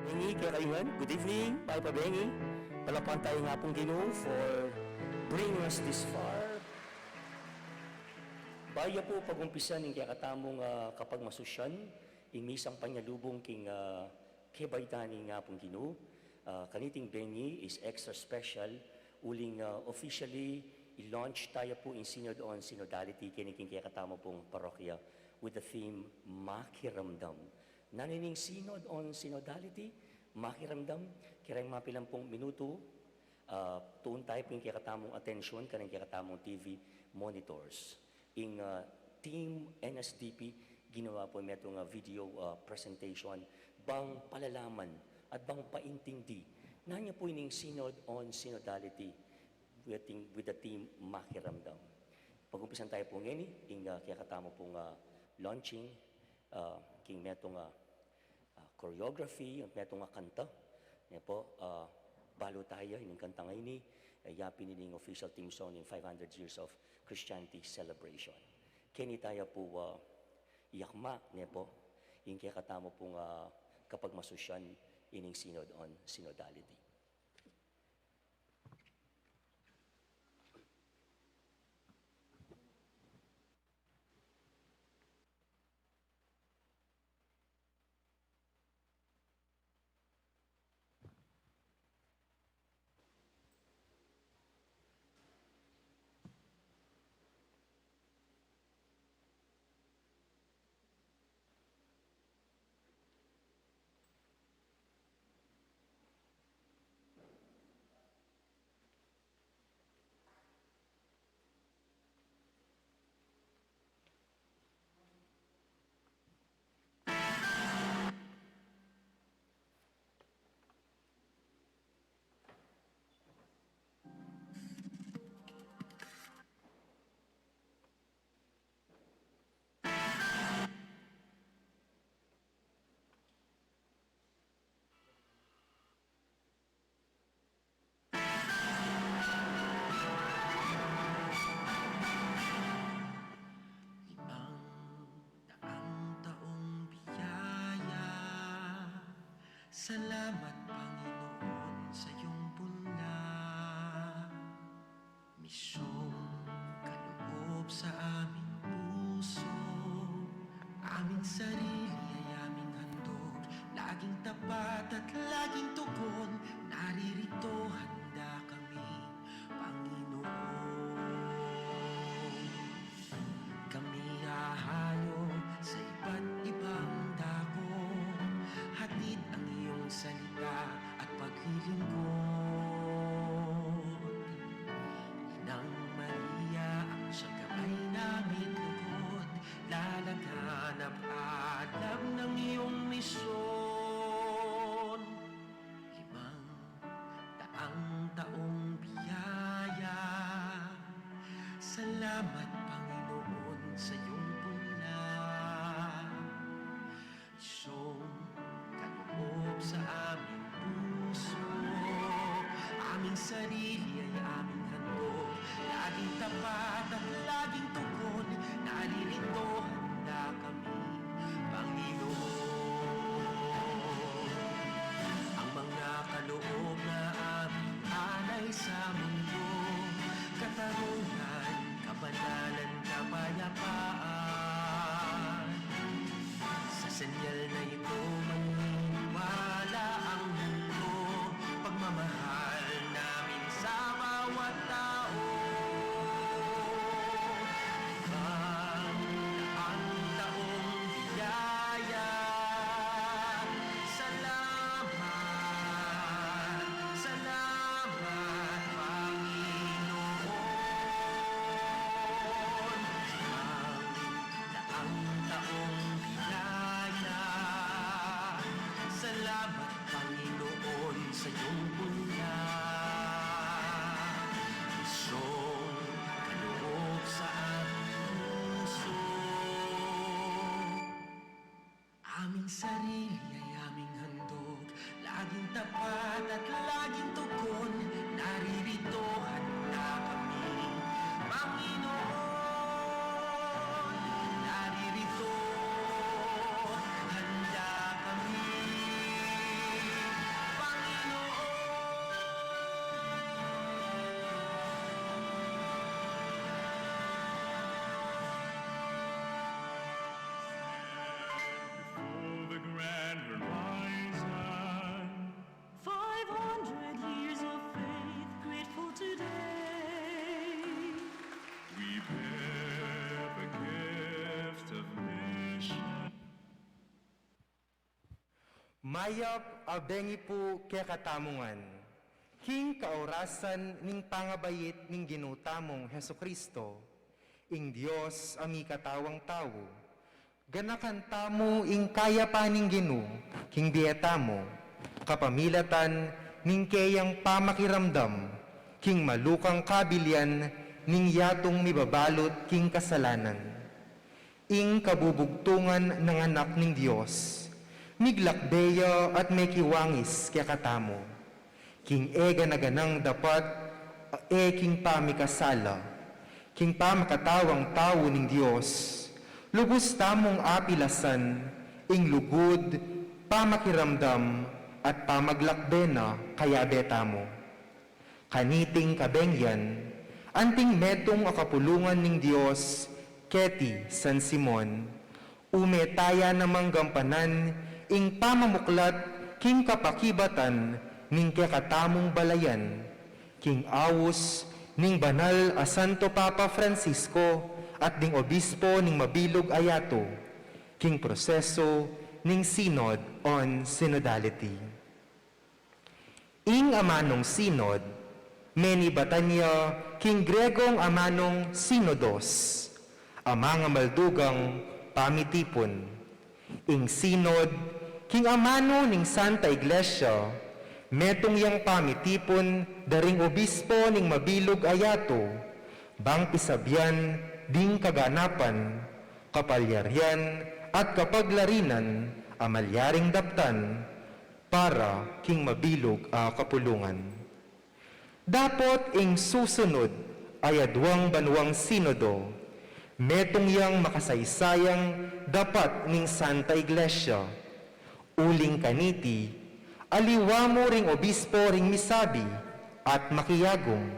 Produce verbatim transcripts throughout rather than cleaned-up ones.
Bengi, kekayu ngan, good evening, Papa Bengi. Palakpakan taya ing Apung Ginu for bringing us this far. Bayu pu pag-umpisan ing kekatamung, ah, kapagmasusyan, ing misang panyalubung king, ah, kebaitan ning Apung Ginu, ah, kaniting bengi is extra special, uling, ah, officially i-launch taya pu ing Synod on Synodality keni king kekatamu pung parokya with the theme Makiramdam. Nanu ning Synod on Synodality? Makiramdam, kireng mapilan pung minutu, ah, tuun taya pu ing kekatamung atensyon karing kekatamung T V monitors. Ing, ah, Team N S D P, ginawa pu metung a video, ah, presentation, bang palalaman at bang paintindi nanu pu ining Synod on Synodality with, with the theme Makiramdam. Pag-umpisan taya pu ngeni ing, ah, kekatamu pung, ah, launching, ah, king metung a ah, choreography, metung a kanta. Ne pu, ah, balu taya ining kantang ini, eh, yapin ining official theme song ning five hundred years of Christianity celebration. Keni taya pu, ah, yakma, ne pu, ing kekatamu pung, ah, kapagmasusyan ining Synod on Synodality. Limang daang taong biyaya, salamat, Panginoon, sa iyong punla. Misyong kaloob sa aming puso, aming sarili ay aming handog, laging tapat at laging tugon, naririto handa kami, Panginoon. Kami hahalo sa iba't ibang dako, hatid ang iyong salita at paglilingkod. Inang Maria, ang siyang gabay namit lugod, lalaganap alam ng iyong misyon. Limang daang taong biyaya, salamat, Panginoon, sa iyong punla. Misyong kaloob sa aming puso, aming sarili ay aming handog, laging tapat at laging tugon, naririto handa kami, Panginoon. Ang mga kaloob na aming alay sa mundo, katarungan, kabanalan, kapayapaan. Sa senyal na ito, maniniwala ang mundo, pagmamahal namin sa bawat tao. Limang daang taong biyaya, salamat, salamat, Panginoon. Limang daang taong biyaya, salamat, Panginoon, sa iyong punla. Misyong kaloob sa aming puso, aming sarili ay aming handog, laging tapat at laging tugon, naririto handa kami, Panginoon, naririto handa kami. Mayap a bengi pu kekatamu ngan. King kaurasan ning pangabait ning Ginu tamung Jesucristo, ing Dios a mikatawang tau, ganakan tamu ing kayapan ning Ginu king bie tamu, kapamilatan ning keyang pamakiramdam king malukang kabilian ning yatung mibabalut king kasalanan. Ing kabubugtungan nang Anak ning Dios, miglakbe ya at mekiwangis kekatamu. King e gana-ganang dapat, e king pamikasala, king pamakatawang tau ning Dios, lubus tamung apilasan ing lugud, pamakiramdam, at pamaglakbe na kayabe tamu. Kaniting kabengyan, anting metung a kapulungan ning Dios keti San Simon, ume taya namang gampanan ing pamamuklat king kapakibatan ning kekatamung balayan, king aus ning banal a Santo Papa Francisco at ding obispo ning mabilug a yatu, king proseso ning Synod on Synodality. Ing amanung Synod, menibatan ya king Gregong amanung synodos, a mangamaldugang pamitipun. Ing Synod, king amanu ning Santa Iglesia, metung yang pamitipun da ring obispo ning mabilug a yatu, bang pisabian ding kaganapan, kapalyarian, at kapaglarinan a malyaring daptan, para king mabilug a kapulungan. Dapot ing susunud a yaduang banuang sinodo, metung yang makasaysayang dapat ning Santa Iglesia. Uling kaniti, aliwa mu ring obispo ring misabi at makiyagum,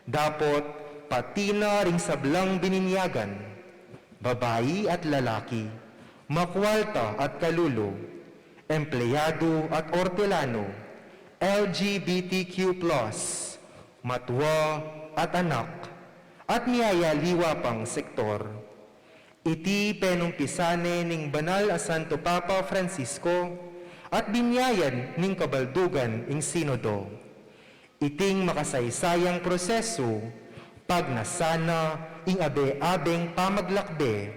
dapot pati na ring sablang bininyagan, babai at lalaki, makwalta at kalulu, empleyadu at ortelanu, L G B T Q plus, matwa at anak, at miyayaliwa pang sektor. Iti penumpisan ne ning Banal a Santo Papa Francisco at binyayan ning kabaldugan ing Sinodo. Iting makasaysayang prosesu, pagnasan na ing abe-abeng pamaglakbe,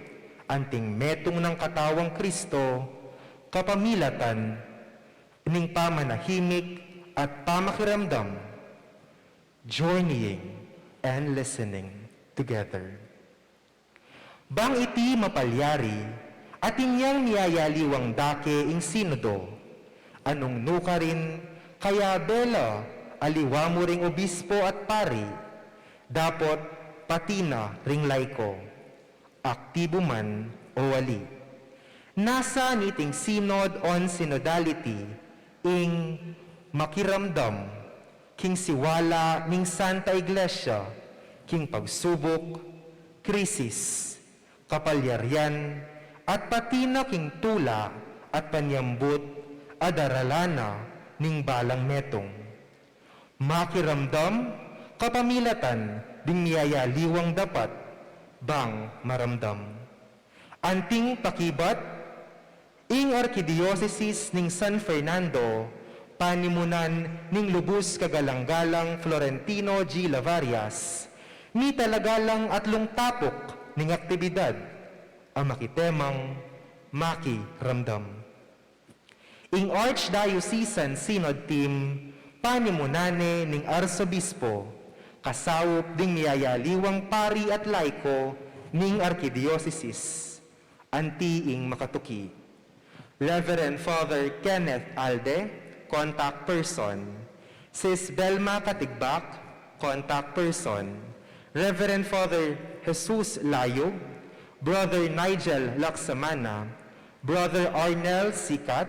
anting metung nang Katawang Kristo, kapamilatan ning pamanahimik at pamakiramdam, journeying and listening together. Bang iti mapalyari, atin yang miyayaliwang dake ing Sinodo, anung nukarin kayabe la aliwa mu ring obispo at pari, dapot pati na ring laiko, aktibu man o ali. Nasa niting Synod on Synodality ing makiramdam king siwala ning Santa Iglesia, king pagsubuk, krisis, kapalyarian, at pati na king tula at panyambut a daralan na ning balang metung. Makiramdam kapamilatan ding miyayaliwang dapat bang maramdam. Anting pakibat, ing Arkidiosesis ning San Fernando, panimunan ning lubus kagalang-galang Florentino G. Lavarias, mitalaga lang atlung tapuk ning aktibidad a makitemang makiramdam. Ing Archdiocesan Synod Team, panimunan ne ning Arsobispo, kasaup ding miyayaliwang pari at laiko ning arkidiosesis. Anti ing makatuki: Reverend Father Kenneth Alde, contact person. Sis Belma Katigbak, contact person. Reverend Father Jesus Layug, Brother Nigel Laksamana, Brother Arnel Sikat,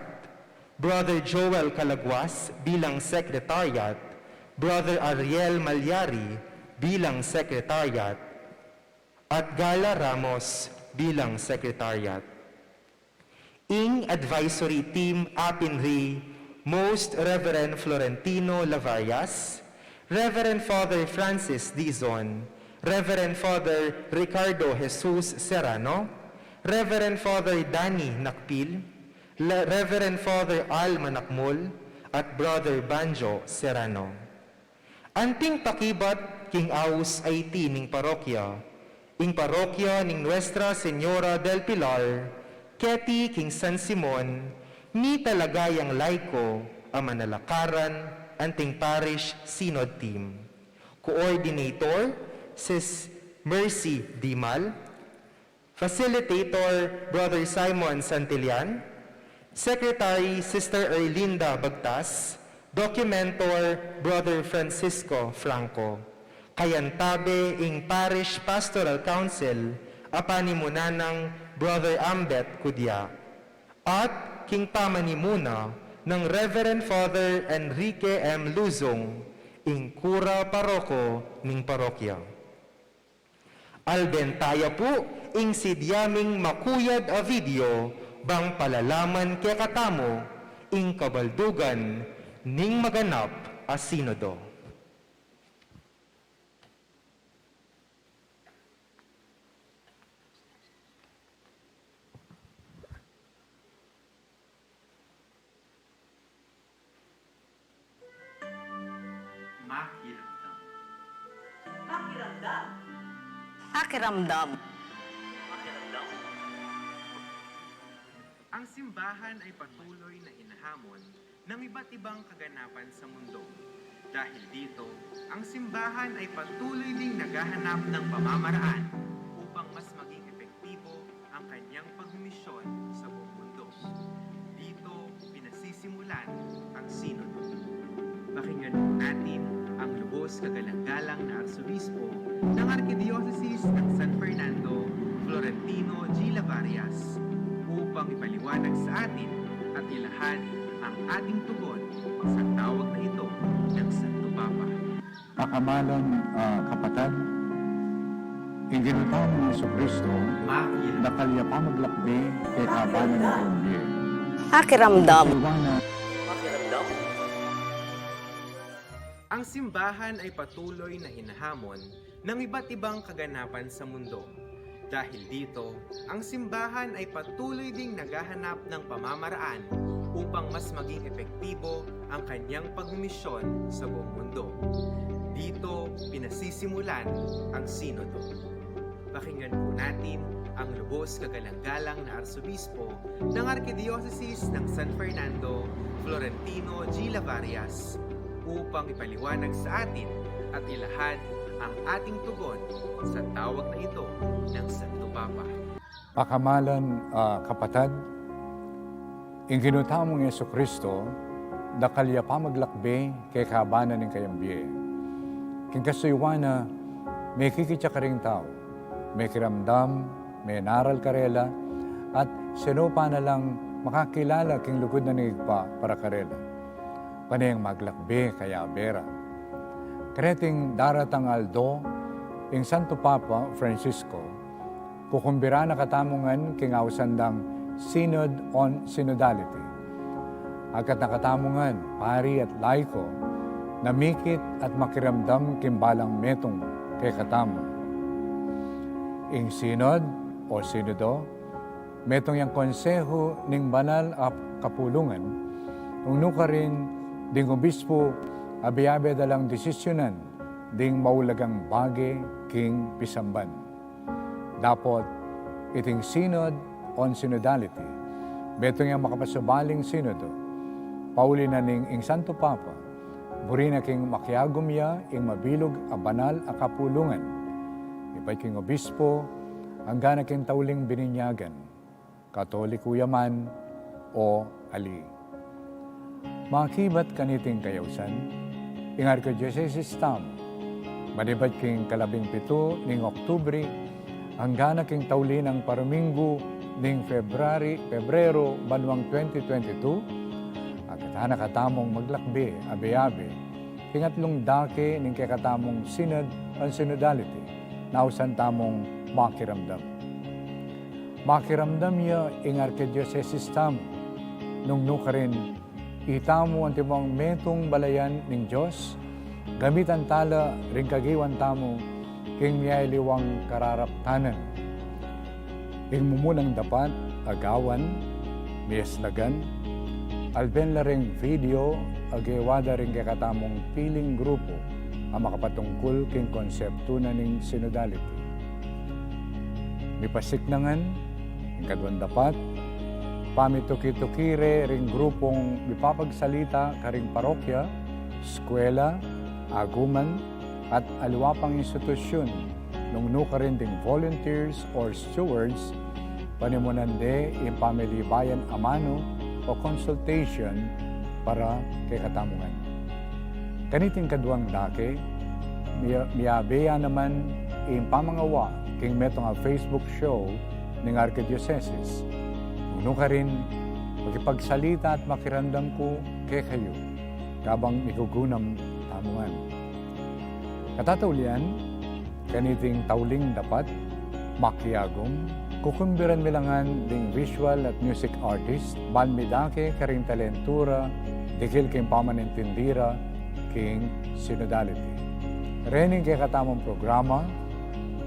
Brother Joel Calaguas bilang Secretariat, Brother Ariel Malyari bilang Secretariat, at Gala Ramos bilang Secretariat. Ing advisory team apin ri Most Reverend Florentino Lavarias, Reverend Father Francis Dizon, Reverend Father Ricardo Jesus Serrano, Reverend Father Danny Nakpil, Le-, Reverend Father Al Manakmul at Brother Banjo Serrano. Anting pakibat king aus a iti ning parokya, ing parokya ning Nuestra Señora del Pilar, keti king San Simon, mita la gayang laiko a manalakaran anting Parish Synod Team. Coordinator, Sis Mercy Dimal. Facilitator, Brother Simon Santillan. Secretary, Sister Erlinda Bagtas. Documentor, Brother Francisco Franco. Kayantabe ing Parish Pastoral Council a panimunan nang Brother Ambet Cudya. At king pamanimuna nang Reverend Father Enrique M. Luzong, ing kura paroko ning parokya. Alden taya pu ing sidya ming makuyad a video bang palalaman kekatamu ing kabaldugan ning maganap a sinodo. Makiramdam. Makiramdam. Makiramdam. Makiramdam. Ang simbahan ay patuloy na hinahamon ng iba't ibang kaganapan sa mundo. Dahil dito, ang simbahan ay patuloy ding naghahanap ng pamamaraan upang mas maging epektibo ang kanyang pagmimisyon sa buong mundo. Dito pinasisimulan ang Sinodo. Pakinggan po natin ang lubos kagalang-galang na Arsobispo ng Arkidiosesis ng San Fernando, Florentino G. Lavarias, upang ipaliwanag sa atin at ilahad ang ating tugon sa tawag na ito ng Santo Papa. Pakamalan, ah, kapatad, ing Ginu tamung Jesucristo, Makiramdam. Dakal ya pamaglakbe kekabanan ning kayang bie. Makiramdam. Iwana. Makiramdam. Ang simbahan ay patuloy na hinahamon ng iba't ibang kaganapan sa mundo. Dahil dito, ang simbahan ay patuloy ding naghahanap ng pamamaraan upang mas maging epektibo ang kanyang pagmimisyon sa buong mundo. Dito pinasisimulan ang Sinodo. Pakinggan po natin ang lubos kagalang-galang na Arsobispo ng Arkidiosesis ng San Fernando, Florentino G. Lavarias, upang ipaliwanag sa atin at ilahad ang ating tugon sa tawag na ito ng Santo Papa. Pakamalan, ah, kapatad, ing Ginu tamung Jesucristo, dakal ya pamaglakbe kekabanan ning kayang bie. King kasuyuan na, mekikit ya karing tau, mekiramdam, menaral karela, at sinupa na lang makakilala king lugud na ning Ibpa para karela. Pane yang maglakbe kayabe ra. Kareting daratang aldo, ing Santo Papa Francisco, kukumbira na katamu ngan king ausan dang Synod on Synodality. Agkat na katamu ngan, pari at laiko, na mikit at makiramdam king balang metung kekatamu. Ing Synod o Sinodo, metung yang konsehu ning banal a kapulungan, nung nukarin ding obispo, abe-abe da lang desisyunan ding maulagang bage king pisamban. Dapot, iting Synod on Synodality, metung yang makapasubaling sinodo, pauli na ning ing Santo Papa, buri na king makiagum ya ing mabilug a banal a kapulungan, ibat king obispo, angga na king tauling bininyagan. Katoliko ya man o ali. Makibat kaniting kayausan, ing Arkidiosesis tamu, manibat king kalabing pitu ning Oktubre, angga na king tauli nang paruminggu ning February, Pebrero, banwang twenty twenty-two, agkatan na katamung maglakbe abe-abe king atlung dake ning kekatamung Synod on Synodality, na ausan tamung Makiramdam. Makiramdam ya ing Arkidiosesis tamu, nung nukarin itamu antimong metung balayan ning Dios, gamitan tala ring kagiwan tamu king miyaliwang kararaptanan. Ing mumunang dapat a gawan, Miyaslagan, alben la reng video a gewa da ring kekatamung piling grupu a makapatungkul king konseptu na ning synodality. Mipasikan ngan, ing kaduang dapat, pamituki-tuki re ring grupung mipapagsalita karing parokya, eskwela, aguman, at aliwa pang institusyun, nung nukarin ding volunteers or stewards, panimunan de ing pamilibayan amanu o consultation para kekatamu ngan. Kaniting kaduang dake, miya-, miyabe ya naman ing pamangawa king metung a Facebook show ning Arkidiosesis. Nung nukarin, makipagsalita at makiramdam ku kekayu kabang migugunam tamu ngan. Katataulian, kaniting tauling dapat, makiagum, kukumbiran mi la ngan ding visual at music artist, ban midake karing talentu ra, dikil king pamanintindi ra king synodality. Rening kekatamung programa,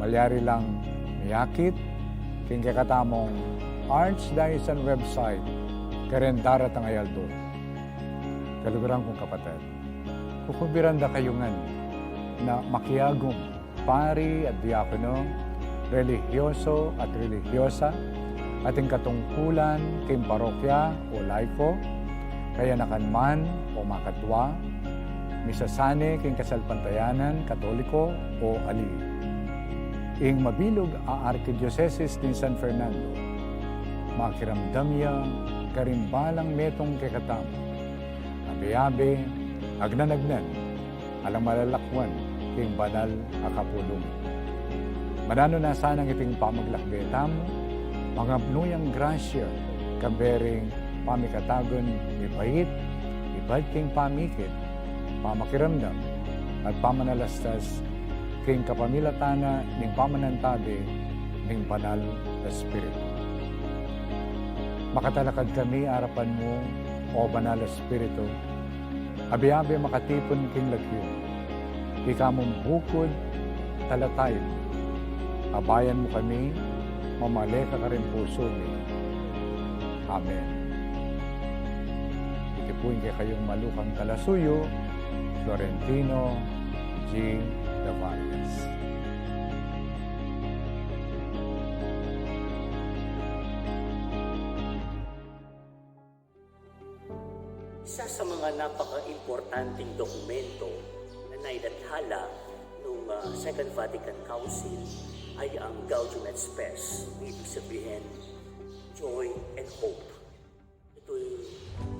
malyari lang miyakit king kekatamung Archdiocesan website karing daratang a aldo. Kaluguran kung kapatad, kukumbiran da kayu ngan na makiagum, pari at diakono, relihiyoso at relihiyosa, ating katungkulan king parokya o laiko, kayanakan man o makatwa, misasane king kasalpantayanan Katoliko o ali. Ing mabilug a Arkidiosesis ning San Fernando, makiramdam ya karing balang metung kekatamu, abe-abe, agnan-agnan, alang malalakuan king banal a kapulungan. Mananu na sanang iting pamaglakbe tamu, mangapnu yang grasya, kambe ring pamikatagun mibait, ibat king pamikit, pamakiramdam, at pamanalastas king kapamilatan na ning pamanantabe ning Banal a Espiritu. Makatalakad kami arapan mu, O Banal a Espiritu, abe-abe makatipun king lagyu. Ika mung bukud, talataib. Abayan mu kami, mamale ka karing pusu mi. Amen. Iti pu ing kekayung malukang talasuyu, Florentino G. Lavares. Isa sa mga napaka-importanteng dokumento na nailathala nung, ah, Second Vatican Council ay ang Gaudium et Spes, ibig sabihin, joy and hope. Ito,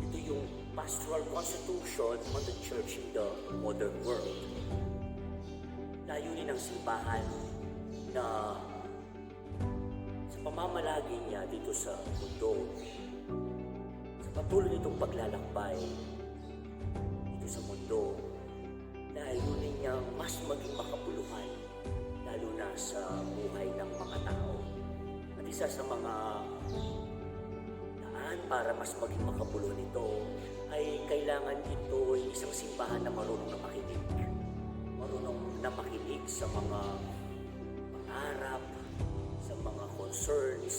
ito yung pastoral constitution on the church in the modern world. Layunin ng simbahan na sa pamamalagi niya dito sa mundo, sa patuloy nitong paglalakbay dito sa mundo, layunin niya mas maging makabuluhan, lalo na sa buhay ng mga tao. At isa sa mga daan para mas maging makabuluhan ito ay kailangan ito ay isang simbahan na marunong na makinig. Marunong na makinig sa mga pangarap, sa mga concerns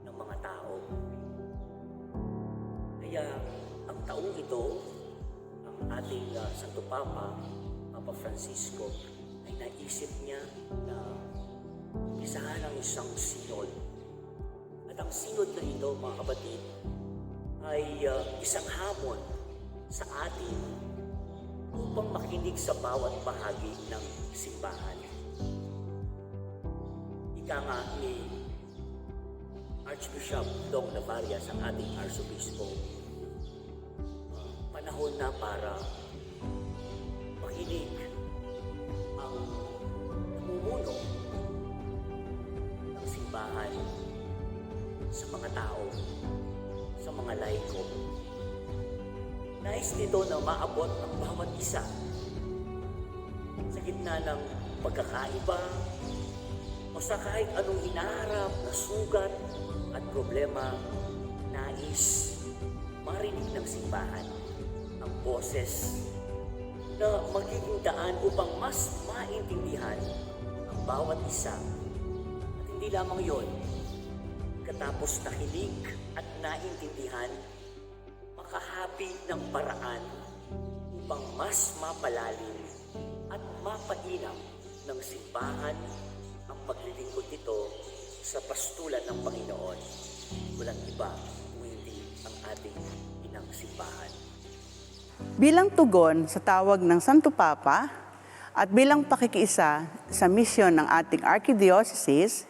ng mga tao. Kaya ang taong ito, ang ating, ah, Santo Papa, Papa Francisco, ay naisip niya na umpisahan ang isang synod. At ang synod na ito, mga kapatid, ay, ah, isang hamon sa atin upang makinig sa bawat bahagi ng simbahan. Ika nga ni Archbishop Dong Lavarias, ang ating Arsobispo, ah, panahon na para makinig ang namumuno ng simbahan sa mga tao, sa mga laiko. Nais nito na maabot ang bawat isa sa gitna ng pagkakaiba o sa kahit anong hinaharap na sugat at problema. Nais marinig ng simbahan ang boses na magiging daan upang mas maintindihan ang bawat isa. At hindi lamang yon, Katapos nakinig at naintindihan, makahapi ng paraan upang mas mapalalim at mapainam ng simbahan ang paglilingkod nito sa pastulan ng Panginoon. Walang iba kung hindi ang ating inang simbahan. Bilang tugon sa tawag ng Santo Papa at bilang pakikiisa sa misyon ng ating arkidiosesis,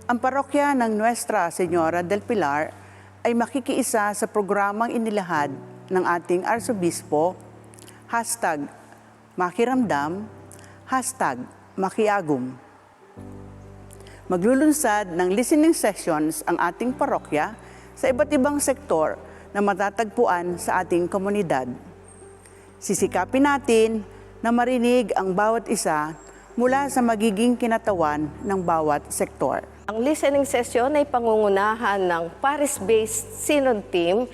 ang parokya ng Nuestra Señora del Pilar ay makikiisa sa programang inilahad ng ating Arsobispo, hashtag makiramdam, hashtag makiagum. Maglulunsad ng listening sessions ang ating parokya sa iba't ibang sektor na matatagpuan sa ating komunidad. Sisikapin natin na marinig ang bawat isa mula sa magiging kinatawan ng bawat sektor. Ang listening session ay pangungunahan ng parish-based synod team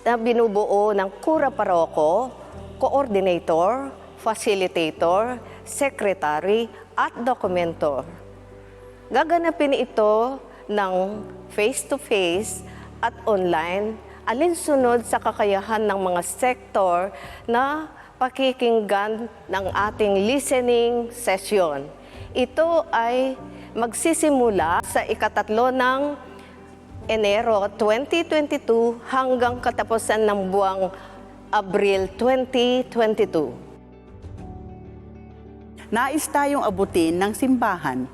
na binubuo ng kura paroko, coordinator, facilitator, secretary, at dokumento. Gaganapin ito ng face-to-face at online, alinsunod sa kakayahan ng mga sektor na pakikinggan ng ating listening session. Ito ay magsisimula sa ikatatlo ng Enero twenty twenty-two hanggang katapusan ng buwang Abril twenty twenty-two. Nais tayong abutin ng simbahan.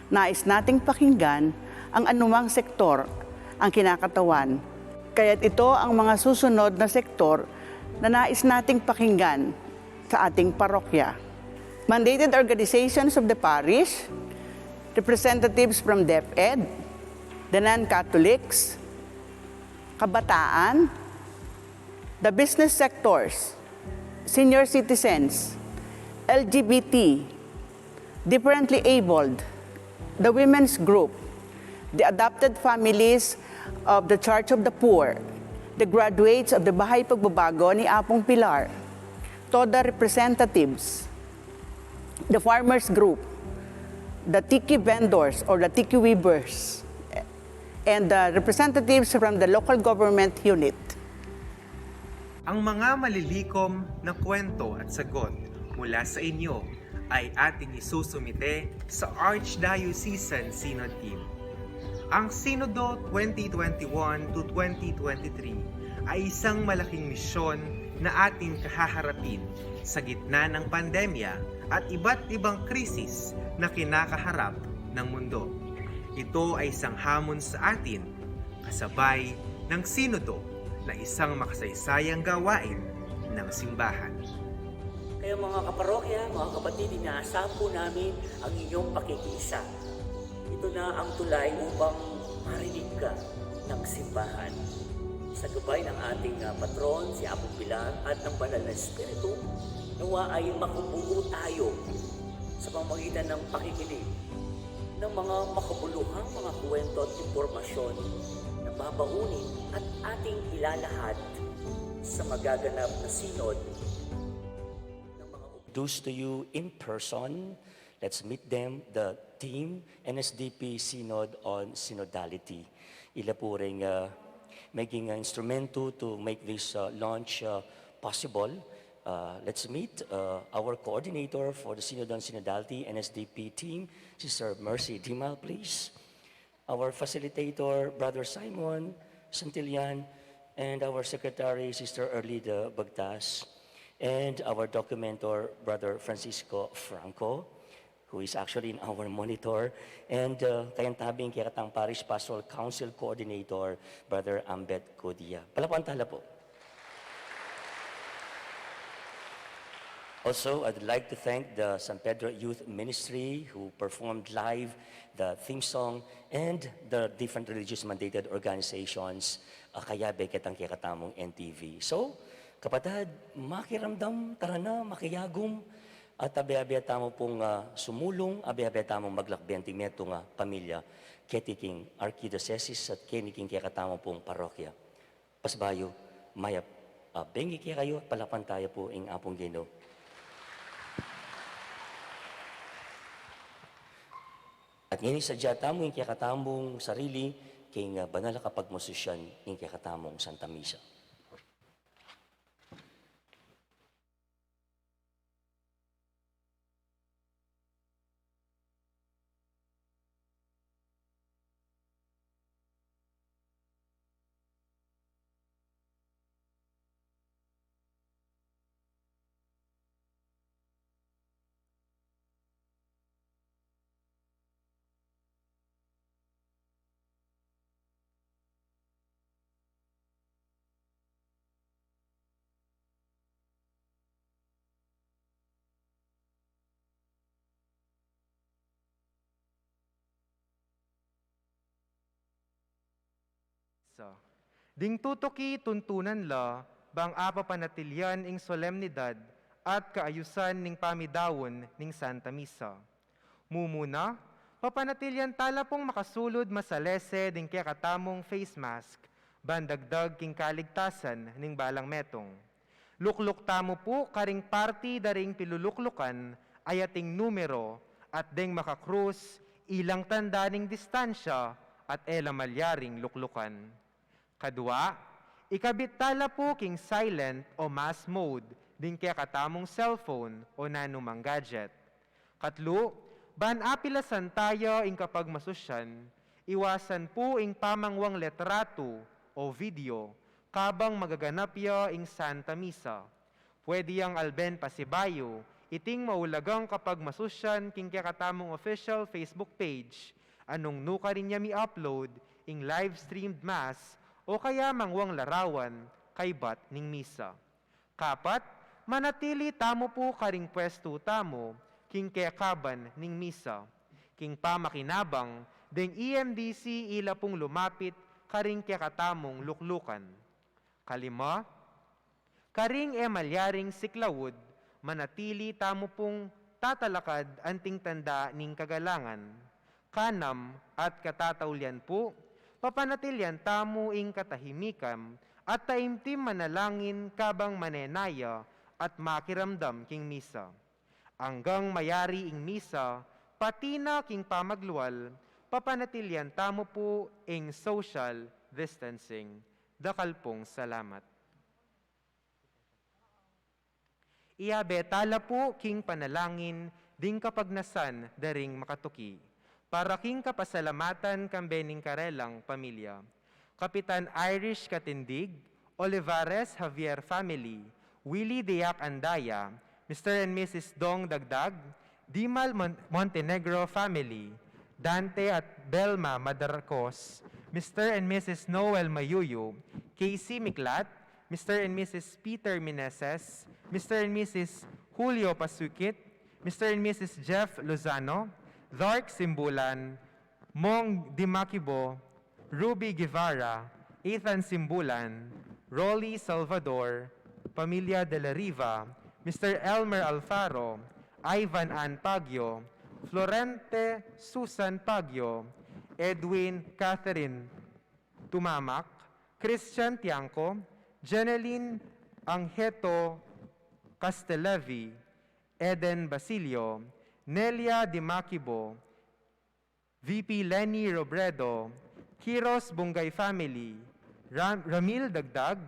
Nais nating pakinggan ang anumang sektor ang kinakatawan. Kaya't ito ang mga susunod na sektor na nais nating pakinggan sa ating parokya. Mandated organizations of the parish, representatives from DepEd, the non-Catholics, kabataan, the business sectors, senior citizens, L G B T, differently abled, the women's group, the adopted families of the Church of the Poor, the graduates of the Bahay Pagbabago ni Apung Pilar, TODA representatives, the farmers group, the tiki vendors or the tiki weavers, and the representatives from the local government unit. Ang mga malilikom na kwento at sagot mula sa inyo ay ating isusumite sa Archdiocesan Synod Team. Ang Sinodo twenty twenty-one to twenty twenty-three ay isang malaking misyon na ating kahaharapin sa gitna ng pandemya at iba't ibang krisis na kinakaharap ng mundo. Ito ay isang hamon sa atin, kasabay ng Sinodo, na isang makasaysayang gawain ng simbahan. Kaya, mga kaparokya, mga kapatid, inaasahan po namin ang inyong pakikiisa. Ito na ang tulay upang marinig ka ng simbahan. Sa gabay ng ating, ah, patron, si Apong Pilar, at ng Banal na Espiritu, nawa ay makabuo tayo sa pamamagitan ng pakikinig ng mga makabuluhang mga kuwento at impormasyon na babaunin at ating ilalahad sa magaganap na sinod ng mga Those to you in person, let's meet them, the team, N S D P Synod on Synodality. Ila pu ring, uh, maging, uh, instrumento to make this, uh, launch, uh, possible. Uh, let's meet, uh, our coordinator for the Synod on Synodality, N S D P team, Sister Mercy Dimal, please. Our facilitator, Brother Simon Santillan, and our secretary, Sister Erlida Bagtas, and our documentor, Brother Francisco Franco, who is actually in our monitor, and, uh, kayantabi ning kekatang Parish Pastoral Council Coordinator, Brother Ambet Codia. Palapakan tala pu. Also, I'd like to thank the San Pedro Youth Ministry who performed live the theme song and the different religious mandated organizations, a kayabe ketang kekatamung N T V. So, kapatad, makiramdam, tara na, makiagum, at abe-abe tamu pung, ah, sumulung, abe-abe tamung maglakbe anti metung a pamilya keti king arkidiosesis at keni king kekatamu pung parokya. Pasibayu, mayap a bengi kekayu, palapakan taya pu ing Apung Ginu. At ngeni sadya tamu ing kekatamung sarili, king banal a kapagmasusyan ning kekatamung Santa Misa. Sa ding tutuki tuntunan la bang apapanatilian ing solemnidad at kaayusan ning pamidaun ning Santa Misa. Mumuna, papanatilian tala pung makasulud masalese ding kekatamung face mask, ban dagdag king kaligtasan ning balang metung. Lukluk tamu pu karing parti da ring piluluklukan a ating numero at deng makakrus ilang tanda ning distansya at e la malyaring luklukan. Kadua, ikabit tala pu king silent o mask mode ding kekatamung cellphone o nanumang gadget. Katlu, ban apilasan taya ing kapagmasusyan, iwasan pu ing pamangwang letratu o video kabang magaganap ya ing Santa Misa. Pwede yang alben pasibayu iting maulagang kapagmasusyan king kekatamung official Facebook page, a nung nukarin ya mi-upload ing live-streamed mass o kaya mangwang larawan kaybat ning misa. Kapat, manatili tamu pu karing pwestu tamu king kekaban ning misa. King pamakinabang deng E M D C ila pung lumapit karing kekatamung luklukan. Kalima, karing e malyaring siklaud, manatili tamu pung tatalakad anting tanda ning kagalangan. Kanam at katataulian pu, papanatilian tamu ing katahimikan at taimtim manalangin kabang manenaya at makiramdam king misa. Anggang mayari ing misa, pati na king pamaglual, papanatilian tamu pu ing social distancing. Dakal pung salamat. Iyabe tala pu king panalangin ding kapagnasan da ring makatuki, para king kapasalamatan kambe ning karelang pamilya. Kapitan Irish Katindig, Olivares Javier family, Willie Diak Andaya, Mister and Missus Dong Dagdag, Dimal Mon-, Montenegro family, Dante at Belma Madarcos, Mister and Missus Noel Mayuyu, Casey Miklat, Mister and Missus Peter Meneses, Mister and Missus Julio Pasukit, Mister and Missus Jeff Lozano, Dark Simbulan, Mong Dimakibo, Ruby Guevara, Ethan Simbulan, Rolly Salvador, Pamilya de la Riva, Mister Elmer Alfaro, Ivan Ann Pagyo, Florente Susan Pagyo, Edwin Catherine Tumamak, Christian Tiangco, Jeneline Angeto Castelevi, Eden Basilio, Nelia Dimakibo, V P Leni Robredo, Kiros Bungay family, Ram-, Ramil Dagdag,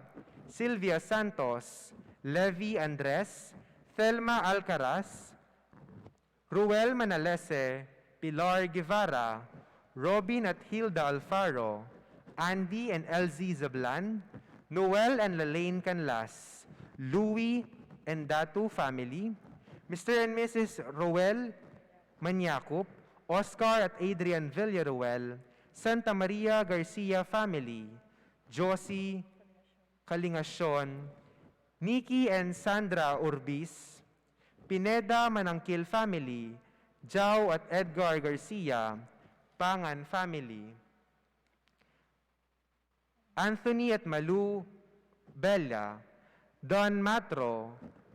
Sylvia Santos, Levi Andres, Thelma Alcaraz, Ruel Manalese, Pilar Guevara, Robin at Hilda Alfaro, Andy and Elsie Zablan, Noel and Lalaine Canlas, Louie and Datu family, Mister and Missus Roel Maniacup, Oscar at Adrian Villaruel, Santa Maria Garcia family, Josie Kalingacion, Nikki and Sandra Urbis, Pineda Manangkil family, Jao at Edgar Garcia, Pangan family. Anthony at Malu Bella, Don Matro,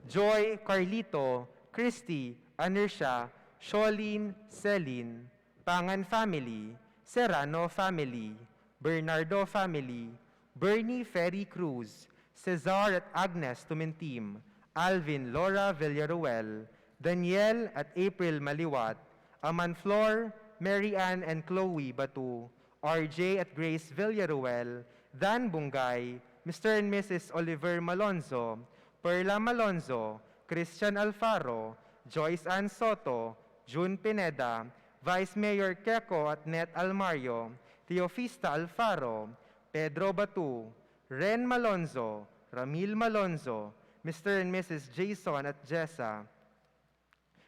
Joy, Carlito, Christy, Anercia, Sholin, Celine, Pangan family, Serrano family, Bernardo family, Bernie Ferry Cruz, Cesar at Agnes Tumintim, Alvin Laura Villaruel, Daniel at April Maliwat, Aman Flor, Mary Ann and Chloe Batu, R J at Grace Villaruel, Dan Bungay, Mister and Missus Oliver Malonzo, Perla Malonzo, Christian Alfaro, Joyce Ann Soto, June Pineda, Vice Mayor Keko at Net Almario, Teofista Alfaro, Pedro Batu, Ren Malonzo, Ramil Malonzo, Mister and Missus Jason at Jessa,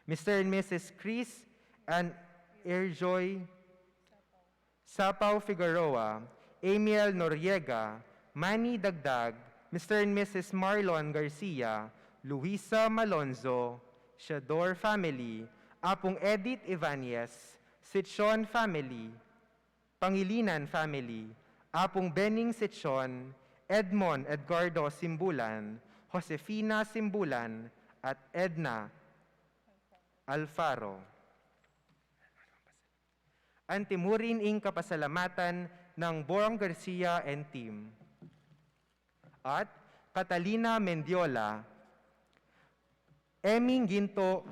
Mister and Missus Chris and Erjoy Sapau Figueroa, Amiel Noriega, Manny Dagdag, Mister and Missus Marlon Garcia, Luisa Malonzo, Shador family, Apung Edith Ibanez, Sichon family, Pangilinan family, Apung Bening Sichon, Edmond Edgardo Simbulan, Josefina Simbulan, at Edna Alfaro. Antimurin ing kapasalamatan ng Borong Garcia and team. At Catalina Mendiola, Eming Ginto,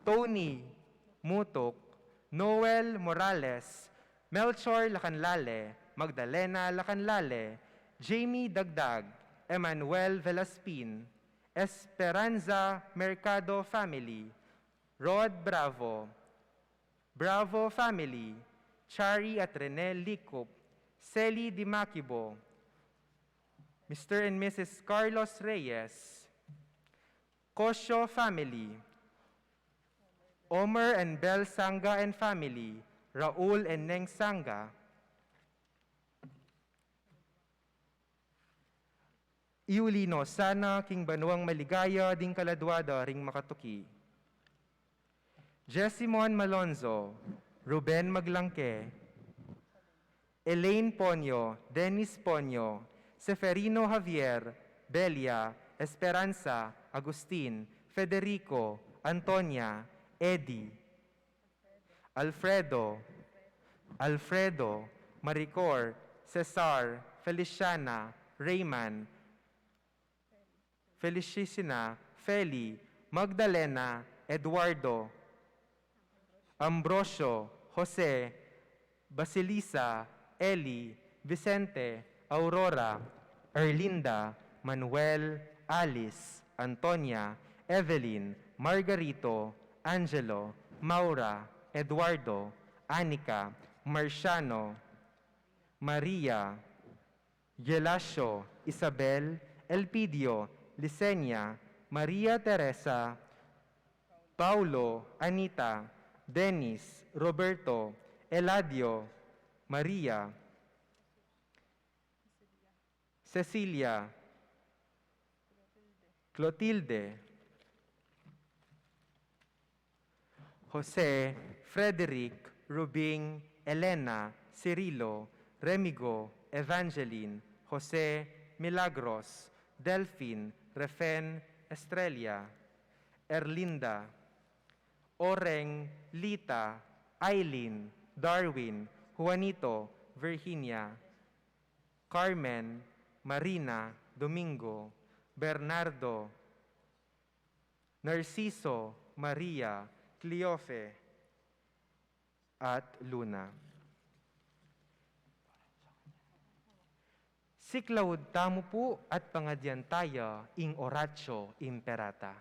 Tony Mutuk, Noel Morales, Melchor Lacanlale, Magdalena Lacanlale, Jamie Dagdag, Emmanuel Velaspin, Esperanza Mercado family, Rod Bravo, Bravo family, Chari at Rene Likup, Seli Dimakibo, Mister and Missus Carlos Reyes, Kosyo family, Omer and Bel Sanga and family, Raul and Neng Sanga. Iuli no sana king banuang maligaya ding kaladua da ring makatuki. Jessimon Malonzo, Ruben Maglangke, Elaine Ponyo, Dennis Ponyo, Seferino Javier, Belia, Esperanza, Agustin, Federico, Antonia, Eddie, Alfredo, Alfredo, Maricor, Cesar, Feliciana, Rayman, Felicissina, Feli, Magdalena, Eduardo, Ambrosio, Jose, Basilisa, Eli, Vicente, Aurora, Erlinda, Manuel, Alice, Antonia, Evelyn, Margarito, Angelo, Maura, Eduardo, Anika, Marciano, Maria, Gelasio, Isabel, Elpidio, Lisenia, Maria Teresa, Paulo, Anita, Dennis, Roberto, Eladio, Maria, Cecilia, Clotilde, Jose, Frederick, Rubing, Elena, Cirilo, Remigo, Evangeline, Jose, Milagros, Delfin, Refen, Estrella, Erlinda, Oreng, Lita, Aileen, Darwin, Juanito, Virginia, Carmen, Marina, Domingo, Bernardo, Narciso, Maria, Cleofe, at Luna. Siklaud tamu pu at pangadyan taya ing Oratio Imperata.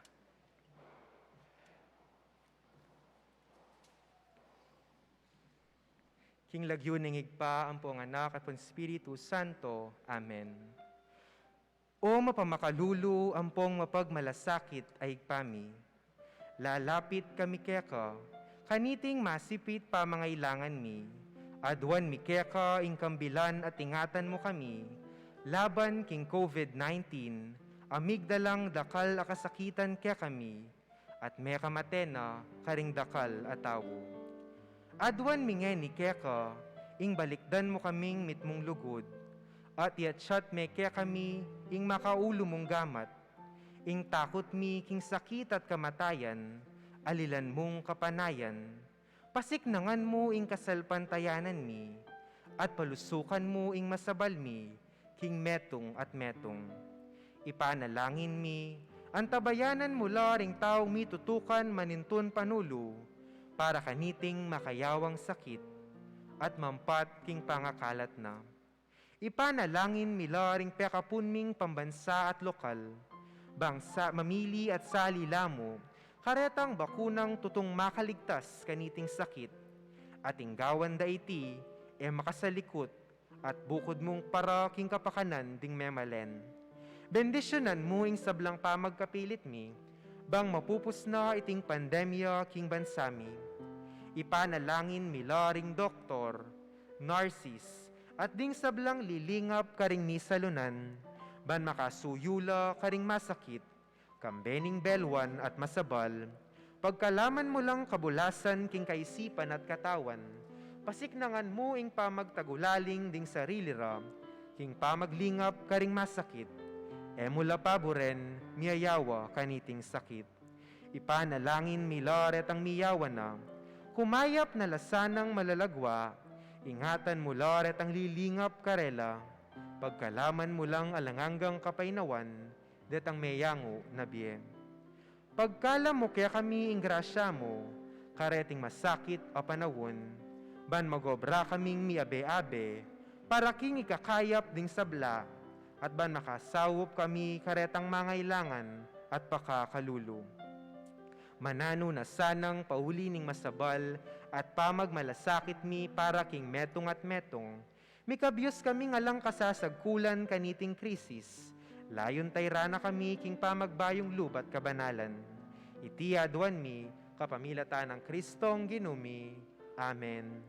King lagyu ning Ibpa, ampong Anak, ampong Espiritu Santo. Amen. O mapamakalulu, ampong mapagmalasakit a Ibpa mi, lalapit kami keka, kaniting masipit pamangailangan mi. Aduan mi keka ing kambilan at ingatan mu kami, laban king COVID nineteen, a migdalang dakal a kasakitan kekami, at mekamate na karing dakal a tau. Aduan mi ngeni keka, ing balikdan mu kaming mitmung lugud, at iatsat me kekami ing makaulu mung gamat. Ing takut mi king sakit at kamatayan, alilan mung kapanayan. Pasiknangan mu ing kasalpantayanan mi, at palusukan mu ing masabal mi king metung at metung. Ipanalangin mi, antabayanan mu la ring taung mitutukan manintun panulu, para kaniting makayawang sakit at mampat king pangakalat na. Ipanalangin mi la ring pekapun ming pambansa at lokal, bang sa mamili at sali la mu karetang bakunang tutung makaligtas kaniting sakit, at ing gawan da iti e makasalikut at bukud mung para king kapakanan ding memalen. Bendisyunan mu ing sablang pamagkapilit mi, bang mapupus na iting pandemya king bansa mi. Ipanalangin mi la ring doktor, narsis, at ding sablang lilingap karing misalunan, ban makasuyu la karing masakit, kambe ning belwan at masabal, pagkalaman mu lang kabulasan king kaisipan at katawan, pasiknangan mu ing pamagtagulaling ding sarili ra, king pamaglingap karing masakit, e mu la paburen miyayawa kaniting sakit. Ipanalangin mi la retang miyawa na, kumayap na la sanang malalagwa, ingatan mu la retang lilingap karela, pagkalaman mu lang alang anggang kapaynawan, detang meyangu na bie. Pagkalam mu kekami ing grasya mu, kareting masakit a panaun, ban magobra kaming miabe-abe, para king ikakayap ding sabla, at ban makasaup kami karetang mangailangan at pakakalulu. Mananu na sanang pauli ning masabal at pamagmalasakit mi para king metung at metung, mikabyus kaming alang kasasagkulan kaniting krisis, layun tayra na kami king pamagbayung lub at kabanalan. Iti aduan mi kapamilatan nang Kristong Ginu mi. Amen.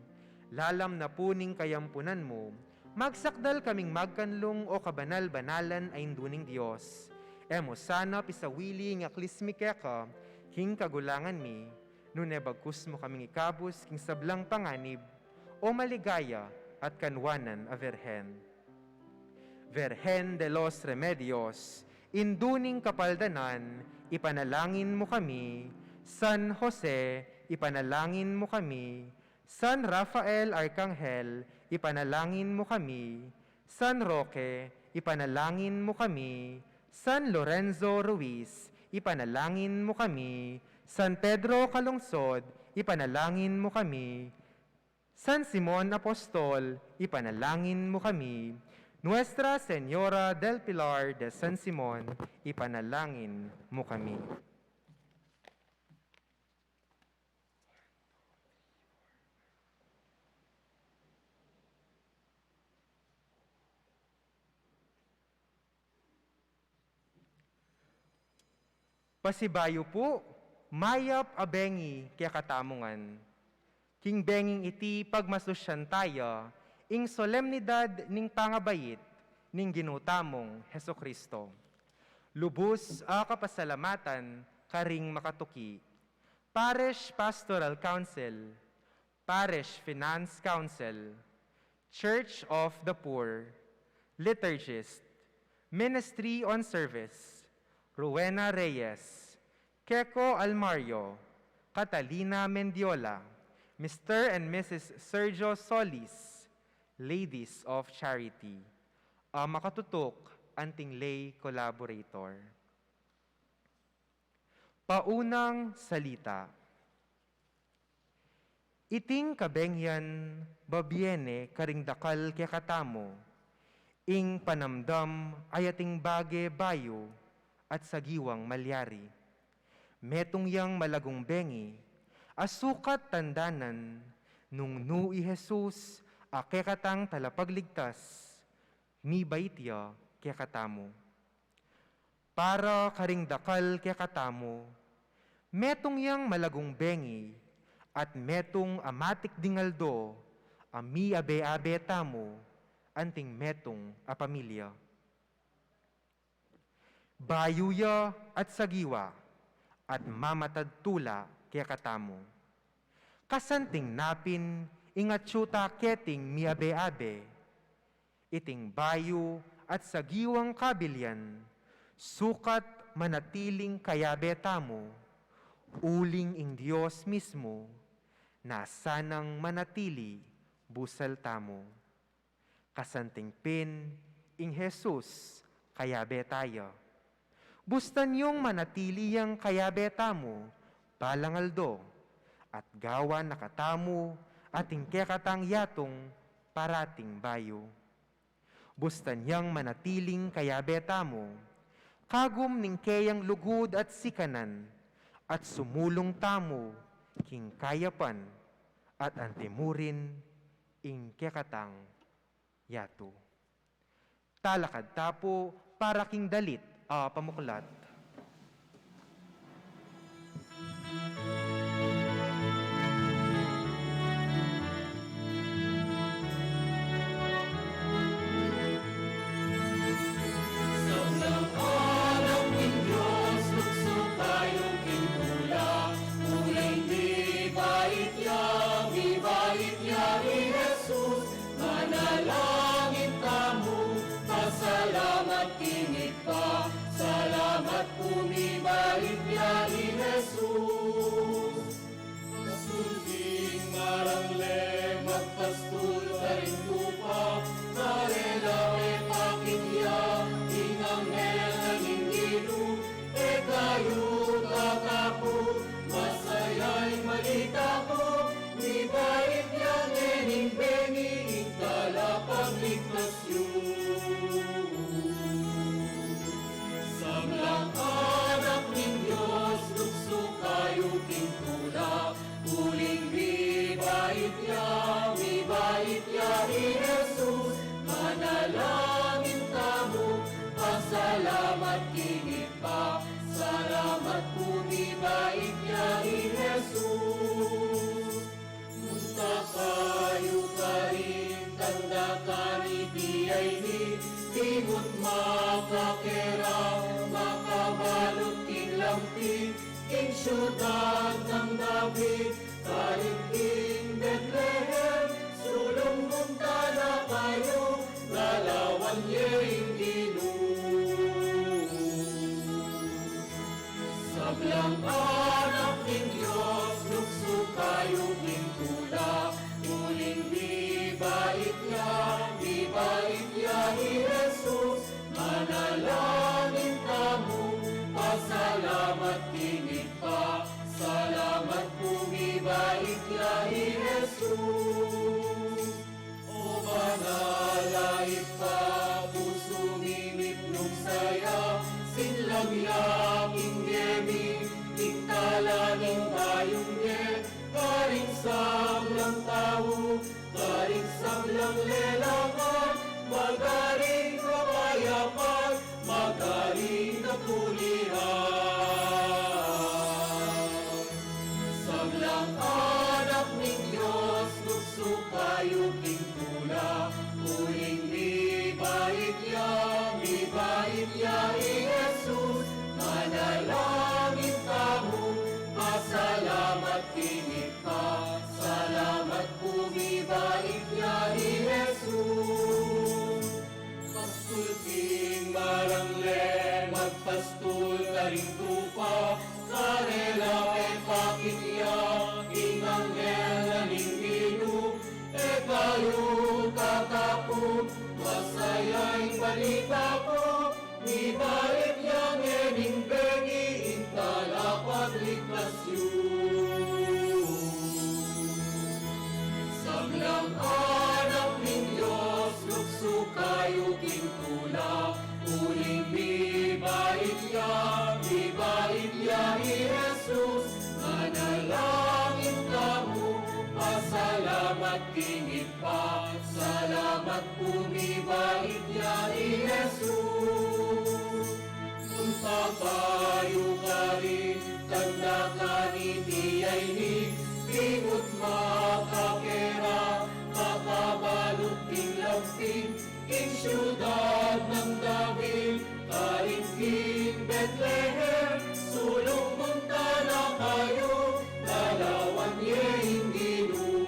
Lalam na pu ning kayampunan mu, magsakdal kaming magkanlung, o kabanal-banalan a Indu ning Dios. E mu sana pisawili ing aklis mi keka king kagulangan mi, nune bagkus mu kaming ikabus king sablang panganib, o maligaya at kanwanan a Virgen. Virgen de los Remedios, Indu ning Kapaldanan, ipanalangin mu kami. San Jose, ipanalangin mu kami. San Rafael Arkanghel, ipanalangin mu kami. San Roque, ipanalangin mu kami. San Lorenzo Ruiz, ipanalangin mu kami. San Pedro Calungsod, ipanalangin mu kami. San Simon Apostol, ipanalangin mu kami. Nuestra Señora del Pilar de San Simon, ipanalangin mu kami. Pasibayu pu, mayap a bengi kekatamu ngan. King benging iti pagmasusyan taya ing solemnidad ning pangabait ning Ginu tamung Jesucristo. Lubus a kapasalamatan karing makatuki, Parish Pastoral Council, Parish Finance Council, Church of the Poor, liturgist, Ministry on Service, Rowena Reyes, Keko Almario, Catalina Mendiola, Mister and Missus Sergio Solis, Ladies of Charity, a makatutuk anting lay collaborator. Paunang salita. Iting kabengian babie ne karing dakal kekatamu ing panamdam a ating bage bayu at sagiwang malyari. Metung yang malagung bengi a sukat tandanan nung nu i Jesus a kekatang talapagligtas, mibait ya kekatamu. Para karing dakal kekatamu, metung yang malagung bengi at metung a matikding aldo a miabe-abe tamu anting metung a pamilya. Bayu ya at sagiwa at mamatad tula kekatamu. Kasanting napin ing atyu ta keting miabe-abe, iting bayu at sagiwang kabilian, sukat manatiling kayabe tamu, uling ing Dios mismu na sanang manatili busal tamu. Kasanting pin ing Jesus kayabe taya. Bustan yung manatili yang kayabe tamu balang aldo, at gawan na katamu at ing kekatang yatung parating bayu. Bustan yang manatiling kayabe tamu, kagum ning keyang lugud at sikanan, at sumulung tamu king kayapan, at antimurin ing kekatang yatu. Talakad ta pu para king dalit a pamuklat. Sablang anak ning Dios, luksu kayu king tula, uling mibait ya, mibait ya i Jesus, manalangin tamu, pasalamat king Ibpa, salamat pu mibait ya i Jesus. Pastul king marang le magpastul karing tupa, karela mepakit ya ing anghel na ning Ginu, e kayu tataku, masaya ing balita ku, mibait ya ngening bengi ing talapagligtas yu. Sablang anak ning Dios, luksu kayu king tula, uling mibait ya, mibait ya i Jesus, manalangin tamu, pasalamat king Ibpa, salamat pu mibait ya i Jesus. Munta kayu karin tanda kaniti a ini, dimut makakera, makabalut king lampi, king siudad nang David, karin king Betlehem, sulung munta na kayu, lalawan ye ing Ginu. Sablang anak ning Dios, luksu kayu king tula, uling mibait ya, mibait ya i Jesus, manalangin tamu, pasalamat king Ibpa, salamat pu mibait ya i Jesus. O banal a Ibpa, pusu mi mitmung saya, sinlang ya king gemi, ning tala ning bayung nge, karing sablang tau, karing sablang lelaki, magaring kapayapan, magaring katuliran. Sablang anak ning Dios, luksu kayu king tula, uling mibait ya, mibait ya i Jesus, manalangin tamu, pasalamat king Ibpa, salamat pu mibait ya i Jesus. Pastul king marang le magpastul karing tupa, karela mepakit ya ing anghel na ning Ginu, e kayu tataku, masaya ing balita ku, mibait ya ngening bengi ing talapagligtas yu. Sablang anak ning Dios, luksu kayu king tula, uling mibait ya, mibait ya i Jesus, manalangin tamu, pasalamat king Ibpa, salamat pu mibait ya i Jesus. Munta kayu karin tanda kaniti a ini, dimut makakera, makabalut king lampi, king siudad nang David, karin king Betlehem, sulung munta na kayu, lalawan ye ing Ginu.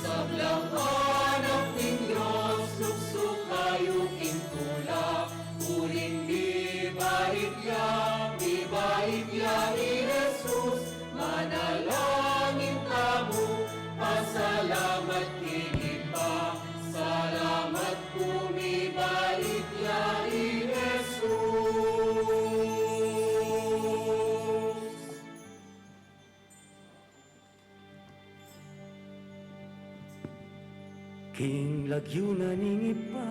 Sablang anak ning Dios, Lagyu na ning Ibpa,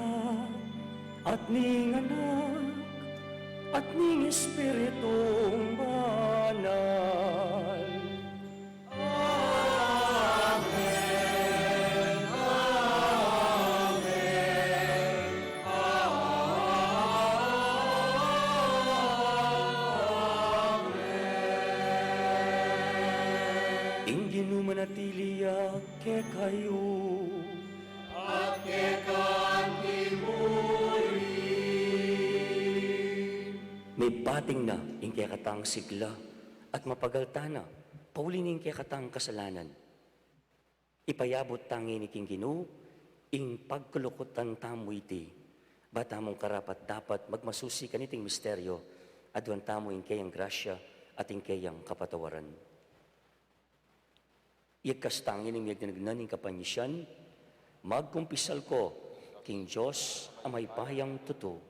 at ning Anak, at ning Espiritung Banal. Amen. Amen. Amen. Ing Ginu manatili ya kekayu. At keka mu rin. Mipating na ing kekatang sigla, at mapagal tana, pauli ning kekatang kasalanan. Ipayabut ta ngeni king Ginu ing pagkalukutan tamu iti, ba tamung karapat-dapat magmasusi kaniting misteryo, aduan tamu ing keyang grasya at ing keyang kapatawaran. Iyagkas tang ini miyagdanag na ning kapanisian, magkumpisal ko king Dios a mayupayang tutu,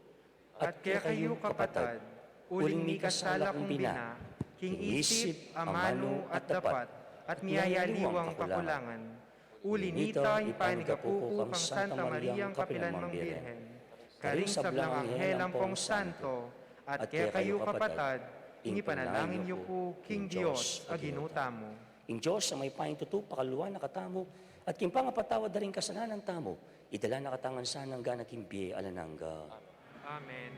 at kekayu kapatad, uling mikasala kung bina king isip, amanu, at dapat, at miyayaliwang pakulangan. Uli nita, ipanigapu ku kang Santa Mariang kapilanmang Birhen, karing sablang anghel ampong santo, at kekayu kapatad, ing ipanalangin yu ku king Dios a Ginu tamu. Ing Dios a mayupayang tutu pakaluan na katamu, at king pangapatawad da ring kasalanan tamu, idala na katamu ngan sana king bie alang angga. Amen.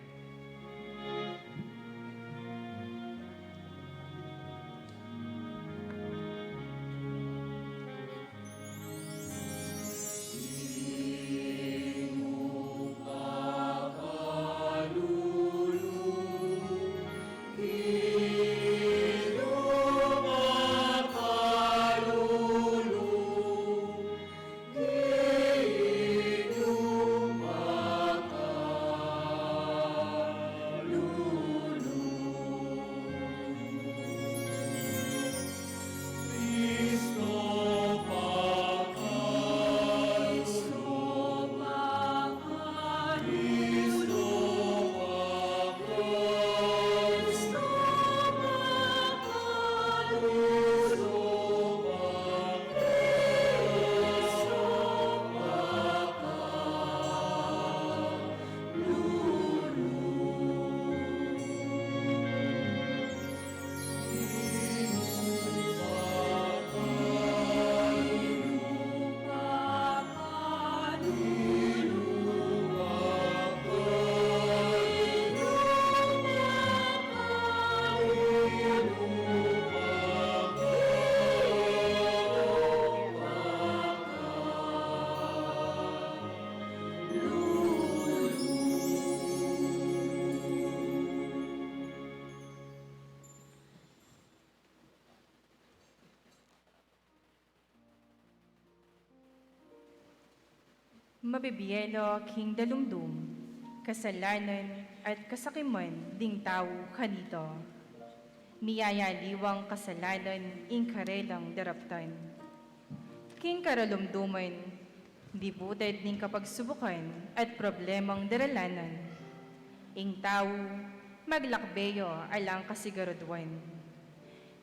Mabibie la king dalumdum, kasalanan at kasakiman ding tau kanita. Miyayaliwang kasalanan ing karelang daraptan. King karalumduman, diputad ning kapagsubukan at problemang daralanan, ing tau maglakbe ya alang kasiguraduan.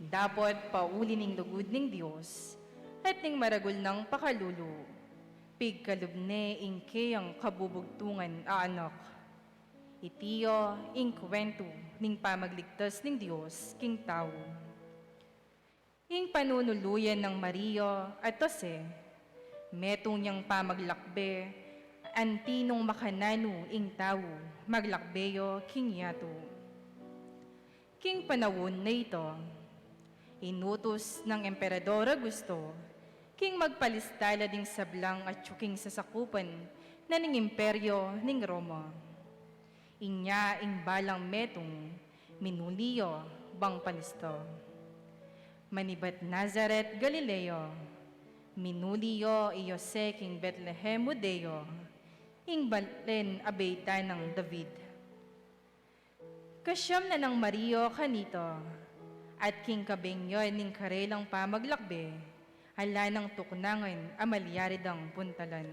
Dapot pauli ning lugud ning Dios at ning maragul nang pakalulu, pigkalub ne ing keyang kabubugtungan a anak. Iti ya ing kuwentu ning pamagligtas ning Dios king tau. Ing panunuluyan nang Maria at Jose, metung yang pamaglakbe, anti nung makananu ing tau maglakbe ya king yatu. King panaun na ita, inutus nang Emperador Augusto king magpalista la ding sablang atyu king sasakupan na ning Imperyo ning Roma. Inya ing balang metung, minuli ya bang palista. Manibat Nazaret, Galilea, minuli ya i Jose king Betlehem, Judea, ing balen a beyta nang David. Kasyam na nang Maria kanita, at king kabengyan ning karelang pamaglakbe, ala nang tuknangan a malyari dang puntalan.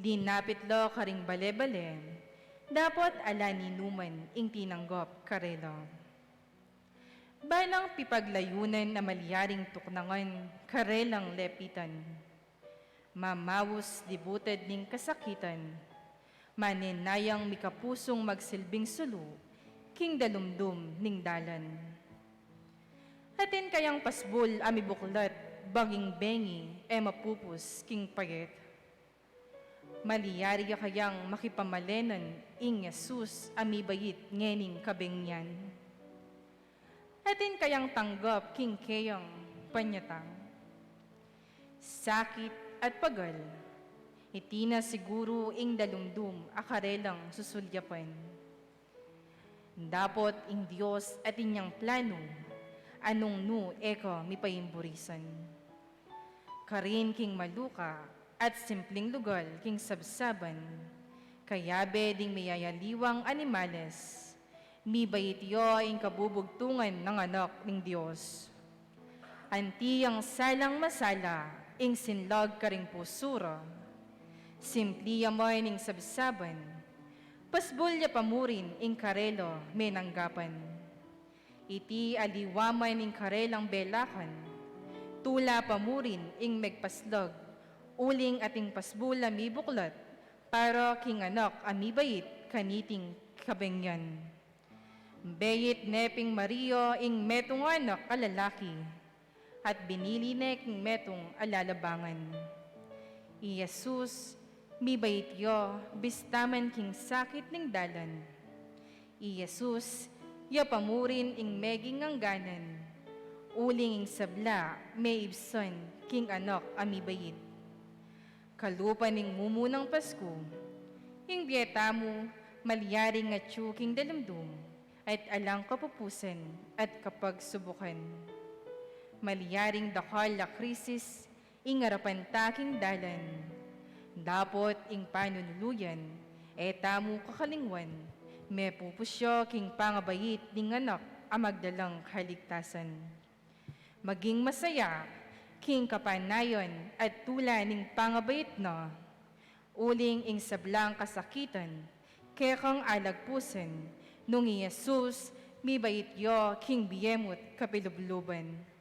Linapit la karing bale-bale, dapot ala ninuman ing tinanggap karela. Ba nang pipaglayunan a malyaring tuknangan karelang lepitan. Mamaus di buted ning kasakitan, manen na yang mikapusung magsilbing sulu king dalumdum ning dalan. Atin kayang pasbul a mibuklat, banging bengi e mapupus king payet? Malyari ya kayang makipamalenan ing Jesus a mibait ngening kabengian? Atin kayang tanggap king keyang panyatang? Sakit at pagal, iti na siguru ing dalumdum a karelang susulyapan. Dapot ing Dios atin yang planu, a nung nu e ka mipaimburisan. Karin king maluka at simpling lugal king sabsaban, kayabe ding miyayaliwang animales, mibait ya ing kabubugtungan nang anak ning Dios. Anti yang salang masala ing sinlag karing pusu ra. Simpli ya man ing sabsaban, pasbul ya pa mu rin ing karela menanggapan. Iti aliwa man ing karelang belakan, tula pa mu rin ing megpaslag, uling ating pasbul a mibuklat para king anak a mibait kaniting kabengian. Beit ne ping Maria ing metung anak a lalaki, at binili ne king metung a lalabangan. I Jesus, mibait ya bista man king sakit ning dalan. I Jesus, ya pa mu rin ing meging angganan, uling ing sabla meibsan king anak a mibait. Kalupa ning mumunang Pasku, ing bie tamu malyaring atyu king dalumdum at alang kapupusan at kapagsubukan. Malyaring dakal a krisis ing arapan ta king dalan. Dapot ing panunuluyan e tamu kakalingwan, mepupus ya king pangabait ning anak a magdalang kaligtasan. Maging masaya king kapanayan at tula ning pangabait na, uling ing sablang kasakitan kekang alagpusan, nung i Jesus mibait ya king bie mu't kapilubluban.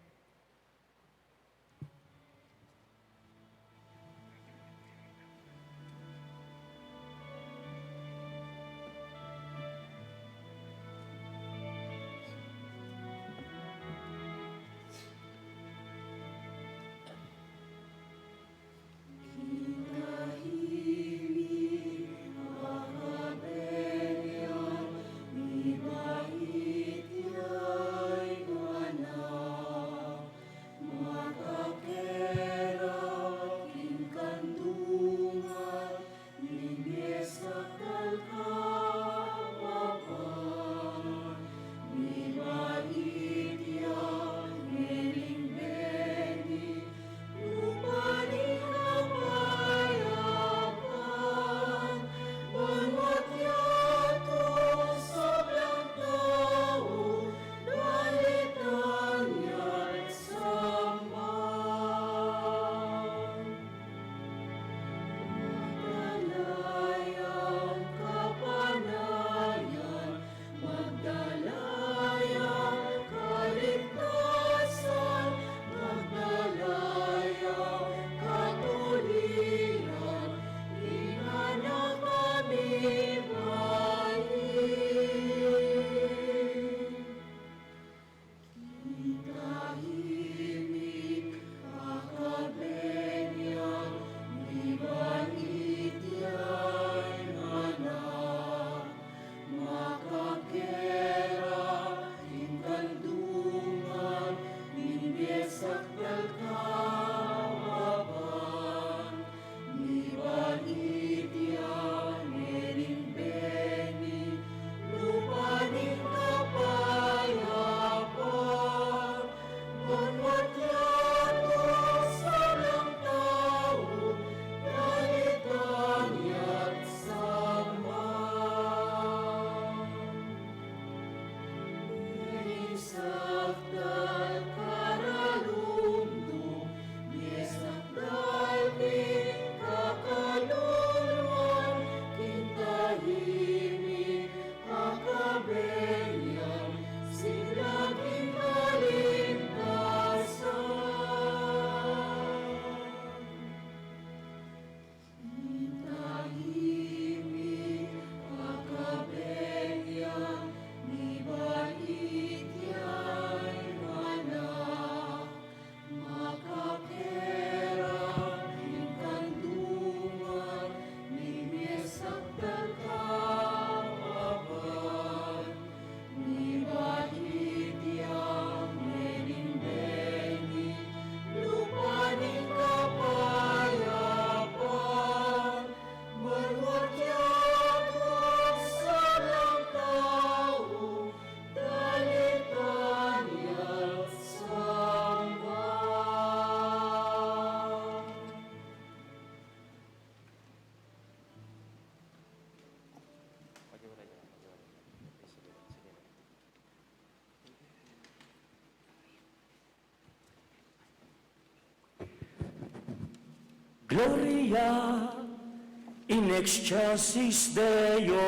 Gloria in excelsis Deo.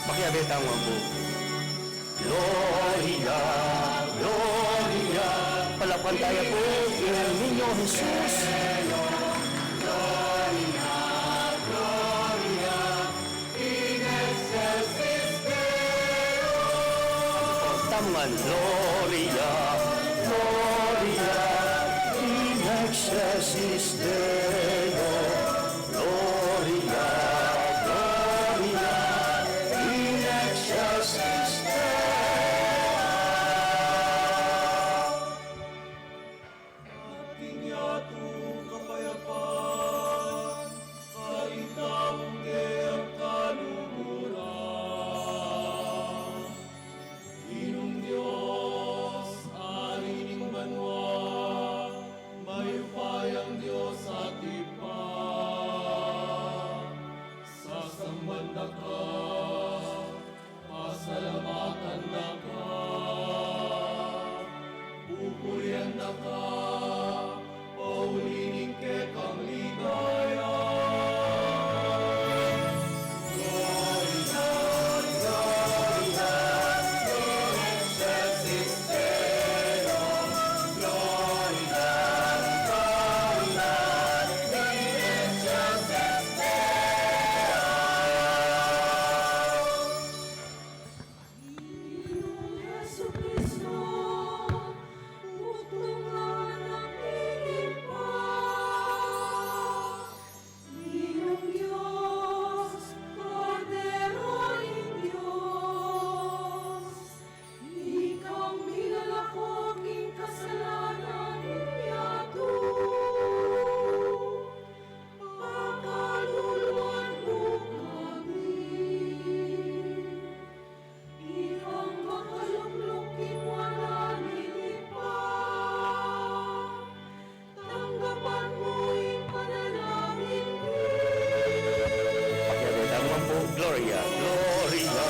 Pakiabe tamu pu. Gloria, Gloria. Palakpakan taya pu ing Niño Jesus. Gloria, Gloria in excelsis Deo. Tamu ngan, Gloria, Gloria in excelsis Deo. Gloria, Gloria in excelsis Deo. At king yatung kapayapan, karin tamu king kaluguran. Ginung Dios, Ari ning banua, mayupayang Dios at Ibpa, sasamban da ka, pasalamatan da ka, pupurian da ka, pauli ning kekang ligaya. Gloria, Gloria in excelsis Deo. Gloria, Gloria in excelsis Deo. Ing Ginung Jesukristo, butong anak ning Ibpa, Ginung Dios, Kordero ning Dios, ikang milalako king kasalanan ning yatu, pakaluluan mu kami. Ikang makalukluk king wara ning Ibpa, tanggapan mu ing panalangin mi. Pakiabe tamu pu, Gloria, Gloria,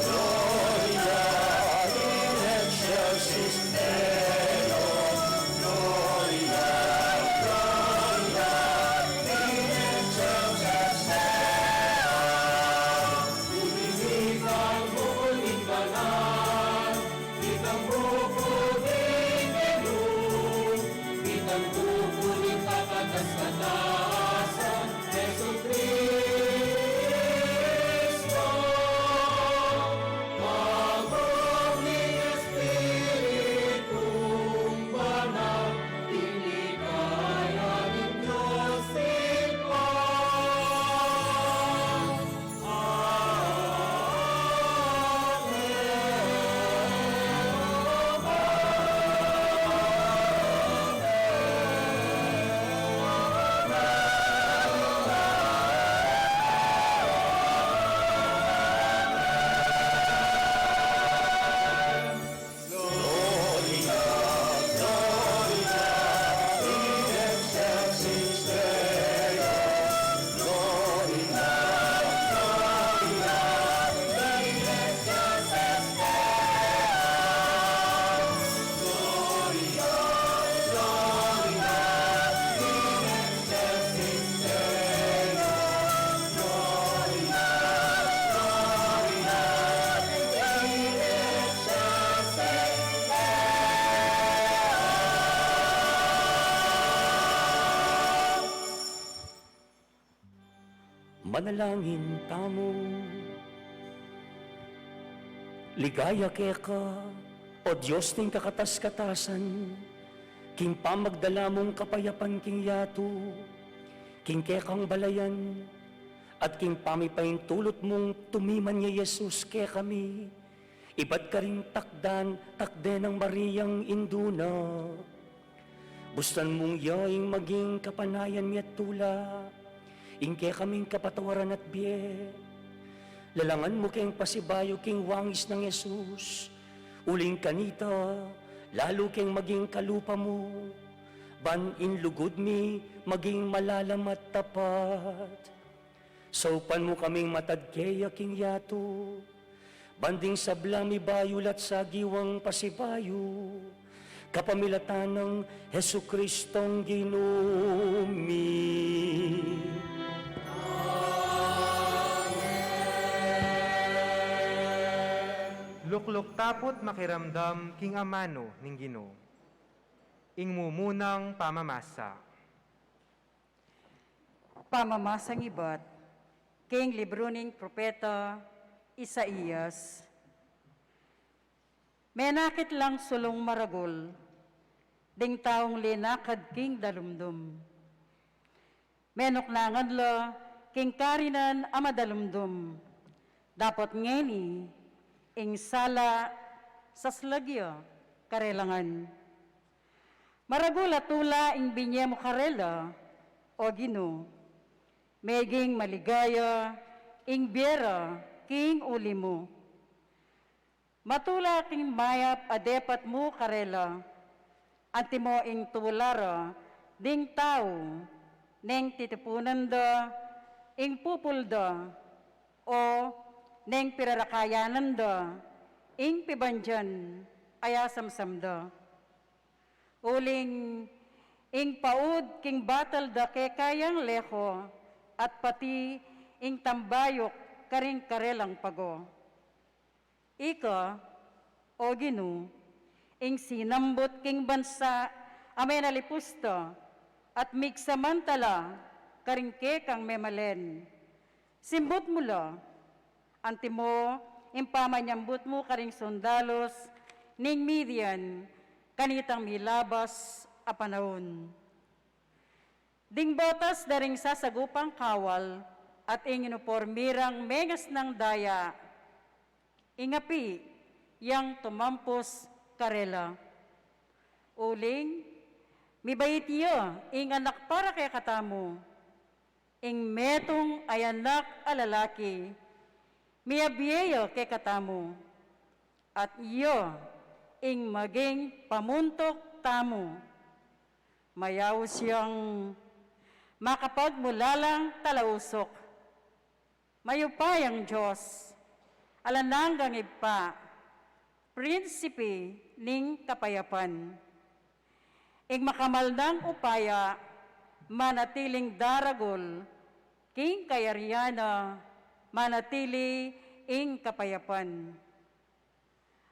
Gloria in excelsis Deo. Gloria, Gloria in excelsis Deo. Ikang bukul ning kanan, ikang bukul ning kenu, ikang bukul ning kakatas-katasan, Jesukristo. Kabang ning Espiritu Banal, ing ligaya ning Dios Ibpa. Gloria, Gloria in excelsis Deo. Gloria, Gloria in excelsis Deo. Gloria, Gloria in excelsis Deo. Gloria, Gloria in excelsis Deo. Manalangin tamu. Ligaya keka, O Dios ning kakatas-katasan, king pamagdala mung kapayapan king yatu, king kekang balayan, at king pamipaintulut mung tumiman ya Jesus kekami, ibat karing takdan, takde nang Mariang indu na. Bustan mung ya ing maging kapanayan mi at tula, ing kekaming kapatawaran at bie. Lalangan mu keng pasibayu king wangis nang Jesus, uling kanita, lalu keng maging kalupa mu, ban ing lugud mi maging malalam at tapat. Saupan mu kaming matad keya king yatu, ban ding sablang mibayulat sagiwang pasibayu, kapamilatan nang Jesucristong Ginu mi. Lukluk tapu't makiramdam king amanu ning Ginu. Ing mumunang pamamasa. Pamamasang ibat king libru ning propeta Isaias. Menakit lang sulung maragul ding taung linakad king dalumdum. Menuknangan la king karinan a madalumdum. Dapot ngeni ing sala saslag ya karela ngan. Maragul a tula ing binye mu karela, O Ginu, meging maligaya ing bie ra king uli mu. Matula king mayap a depat mu karela, antimo ing tula ra ding tau neng titipunan da ing pupul da, o neng pirarakayanan da ing pibandian a yasamsam da. Uling ing paud king batal da keka yang leko, at pati ing tambayuk karing karelang pago. Ika, O Ginu, ing sinambut king bansa a menalipus da, at migsamantala karing kekang memalen. Simbut mu la, antimo ing pamanyambut mu karing sundalus ning Midian kanitang milabas a panaun. Ding botas da ring sasagupang kawal at ing uniporme rang mengasnang daya, ing api yang tumampus karela. Uling mibait ya ing anak para kekatamu, ing metung a anak a lalaki, miyabie ya kekatamu, at iya ing maging pamuntuk tamu. Mayaus yang makapagmulalang talausuk. Mayupayang Dios, alang anggang Ibpa, Prinsipe ning kapayapan. Ing makamal nang upaya manatiling daragul, king kayarian na manatili ing kapayapan.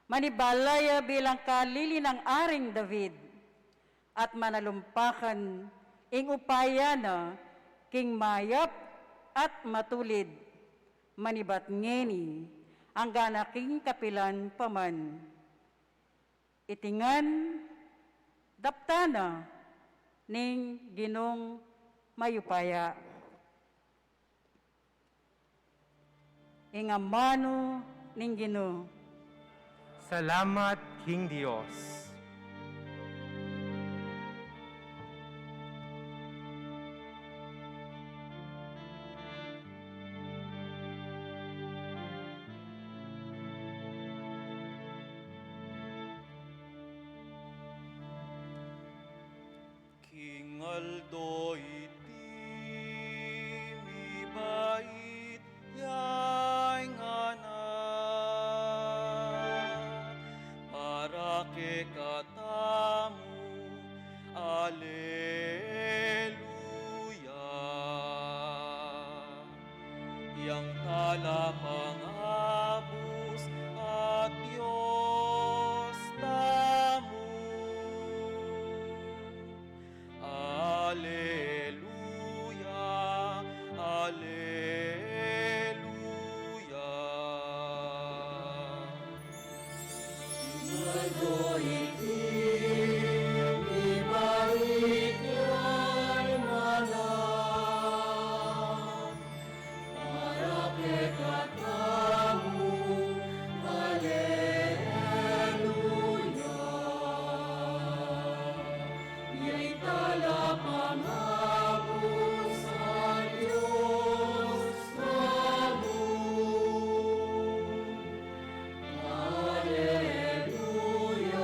Manibala ya bilang kalili nang Aring David, at manalumpakan ing upaya na king mayap at matulid, manibat ngeni anggana king kapilan pa man. Iti ngan daptan na ning Ginung mayupaya. Ing amanu ning Ginu. Salamat king Dios. King aldo iti mibait ya ing anak para kekatamu. Aleluya. Yang talapangabus at Dios tamu. Aleluya, aleluya. King aldo iti mibait ya ing anak para kekatamu. Aleluya. Iyang talapangabus at Dios tamu. Aleluya,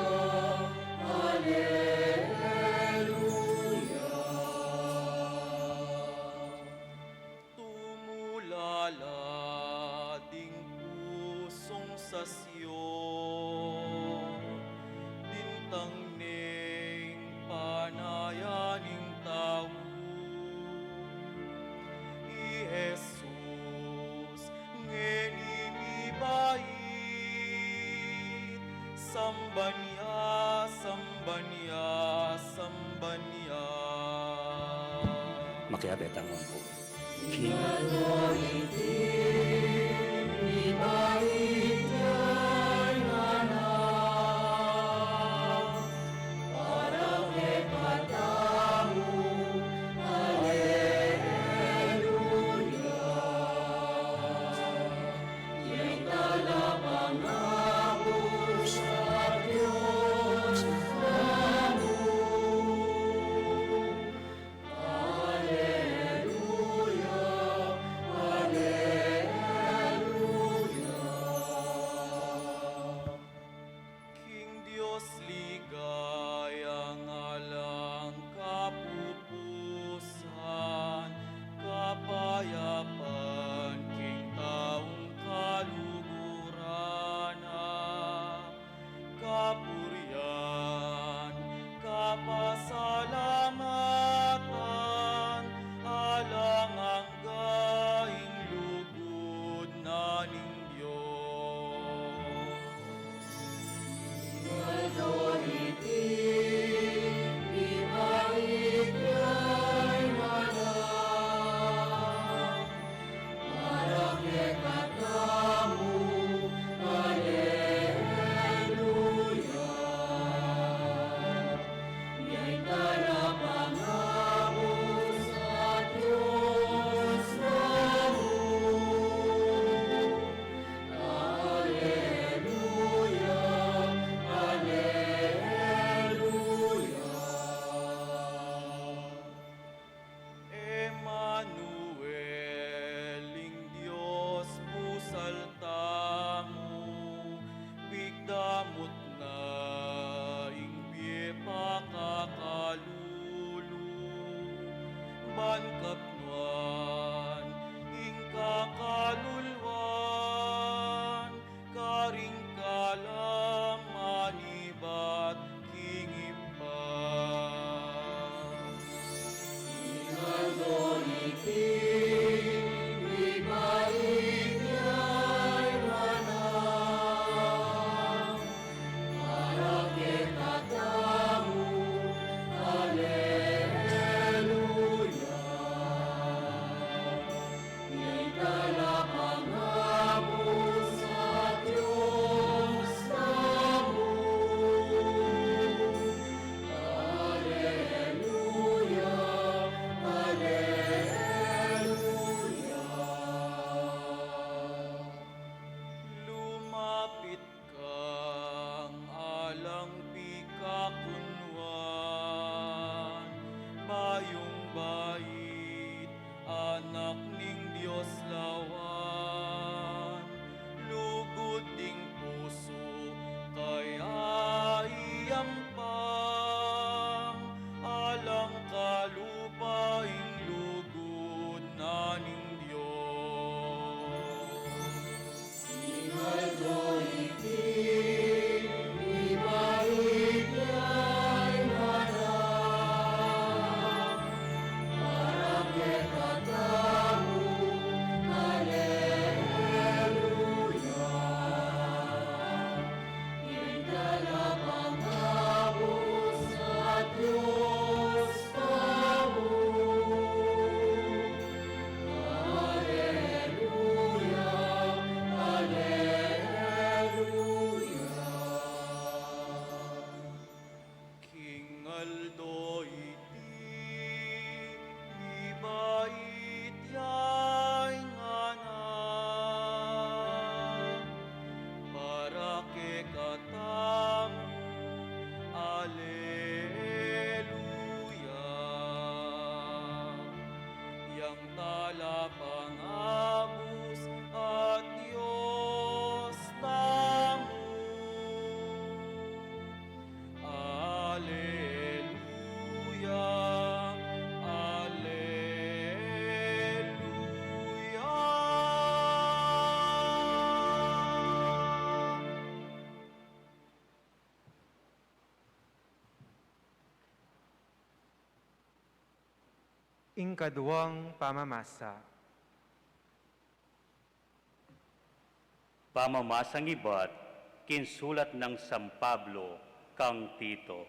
Samban ya, samban ya, samban ya. Makiabe tang ampo. King Authority, ibait ya ing anak, para kekatamu, Alleluia. Ing talapangabus a Dios namu. Alleluia, alleluia. King Dios ligaya, alang kapupusan, kapayapan king taung kaluguran na, kapurian, kapasalamatan, alang angga ing lugud na ning Dios. King Authority, ibait ya ing anak, para kekatamu, Alleluia. Ing talapangabus a Dios namu. Alleluia, alleluia. Emmanuel, ing Dios pusal tamu, pigdamot na ing bie pakakalulu, ban kapnuan ing kakaluluan, karing kalam manibat king Ibpa. King Authority, ibait ya ing anak, para kekatamu, Alleluia. Ing talapangabus a Dios namu. Alleluia, alleluia. Lumapit kang alang pikakunwan, bayung bait, Anak ning Dios lawan, lugud ding pusu kaya iyampang, alang kalupa ing lugud na ning Dios. King Authority, ibait ya ing anak, para kekatamu, Alleluia. Ing talapangabus a Dios namu. Alleluia, alleluia. King aldo iti, ibait ya ing anak, para kekatamu, Alleluia. Yang talapangabus a Dios tamu. Alleluia, alleluia. Ing kaduang pamamasa. Pamamasang ibat King sulat nang San Pablo kang Tito.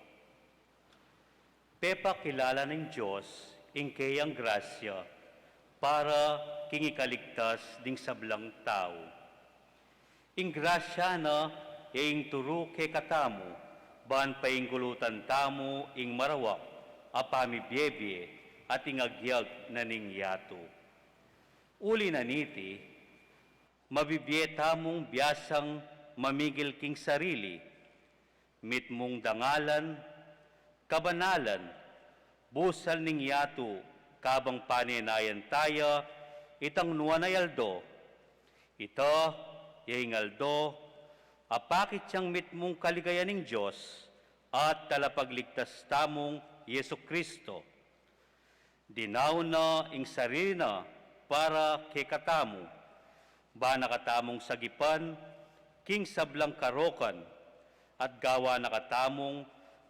Pepakilala ning Dios ing keyang grasya para king ikaligtas ding sablang tau. Ing grasya na e ing turu kekatamu, ban painggulutan tamu ing marawak a pamibiebie at ing agyag na ning yatu. Uli na niti, mabibie tamung biasang mamigil king sarili, mitmung dangalan, kabanalan, busal ning yatu, kabang panenayan taya itang nuan a aldo. Ita ya ing aldo a pakit yang mitmung kaligayan ning Dios at Talapagligtas tamung Jesu-Cristo. Dinaun na ing sarili na para kekatamu, ba na katamung sagipan king sablang karokan, at gawa na katamung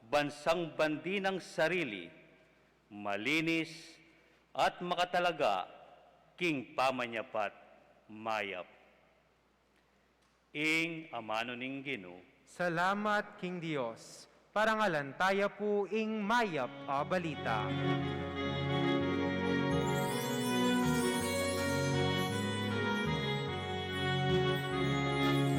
bansang bandi nang sarili, malinis at makatalaga king pamanyapat mayap. Ing amanu ning Ginu. Salamat king Dios. Parangalan taya pu ing mayap a balita.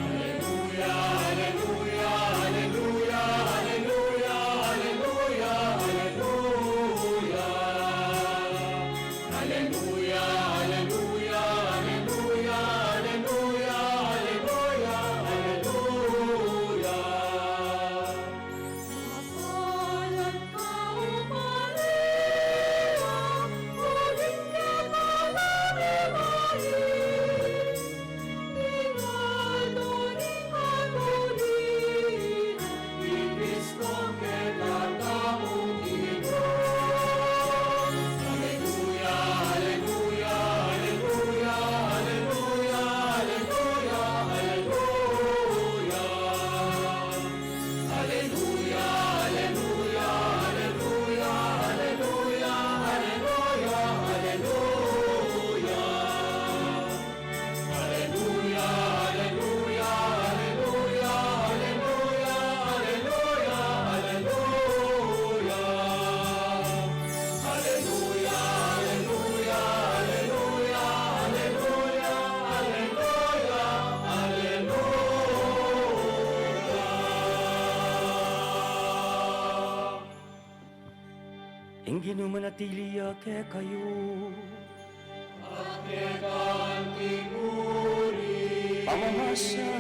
Aleluya, aleluya, aleluya, aleluya, aleluya, aleluya. Aleluya, aleluya, aleluya, aleluya, aleluya, aleluya. Mapalad ka, O Maria, uling kekang babai, ing aldo ning katuliran, i Kristo kekatamu Ginu. Aleluya, aleluya, aleluya, aleluya, aleluya, aleluya. Aleluya, aleluya, aleluya, aleluya, aleluya, aleluya. Aleluya, aleluya, aleluya, aleluya, aleluya, aleluya. Aleluya, aleluya, aleluya, aleluya, aleluya, aleluya. Ing Ginu manatili ya kekayu. At keka mu rin. Pamamasa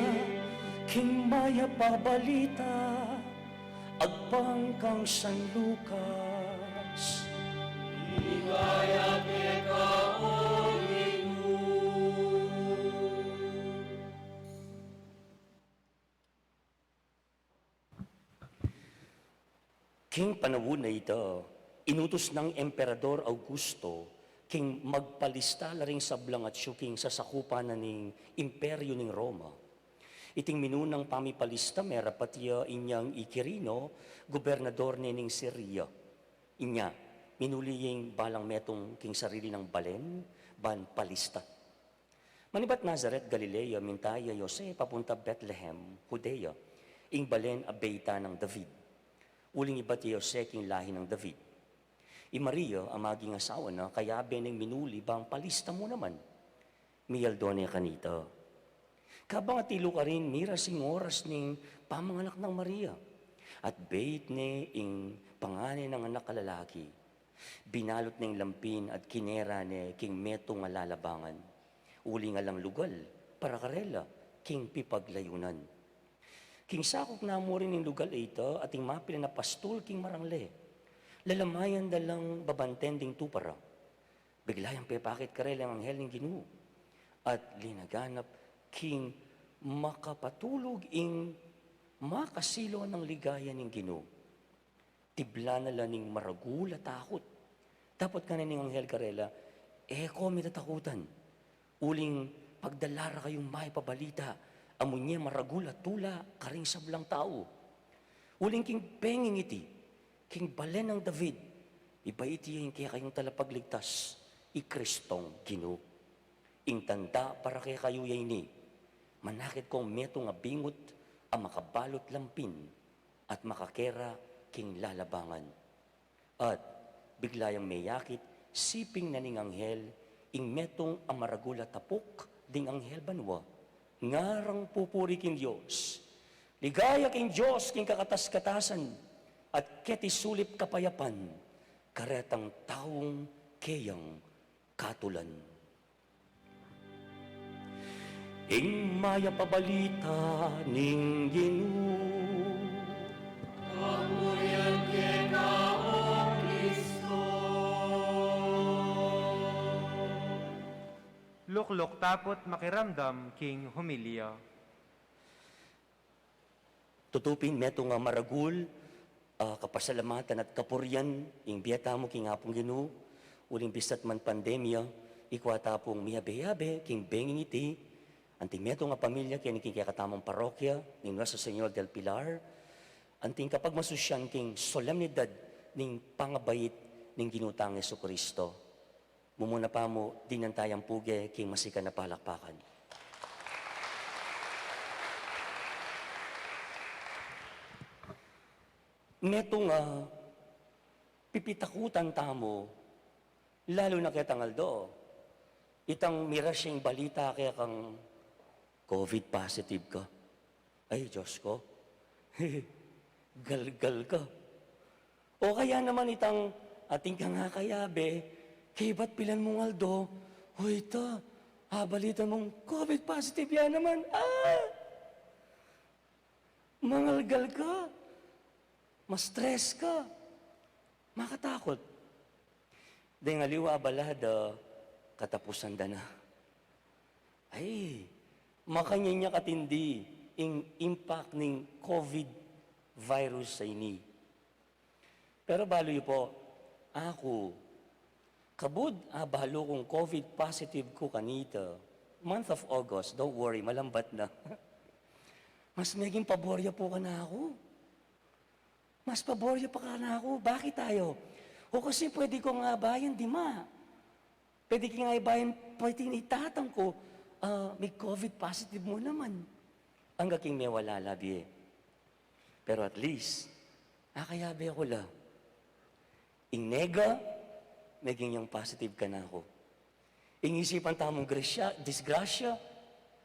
king mayap a balita agpang kang San Lucas. Ligaya keka, O Ginu. King panaun a ita, inutus nang Emperador Augusto king magpalista la ring sablang atyu king sasakupan na ning Imperyu ning Roma. Iting minunang pamipalista merapat ya inyang i Quirino, gobernador ne ning Siria. Inya, minuli ya ing balang metung king sarili nang balen ban palista. Manibat Nazaret, Galilea, minta ya i Jose papunta Betlehem, Judea, ing balen a beit nang David. Uling ibat ya i Jose king lahi nang David. I Maria a maging asawa na, kayabe neng minuli bang palista mu naman. Miyaldo ne kanita. Kabang atilu karin, miras ing oras ning pamanganak nang Maria. At beit ne ing pangan nang anak a lalaki. Binalut neng lampin at kinera ne king metung a lalabangan. Uling alang lugal para karela king pipaglayunan. King sakuk na mu rin ing lugal a ita, ating mapilan a pastul king marangle. Lalamayan da lang babanten ding tupa ra. Bigla yang pepakit karela ing anghel ning Ginu. At linaganap king makapatulug ing makasilo nang ligaya ning Ginu. Tibla na la ning maragul a takut. Dapot ngana ning anghel karela, "E ko mitatakutan. Uling pagdala ra kayung mayap a balita, a munye maragul a tula karing sablang tau. Uling king penging iti, king balen nang David, ibait ya ing kekayung Talapagligtas, i Kristong Ginu. Ing tanda para kekayu ya ini, manakit kong metung a bingut a makabalut lampin at makakera king lalabangan. At bigla yang meyakit siping na ning anghel ing metung a maragul a tapuk ding anghel banua, ngarang pupuri king Dios. Ligaya king Dios king kakatas-katasan, at keti sulip kapayapan karetang taung keyang katulan. Ing mayap a balita ning Ginu. Kapurian keka, O Kristo. Lukluk tapu't makiramdam king homilya. Tutu pin metung a maragul a kapasalamatan at kapurian ing bie tamu king Apung Ginu, uling bista't man pandemya, ikua ta pung miyabe-yabe king benging iti, anti metung a pamilya keni king kekatamung parokya ning Nuestra Señora del Pilar, anting kapagmasusyan king solemnidad ning pangabait ning Ginu tang Jesucristo. Mumuna pa mu, dinan tayang puge king masikan a palakpakan. Metung a pipitakutan tamu, lalu na ketang aldo, itang miras yang balita kekang covid positive ka. Ay, Diyos ko. Galgal ka. O kaya naman itang atin kang akayabe, kaybat pilan mung aldo, "Hoy, ta, abalita mung covid positive ya naman." Ah! Mangalgal ka, ma-stress ka, makatakut. Deng aliwa a balada, katapusan da na. Ay, makanyan ya katindi ing impact ning covid virus a ini. Pero balu yu po, aku, kabud abalu kung covid positive ku kanita, month of August, don't worry, malambat na. Mas meging pabor ya po kanaku. Mas pabor ya pa kanaku. Bakit ayu? O kasi pwede kung abayan, di ma. Pwede king abayan, pwede ing tatang ku, ah, mig covid positive mu naman. Angga king mewala la bie. Pero at least, akayabe ku la. Ing nega, meging yang positive kanaku. Ing isipan tamung grasya, disgrasya,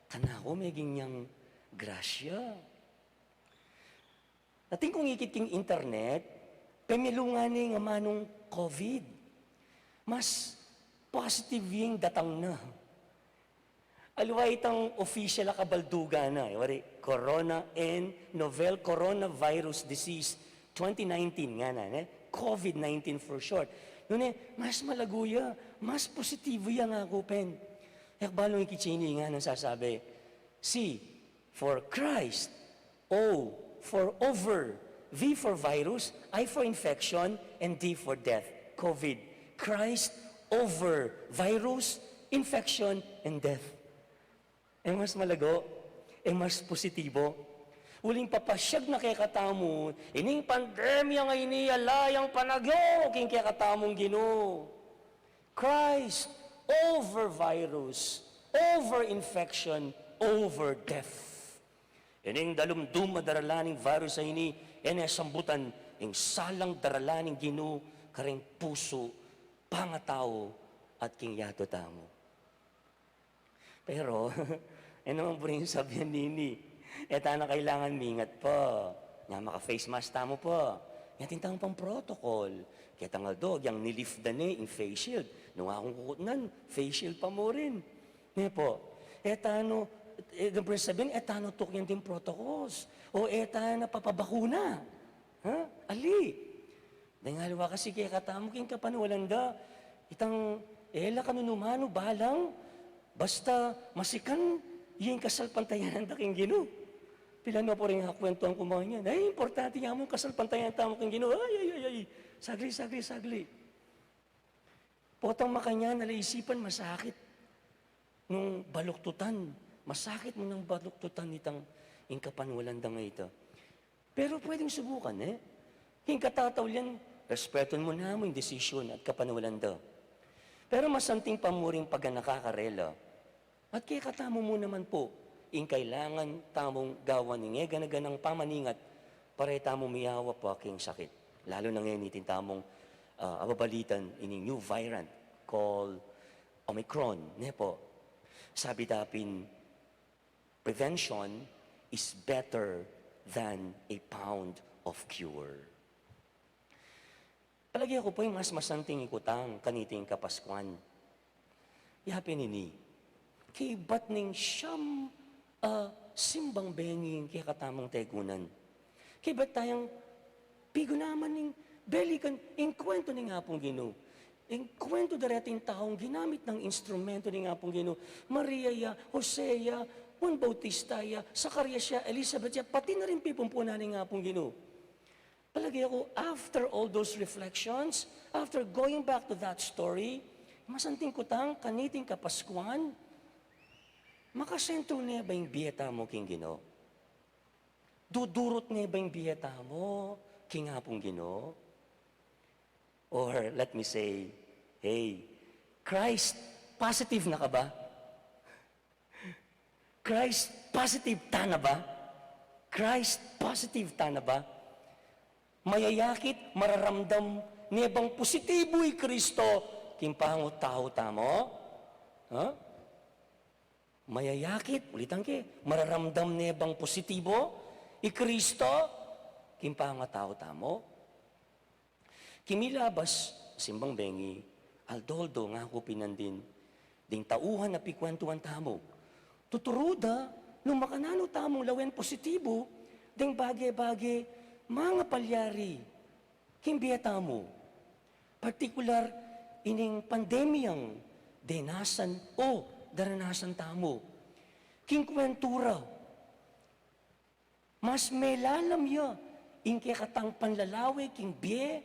kanaku meging yang grasya. Atin kung ikit king internet, pemilungan ne ing amanung covid. Mas positive ing datang na. Aliwa itang official a kabaldugan na, e, wari, Corona and Novel Coronavirus Disease twenty nineteen ngana, ne? covid nineteen for short. Nune, mas malagu ya, mas positibo ya ngaku pin. E ku balu ing ikit ini ngana sasabi, C for Christ, O for over, V for virus, I for infection, and D for death. covid. Christ over virus, infection, and death. E mas malago, e mas positibo. Uling papasyag na kekatamu, ining pandemya ngeni ala yang panagyo king kekatamung Ginu. Christ over virus, over infection, over death. Ining dalumdum a darala ning virus a ini, e ne sambutan ing salang darala ning Ginu kareng pusu, pangatau, at king yatu tamu. Pero, e naman buri ing sabian nini, e tana kailangan mingat pa. Nya maka-face mask tamu pa. Nya atin tamung protocol. Ketang aldo, agyang ni-lift da ne ing face shield. Nung akung kukutnan, face shield pa mu rin. Ne po, e tano, e, e, sabian, e tano tukyan ding protocols. O e tana papabakuna. Ha? Ali. Deng aliwa kasi kekatamu king kapanwalan da, itang e la kanunu manu balang, basta masikan ya ing kasalpantayanan da king Ginu. Pilan mu pu ring akwentuan ku makanyan, ay, importante ya mu ing kasalpantayanan tamu king Ginu. Ay, ay, ay, ay. Sagli, sagli, sagli. Potang makanyan, ala isipan masakit nung baluktutan. Masakit mu nang baluktutan itang ing kapanwalan dang ita. Pero pwedeng subukan, e. King katataulian, respetun mu namu ing desisyon at kapanwalan da. Pero masanting pa mu ring paganaka karela. At kekatamu mu naman pu, Ing kailangan tamung gawan ing e gana-ganang pamaningat para e tamu miyawa pa king sakit. Lalu na ngeni iting tamung, ah, ababalitan ining new variant called Omicron, ne po? Sabi da pin, "Prevention is better than a pound of cure." Palage ku pu ing mas masanting ikutang kaniting Kapaskuan ya pin ini. Kaybat ning siyam a simbang bengi ing kekatamung tegunan, kaybat tayang pigunaman ning belikan ing kwentu ning Apung Ginu. Ing kwentu da reting taung ginamit nang instrumentu ning Apung Ginu. Maria ya, Jose ya, Juan Bautista ya, Zacarias ya, Elizabeth ya, pati na ring pipumpunan ning Apung Ginu. Palage ku, after all those reflections, after going back to that story, masanting kutang kaniting Kapaskuan, makasentru ne ba ing bie tamu king Ginu? Dudurut ne ba ing bie tamu king Apung Ginu? Or let me say, hey, Christ positive na ka ba? Christ positive ta na ba? Christ positive ta na ba? Mayayakit, mararamdam ne bang positibu i Kristo king pangatau tamu? Ha? Mayayakit, ulitan ke, mararamdam ne bang positibu i Kristo king pangatau tamu? King milabas, simbang bengi, aldo-aldo ngaku pin nandin ding tauhan a pikwentuan tamu. Tuturu da nung makananu tamung lawen positibu ding bage-bage mangapalyari king bie tamu. Partikular ining pandemyang denasan o daranasan tamu. King kwentu ra, mas melalam ya ing kekatang panlalawe king bie,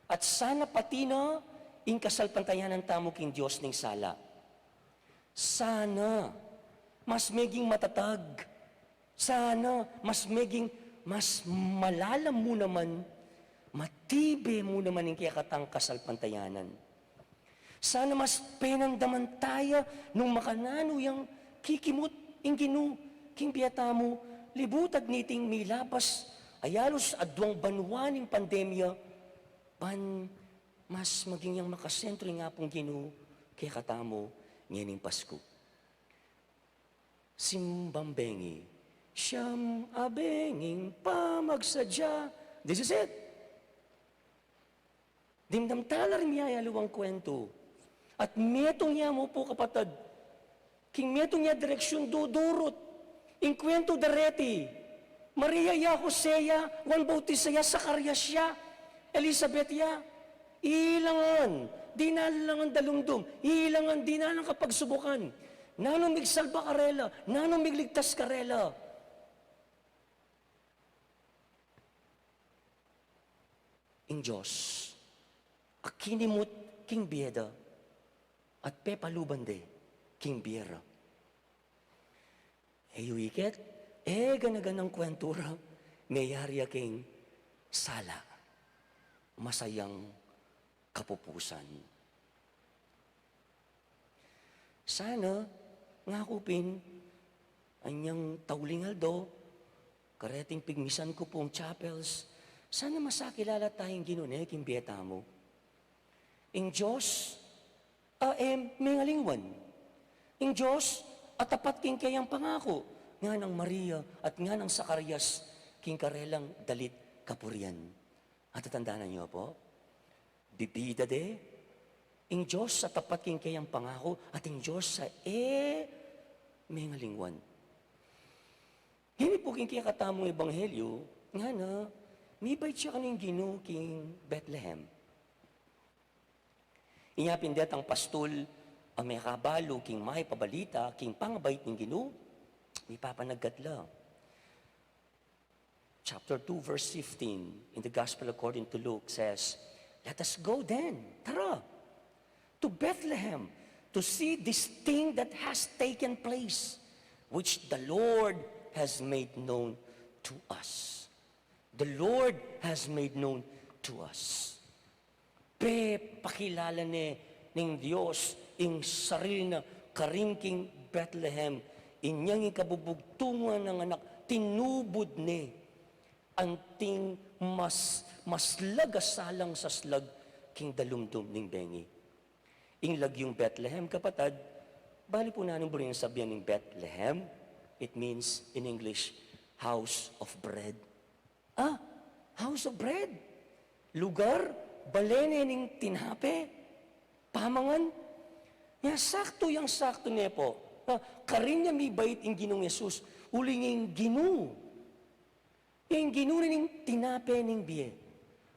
at sana pati na ing kasalpantayanan tamu king Dios ning sala. Sana mas meging matatag, sana mas meging, mas malalam mu naman, matibe mu naman ing kekatang kasalpantayanan. Sana mas penandaman taya nung makananu yang kikimut ing Ginu king bie tamu, libutad niting milabas a yalos aduang banua ning pandemya, ban mas maging yang makasentru ing Apung Ginu kekatamu ngening Pasku. Simbang bengi, siyam a benging pamagsadya. This is it. Dimdam tala ring miyayaliwang kwentu. At metung ya mu pu, kapatad, king metung ya direksyun dudurut ing kwentu da reti. Maria ya, Jose ya, Juan Bautista ya, Zacarias ya, Elizabeth ya. Ilangan, dinalan lang dalumdum. Ilangan, dinalan kapagsubukan. Nanung migsalba karela, nanung migligtas karela? Ing Dios a kinimut king bie da at pepaluban de king bie ra. E yu iket, e gana-ganang kwentu ra meyari ya king sala, masayang kapupusan. Sana, ngaku pin, anyang tauling aldo, kareting pigmisan ku pung chapels, sana mas akilala tayang Ginu ne king bie tamu. Ing Dios a e mengalingwan. Ing Dios a tapat king keyang pangaku, nganang Maria at nganang Zacarias, king karelang dalit kapurian. Atatandanan yu pu? Bibida de, ing Dios a tapat king keyang pangaku, at ing Dios a e mengalingwan. Ini pu king kekatamung ebanghelyu, ngana, mibait ya kanu ing Ginu king Bethlehem. Inya pin detang pastul a mekabalu king mayap a balita king pangabait ning Ginu, mipapanagkat la. Chapter two, verse fifteen in the Gospel according to Luke says, "Let us go then, tara, to Bethlehem to see this thing that has taken place, which the Lord has made known to us." The Lord has made known to us. Pepakilala ne ning Dios ing sarili na karin king Bethlehem, Inyang ing kabubugtungan nang anak, tinubud ne anting mas, maslag a salang saslag king dalumdum ning bengi. Ing lagyung Bethlehem, kapatad, bale pu nanung buri nang sabian ing Bethlehem? It means, in English, house of bread. Ah, house of bread. Lugar, bale ne ning tinape, pamangan. Nya saktu yang saktu ne pu. Ah, karin ya mibait ing Ginung Jesus. Uling ing Ginu, ing Ginu ne ning tinape ning bie.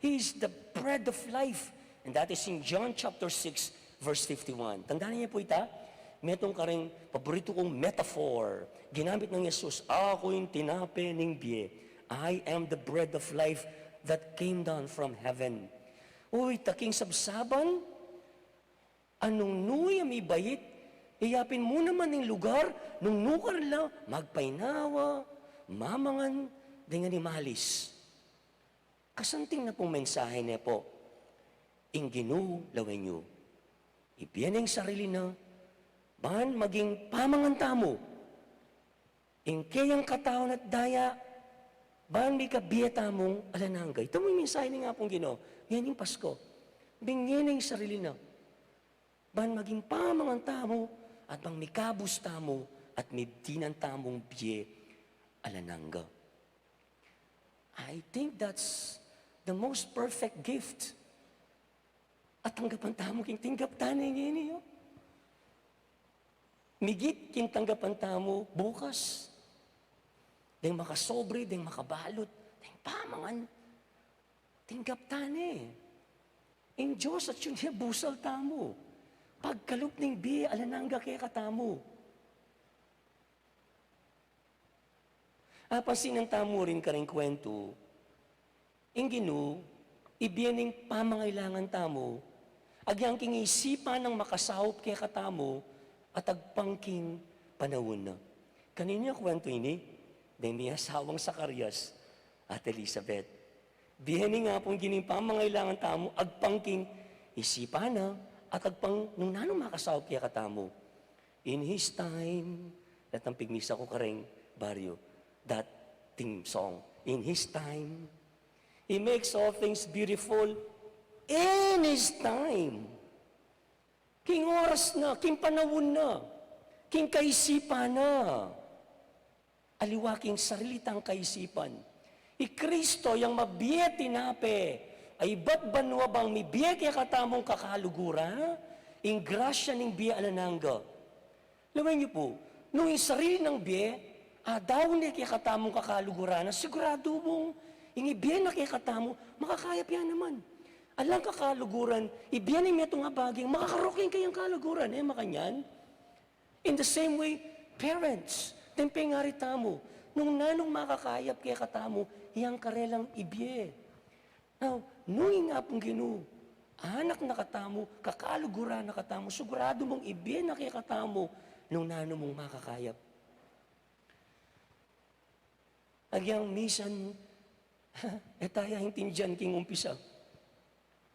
He is the bread of life. And that is in John chapter six, verse fifty-one. Tandaan niyo po ita, metung karing paboritu kung metaphor. Ginamit nang Jesus, "Aku ing tinape ning bie." "I am the bread of life that came down from heaven." Uy, taking sabsaban, anung nu ya mibait, iyapin mu naman ing lugar, nung nu karin la magpainawa, mamangan, deng animalis. Kasanting na pung mensahe ne pu. Ing Ginu, lawen yu, ibie ne ing sarili na, ban maging pamangan tamu. Ing keyang katawan at daya, ban mika bie tamung alang angga. Ita mu ing mensahe ning Apung Ginu, ngeni ing Pasko. Binye ne ing sarili na, ban maging pamangan tamu, at bang mikabus tamu, at mibdinan tamung bie alang angga. I think that's the most perfect gift a tanggapan tamu king tinggap tane ngeni, o. Migit king tanggapan tamu bukas, deng makasobri, deng makabalut, deng pamangan, tinggap tane. Ing Dios atiu ne busal tamu, pagkalub ning bie alang angga kekatamu. Apansinan tamu rin karing kwentu, ing Ginu, ibie ning pamangailangan tamu, agyang king isipan nang makasaup kekatamu, at agpang king panaun na. Kaninu ya kwentu ini? Deng miasawang Zacarias at Elizabeth. Bie ning Apung Ginu ing pamangailangan tamu, agpang king isipan na, at agpang nung nanung makasaup kekatamu. In His time, datang pigmisa ku kareng baryu, that theme song, "In His time, He makes all things beautiful in His time." King oras na, king panaun na, king kaisipan na. Aliwa king sarili tang kaisipan. I Kristo yang mabie tinape, a ibat banua bang mibie kekatamung kakaluguran, ing grasya ning bie alang angga. Lawen yu pu, nung ing sarili nang bie, adaun ne kekatamung kakaluguran, na siguradu mung ing ibie na kekatamu, makakayap ya naman. Alang kakaluguran, ibie ne ing metung a bage, makakarok ya ing kayang kaluguran, e makanyan? In the same way, parents, deng pengari tamu, nung nanung makakayap kekatamu, yang karelang ibie. Now, nung ing Apung Ginu, anak na katamu, kakaluguran na katamu, siguradu mung ibie na kekatamu, nung nanu mung makakayap. Agyang misan, e ta ya intindian king umpisa.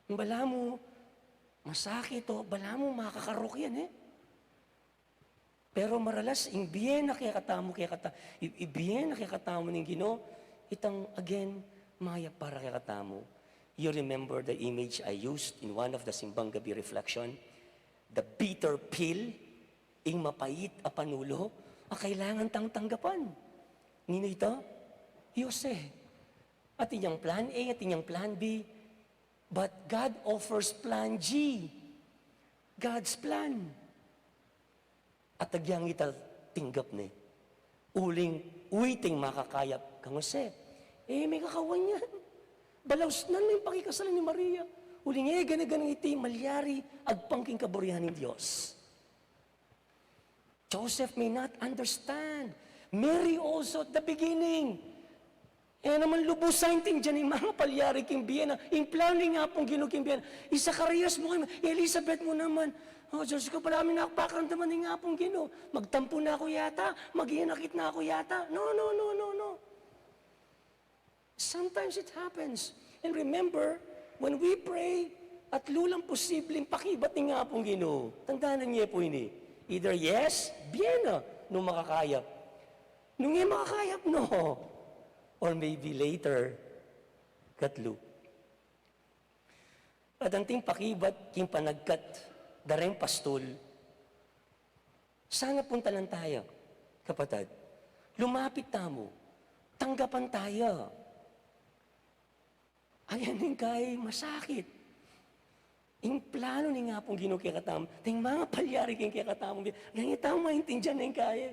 Balamu masakit o, balamu makakarok yan, e. Pero maralas, ing bie na kekatamu, kekata-, i-, ibie na kekatamu ning Ginu, itang again, mayap para kekatamu. You remember the image I used in one of the Simbang Gabi reflection? The bitter pill, ing mapait a panulo, a kailangan tang tanggapan. Ninu ita? Jose. Atin yang plan A, atin yang plan B. But God offers plan G. God's plan. At agyang ita tinggap ne. Uling, uy, ting makakayap kang Jose. E, mekakawan yan. Balausnan ne ing pakikasal ni Maria. Uling, e gana-gana iti malyari agpang king kaburian ning Dios. Joseph may not understand. Mary also at the beginning. E naman lubus a intindian ing mapalyari king bie na, ing plano ning Apung Ginu king bie na. I Zacarias mu, i Elizabeth mu naman. O Dios ku, balamu na ku pakiramdaman ing Apung Ginu. Magtampu na ku yata, mag-iinakit na ku yata. No, no, no, no, no. Sometimes it happens. And remember, when we pray, atlu lang posibleng pakibat ning Apung Ginu. Tandanan ye pu ini. Either yes, bie na. nung makakayap. Nung e makakayap, no. Or maybe later, katlu. At anting pakibat king panagkat da reng pastul, sana puntalan taya, kapatad. Lumapit tamu, tanggapan taya. Ayan ing kaya masakit. Ing plano ning Apung Ginu kekatamu, ing mapalyari king kekatamu, ayan ing tamu maintindian ing kaya.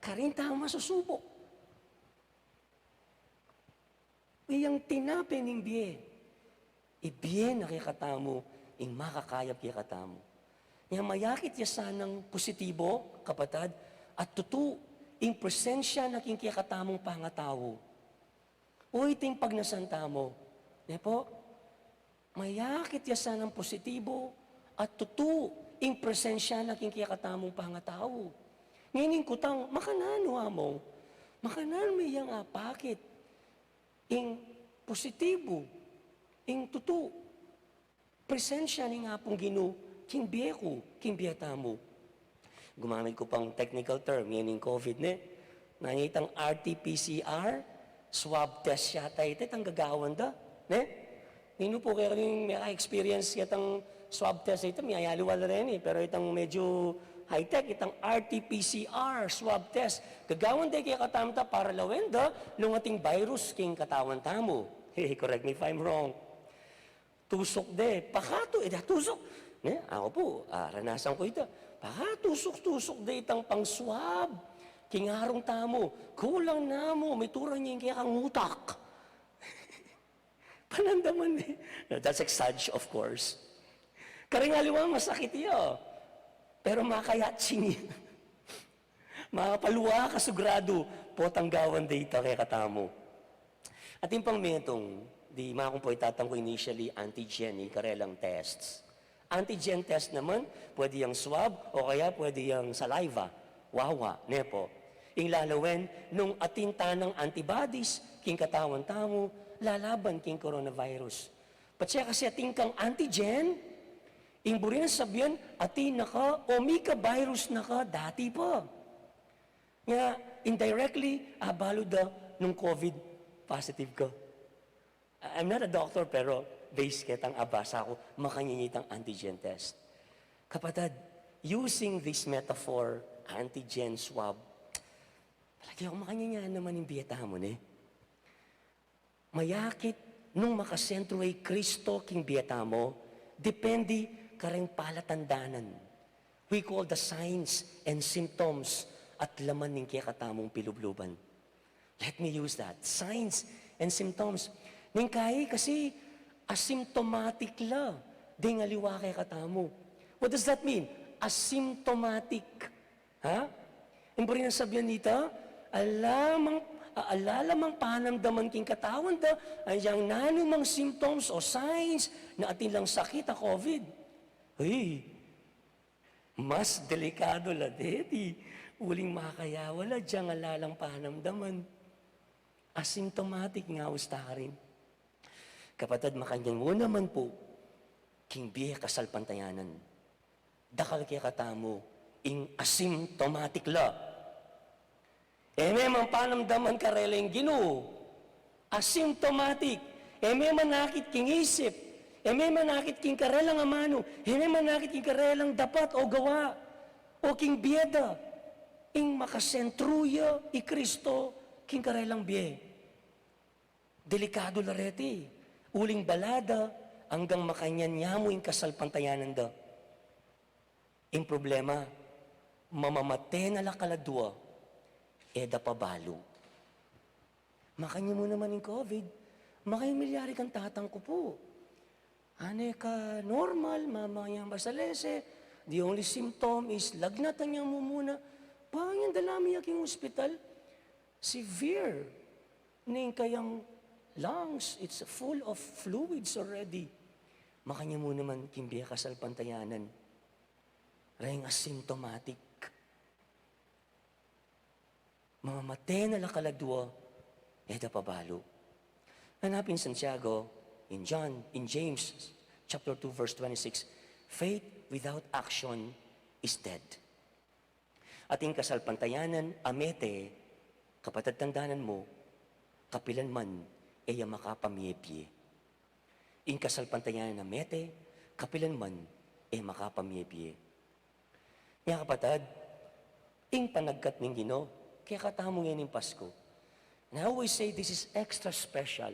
Karin tamu masusubok. Iyang tinape ning bie, ibie na kekatamu ing makakayap kekatamu. Nya mayakit ya sanang positibo, kapatad, at tutu ing presensya na king kekatamung pangatau. O iting pagnasan tamu, ne pu? Mayakit ya sanang positibo at tutu ing presensya na king kekatamung pangatau. Ngening kutang, makananu, Among? Makananu me yang apakit ing positibo, ing tutu presensya ning Apung Ginu king bie ku, king bie tamu? Gumamit ku pang technical term, ngening COVID, ne? Nanu itang R T P C R, swab test yata ita, itang gagawan da, ne? Ninu pu kekayung meka-experience ketang swab test ita, miyayaliwa la reni, pero itang medyo high-tech, itang R T P C R swab test. Gagawan da kekatamu ita para lawen da nung ating virus king katawan tamu. Hey, correct me if I'm wrong. Tusuk de, pakatu-, eh, tusuk. Ne, aku pu, ah, ranasan ku ita. Pakatusuk-tusuk de itang pang-swab king arung tamu. Kulang namu, mitura ne ing kekang utak. Panamdaman ne. No, that's exage, of course. Kareng aliwa masakit ya. Pero makayatsing ya. Mapalua ka siguradu, potang gawan de ita kekatamu. Atin pang metung, di maku pu itatang ku initially antigen ing karelang tests. Antigen test naman, pwede yang swab o kaya pwede yang saliva, wawa, ne pu. Ing lalawen, nung atin tanang antibodies king katawan tamu lalaban king coronavirus. Patse kasi atin kang antigen, ing buri nang sabian, atin na ka o mika-virus na ka dati pa. Nya, indirectly, abalu da nung COVID positive ka. I'm not a doctor, pero base ketang abasa ku, makanyan ya itang antigen test. Kapatad, using this metaphor, antigen swab, palage ku makanyan ya naman ing bie tamu, ne? Mayakit nung makasentru i Kristo king bie tamu, depende kareng palatandanan. We call the signs and symptoms at laman ning kekatamung pilubluban. Let me use that. Signs and symptoms. Ning kai kasi asymptomatic la ding aliwa kekatamu. What does that mean? Asymptomatic. Ha? Ing buri nang sabian nita, ala mang, a-, ala la mang panamdaman king katawan da, anyang nanu mang symptoms o signs na atin lang sakit a COVID. Uy, mas delikadu la deti, uling makayawa la diyang ala lang panamdaman. Asymptomatic ing aus ta karin. Kapatad, makanyan mu naman pu, king bie kasalpantayanan. Dakal kekatamu ing asymptomatic la. E me man panamdaman karela ing Ginu, asymptomatic. E me manakit king isip, e me manakit king karelang amanu, e me manakit king karelang dapat o gawa, o king bie da, ing makasentru ya i Kristo king karelang bie. Delikadu la reti, uling bala da anggang makanyan ya mu ing kasalpantayanan da. Ing problema, mamamate na la kaladua, e da pa balu. Makanyan mu naman ing COVID, makanyan milyari kang tatang ku pu. Ane ka normal, mamanyang basalese, the only symptom is lagnat anyang mumuna. Bang yang dala mi ya king ospital, severe. Ning kayang lungs, it's full of fluids already. Makanyan mu naman king bie kasalpantayanan. Reng asymptomatic. Mamamate na la kaladua, e da pa balu. Nganang pin Santiago, in John, in James chapter two, verse twenty-six, "Faith without action is dead." At ing kasalpantayanan a mete, kapatad, tandanan mu, kapilan man e ya makapamie-bie. Ing kasalpantayanan a mete, kapilan man e makapamie-bie. Nya kapatad, ing panagkat ning Ginu kekatamu ngening Pasku. And I always say this is extra special.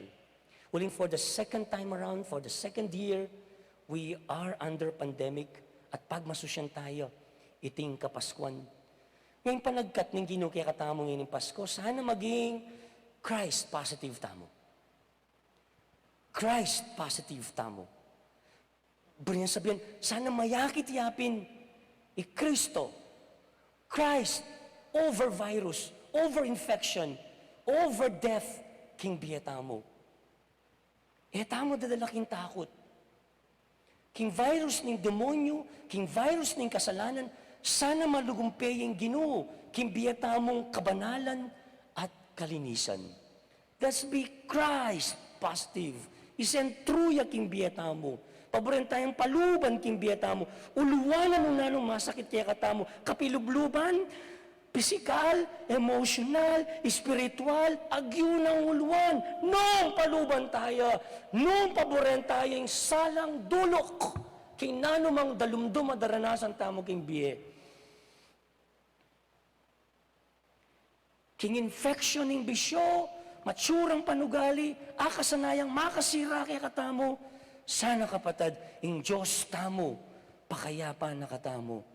Uling for the second time around, for the second year, we are under pandemic at pagmasusyan tayu iting Kapaskuan. Nya ing panagkat ning Ginu kekatamu ngening Pasku, sana maging Christ positive tamu. Christ positive tamu. Buri nang sabian, sana mayakit ya pin i Kristo, Christ, over virus, over infection, over death, king bie tamu. E tamu dadala king takut. King virus ning demonyu, king virus ning kasalanan, sana malugumpe ya ing Ginu king bie tamung kabanalan at kalinisan. Let's be Christ positive. Isentru ya king bie tamu. Paburen tayang paluban king bie tamu. Uluan na nung nanung masakit kekatamu. Kapilubluban, pisikal, emosyonal, espiritual, agyu nang uluan. Nung paluban taya, nung paburen taya ing salang duluk king nanumang dalumdum a daranasan tamu king bie. King infection ning bisyu, matsurang panugali, akasanayang makasira kekatamu, sana kapatad, ing Dios tamu, pakayapan na katamu.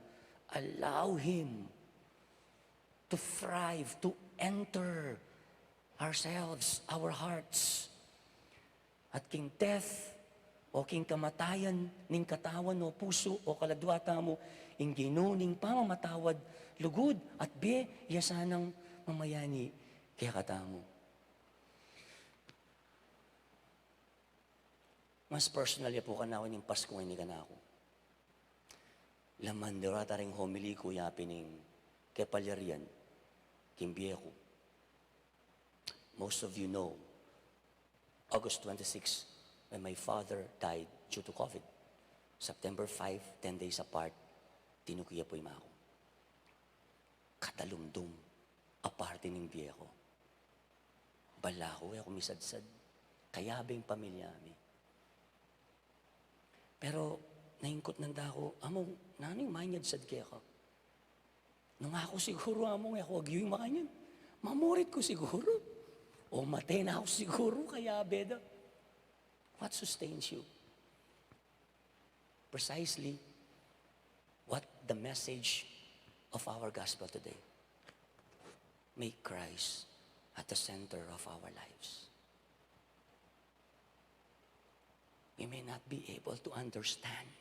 Allow Him to thrive, to enter ourselves, our hearts. At king death, o king kamatayan ning katawan o pusu o kaladua tamu, ing Ginu ning pamamatawad, lugud at bie, iya sanang mamayani kekatamu. Mas personal ya pu kanaku ning Pasku ngeni kanaku. Laman dura ta ring homily ku ya pin ing kepalyarian king bie ku. Most of you know, August twenty-six, when my father died due to COVID. September five, ten days apart, tinuki ya pu i maku. Kadalumdum a parti ning bie ku. Balaku e ku misadsad. Kayabe ing pamilya mi. Pero naingkut nanda ku, "Among, nanu ing manyadsad keka?" Nung aku siguru, Among, e ku agyu ing makanyan. Mamurit ku siguru. O mate na ku siguru, kayabe da. What sustains you? Precisely what the message of our gospel today. Make Christ at the center of our lives. We may not be able to understand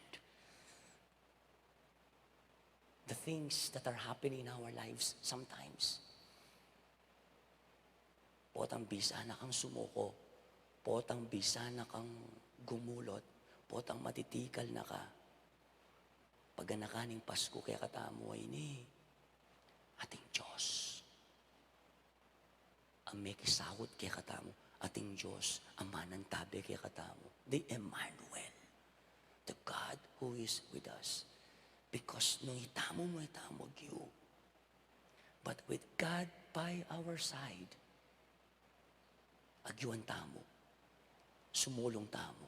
the things that are happening in our lives sometimes. Potang bisa na kang sumuko, potang bisa na kang gumulot, potang matitikal na ka. Paganakan ning Pasku kekatamu ini, ating Dios a mekisaut kekatamu, ating Dios a manantabe kekatamu. The Emmanuel, the God who is with us. Because nung itamu mu, itamu agyu. But with God by our side, agyuan tamu, sumulung tamu,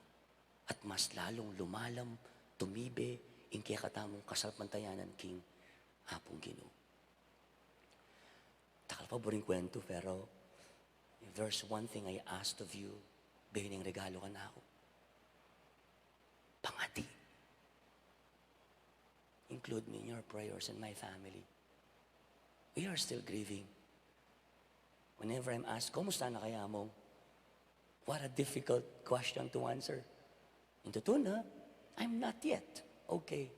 at mas lalung lumalam, tumibe, ing kekatamung kasalpantayanan king Apung Ginu. Takal pa buring kwentu, pero if there's one thing I asked of you, bie ning regalo kanaku, pangadi. Include me in your prayers and my family. We are still grieving. Whenever I'm asked, "Kumusta na kaya, Among?" What a difficult question to answer. Ing tutu na, I'm not yet okay.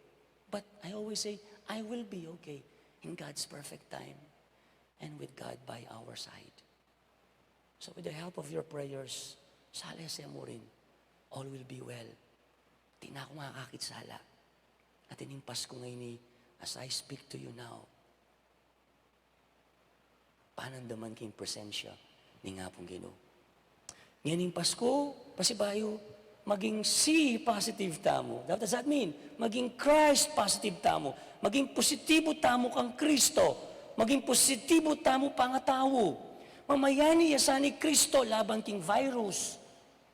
But I always say, "I will be okay in God's perfect time and with God by our side." So with the help of your prayers, salese mu rin. All will be well. Atin na kung akakit sala. At ining Pasku ngeni, as I speak to you now, panandaman king presensya ning Apung Ginu. Ngening Pasku, pasibayu, Maging C positive tamu. What does that mean? Maging Christ positive tamu. Maging positibo tamu kang Kristo. Maging positibo tamu pangatau. Mamayani ya sa ni Kristo laban king virus,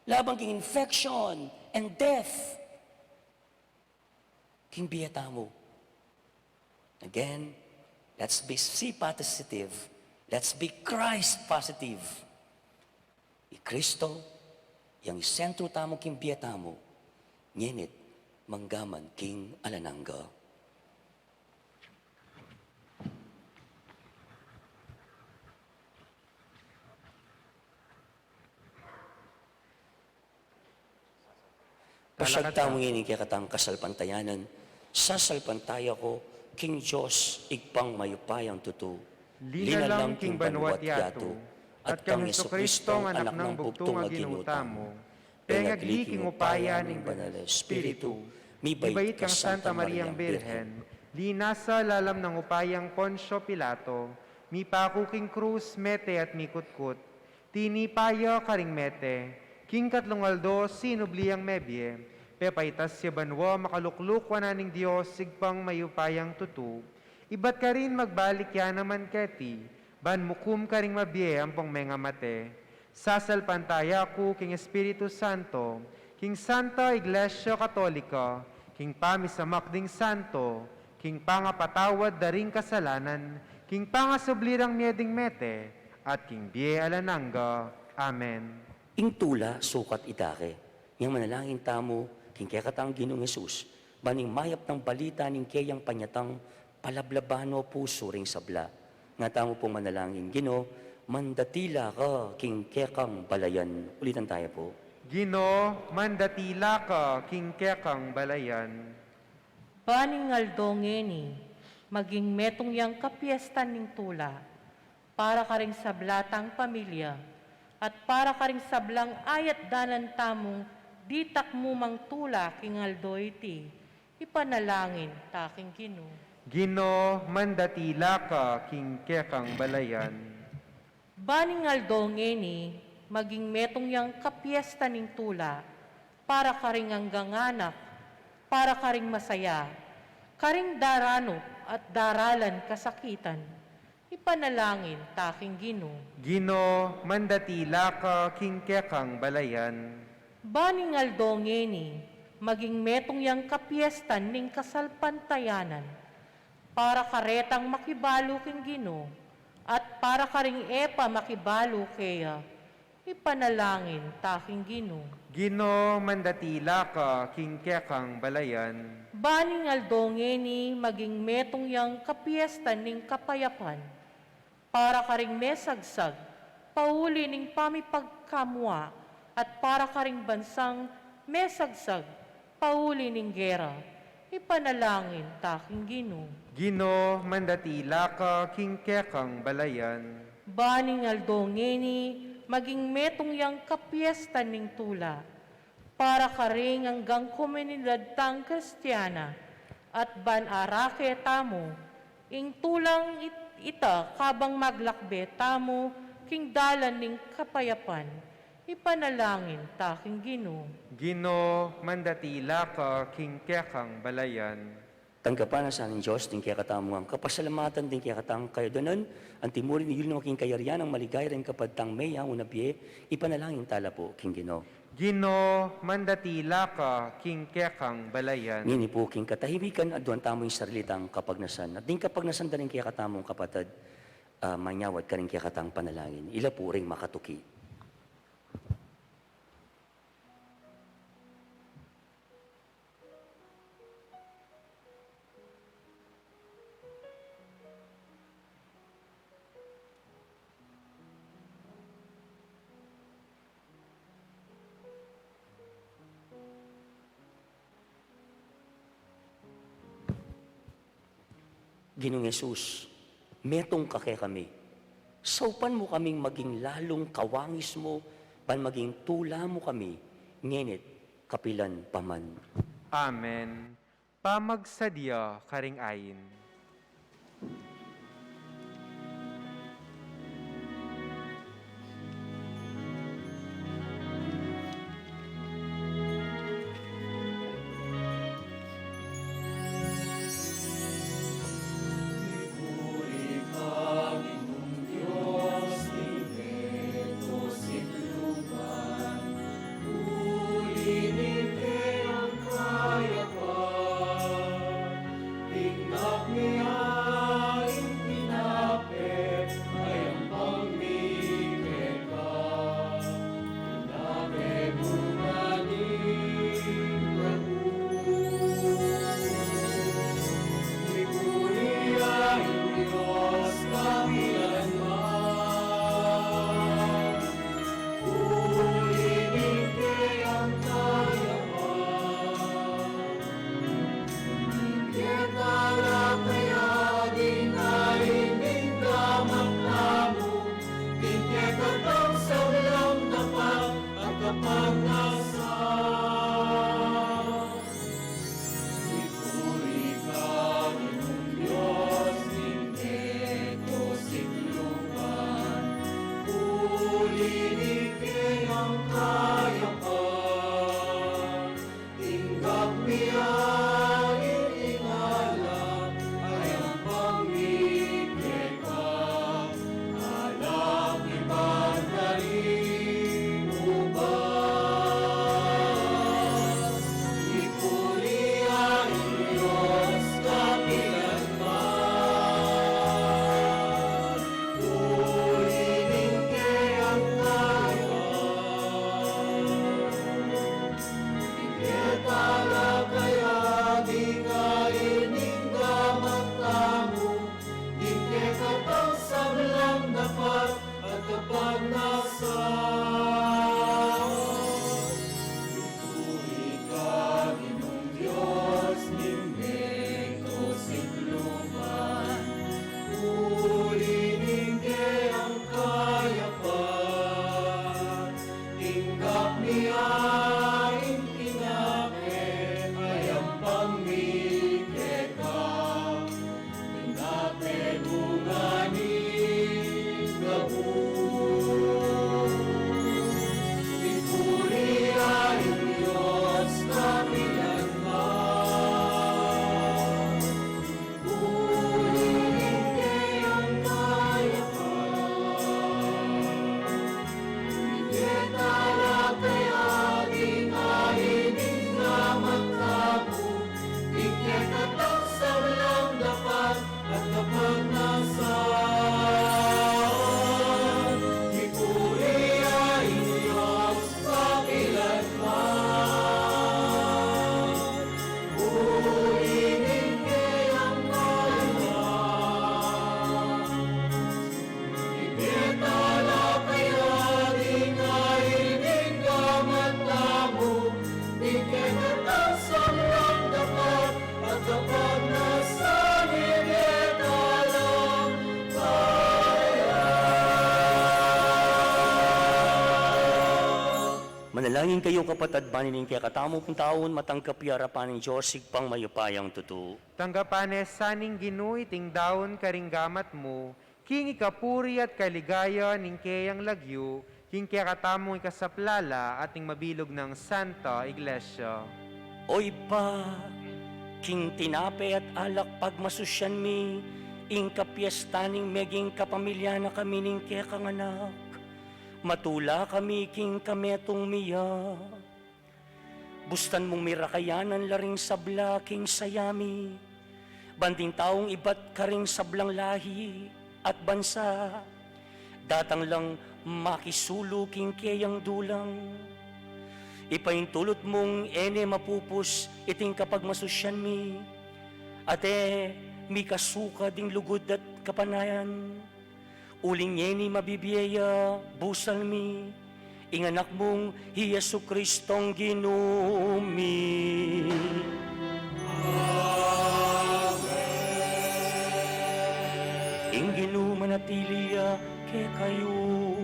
laban king infection and death. King bie tamu. Again, let's be C positive. Let's be Christ positive. I Kristo, yang isentro tamu king bie tamu, ngenit manggaman king alang angga. Pasyag tamu ngeni ing kekatang kasalpantayanan. Sasalpantaya ku king Dios, Ibpang mayupayang tutu, linalang king banua't yatu, at kang Jesucristo, anak nang bugtung a Ginu tamu, pengagli king upaya ning Banal a Espiritu, mibait kang Santa Mariang Birhen, linasa lalam nang upayang Poncio Pilato, mipaku king krus, mete at mikutkut, tinipa ya karing mete, king katlung aldo sinubli yang mebie, pepaitas ya banua, makalukluk wanan ning Dios Ibpang mayupayang tutu, ibat karin magbalik ya naman keti, ban mukum karing mabie ampong mengamate. Sasalpantaya ku king Espiritu Santo, king Santa Iglesia Katolika, king pamisamak ding santo, king pangapatawad da ring kasalanan, king pangasubli rang mie ding mete, at king bie alang angga. Amen. Ing tula sukat ita ke, ngening manalangin tamu king kekatang Ginung Jesus, ban ing mayap nang balita ning keyang panyatang palablaban o pusu ring sabla. Nga tamu pung manalangin, Ginu, mandatila ka king kekang balayan. Ulitan taya pu. Ginu, mandatila ka king kekang balayan. Ban ing aldo ngeni, maging metung yang kapiestan ning tula, para karing sabla tang pamilya, at para karing sablang ayat danan tamung ditak mu mang tula king aldo iti, ipanalangin ta king Ginu. Ginu, mandatila ka king kekang balayan. Ban ing aldo ngeni, maging metung yang kapiestan ning tula, para karing anggang anak, para karing masaya, karing daranup at daralan kasakitan, ipanalangin ta king Ginu. Ginu, mandatila ka king kekang balayan. Ban ing aldo ngeni, maging metung yang kapiestan ning kasalpantayanan, para karetang makibalu king Ginu, at para karing e pa makibalu keya, ipanalangin ta king Ginu. Ginu, mandatila ka king kekang balayan. Ban ing aldo ngeni, maging metung yang kapiestan ning kapayapan, para karing mesagsag pauli ning pamipagkamua, at para karing bansang mesagsag pauli ning gera, ipanalangin ta king Ginu. Ginu, mandatila ka king kekang balayan. Ban ing aldo ngeni, maging metung yang kapiestan ning tula, para karing anggang komunidad tang Kristiana, at ban arake tamu ing tulang it-, ita kabang maglakbe tamu king dalan ning kapayapan, ipanalangin ta king Ginu. Ginu, mandatila ka king kekang balayan. Tanggapan na sa ning Dios ding kekatamung kapasalamatan, ding kekatang kayadwanan, anti murin iyul na king kayarian nang maligaya ring kapad tang meyaun a bie, ipanalangin tala pu king Ginu. Ginu, mandatila ka king kekang balayan. Ngeni pu king katahimikan, aduan tamu ing sarili tang kapagnasan, at ding kapagnasan da ring kekatamung kapatad, ah, manyawad karing kekatang panalangin. Ila pu ring makatuki. Ginung Jesus, metung ka kekami. Saupan mu kaming maging lalung kawangis mu, ban maging tula mu kami, ngeni't kapilan pa man. Amen. Pamagsadya karing ain. pagnasan. Puri ka, Ginung Dios ning metung sikluban, puri ning keyang kayapan. Tinggap mi ing tinape, ayampang mi keka, tinape bunga ning gabus. Ipuri ya ing Dios kapilan man. Puri ning keyang kayapan. Ing keta la kaya ding ain ning gamat tamu, ing kekatang sablang dapat at kapagnasan. Ipuri ya ing Dios kapilan man. Puri ning keyang kayapan. Ing keta la kaya ding ain ning gamat tamu, ing kekatang sablang dapat at kapagnasan. Ing keta la kaya. Manalangin kayu, kapatad, ban ining kekatamung taun matanggap ya arapan ning Dios Ibpang mayupayang tutu. Tanggapan ne sa ning Ginu iting daun karing gamat mu, king ikapuri at kaligaya ning keyang lagyu, king kekatamung ikasaplala at ning mabilug nang Santa Iglesia. O Ibpa, king tinape at alak pagmasusyan mi ing kapiestan ning meging kapamilya na kami ning kekang anak, matula kami king kametung mi ya. Bustan mung mirakayanan la ring sabla king saya mi, ban ding taung ibat karing sablang lahi at bansa, datang lang makisulu king keyang dulang. Ipaintulut mung e ne mapupus iting kapagmasusyan mi, at e mikasuka ding lugud at kapanayan. Uling ngeni mabibie ya busal mi, ing Anak mung i Jesucristong Ginu mi. Amen. Ing Ginu manatili ya kekayu.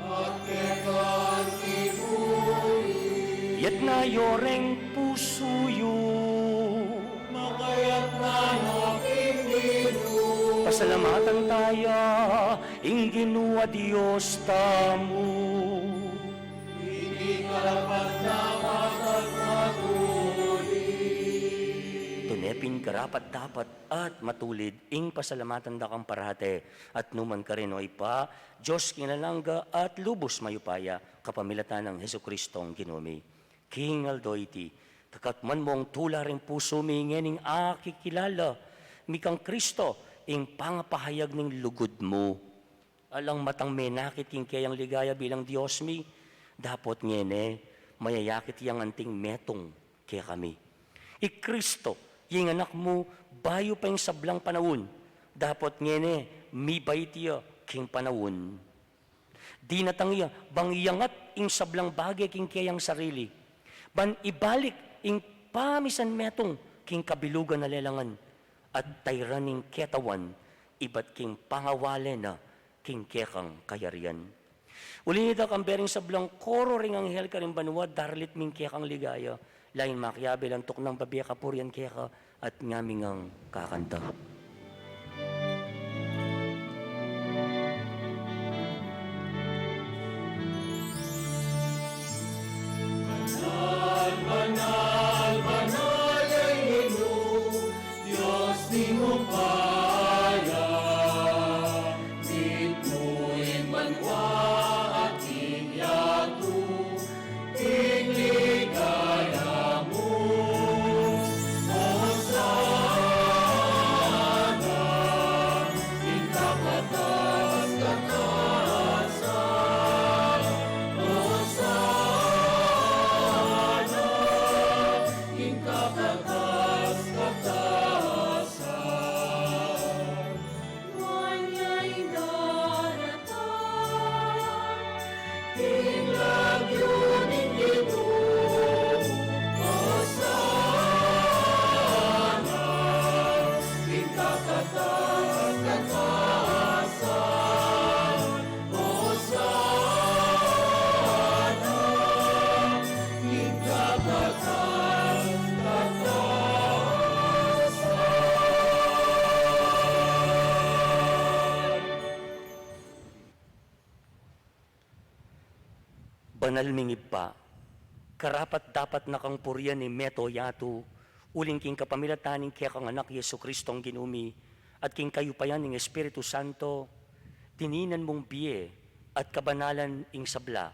At keka mu rin. Itas yu reng pusu yu. Makaitas no king Ginu. Pasalamatan taya ing Ginu a Dios tamu. Iti karapat-dapat at matulid. Tune pin karapat-dapat at matulid ing pasalamatan da kang parati at nukarin man, o Ibpa, Dios king alang angga at lubus mayupaya, kapamilatan nang Jesucristong Ginu mi. King aldo iti, kakatman mung tula ring pusu mi ngening akikilala mi kang Cristo, ing pangapahayag ning lugud mu. Alang matang menakit king keyang ligaya bilang Dios mi, dapot ngeni, mayayakit yang anting metung kekami. I Cristo, ing Anak mu, bayu pa ing sablang panaun, dapot ngeni, mibait ya king panaun. Dinatang ya, ban iyangat ing sablang bage king keyang sarili, ban ibalik ing pamisan metung king kabilugan a lelangan, at tairan ing ketawan ibat king pangawale na king kekang kayarian. Uli nita, kambe ring sablang koro ring anghel karing banua, daralit mi ing kekang ligaya, lain makiabe lang tuknang bibie kapurian keka, at ngami ngang kakanta. Banal, banal, banal ya ing Ginu, Dios ning upaya, mitmu ing banua at ing yatu, king ligaya mu. Hosanna, Banal ming Ibpa, karapat-dapat na kang purian ing mabilug a yatu, uling king kapamilatan ning kekang Anak Jesucristong Ginu mi, at king kayupayan ning Espiritu Santo, dininan mung bie at kabanalan ing sabla.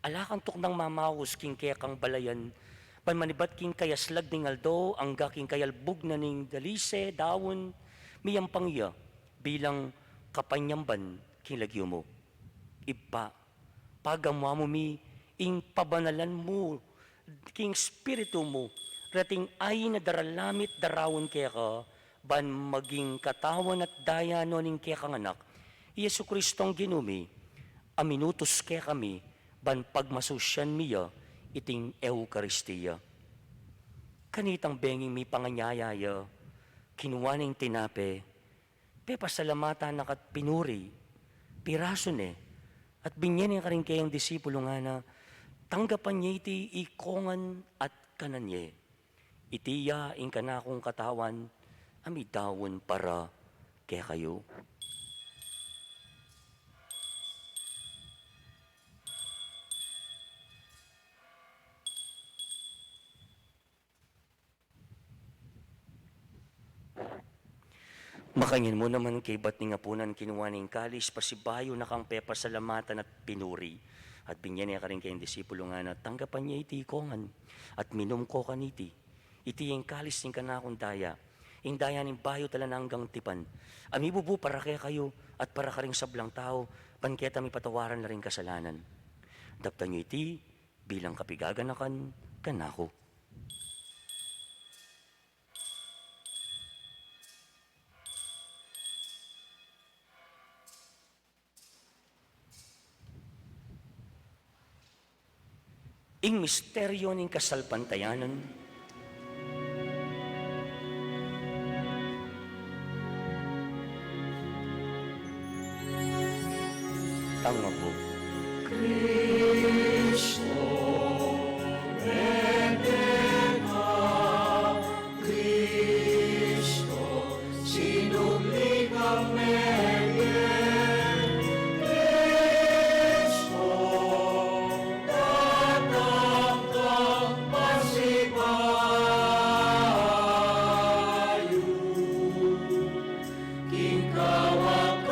Ala kang tuknang mamaus king kekang balayan, ban manibat king kayaslag ning aldo, angga king kayalbug na ning dalise daun, miyampang ya bilang kapanyamban king lagyu mu. Ibpa, pagamuan mu mi ing pabanalan mu king Espiritu mu, reting ain a daralamit daraun keka, ban maging katawan at daya no ning kekang Anak, i Jesucristong Ginu mi, a minutus kekami, ban pagmasusian mi ya iting Eukaristia. Kanitang benging mipanganyaya ya, kinua ne ing tinape, pepasalamatan na ka't pinuri, pirasu ne, at binye ne karing keyang disipulu, ngana, tanggapan ye iti ikongan at kanan ye. Iti ya ing kanakung katawan a midaun para kekayu. Makanyan mu naman kaybat ning apunan, kinua ne ing kalis, pasibayu na kang pepasalamatan at pinuri, at binye ne karing keyang disipulu, ngana, tanggapan ye iti ikongan at minum ko kaniti. Iti ing kalis ning kanakung daya, ing daya ning bayu at alang anggang tipan, a mibubu para kekayu at para karing sablang tau, ban keta mipatawaran la ring kasalanan. Daptan yu iti bilang kapigaganakan kanaku. Ing misteryu ning kasalpantayanan. Tanggapan mu. Kristo, mete ka, Kristo, sinubli kang mete, Kristo, datang kang pasibayu. King kawakasan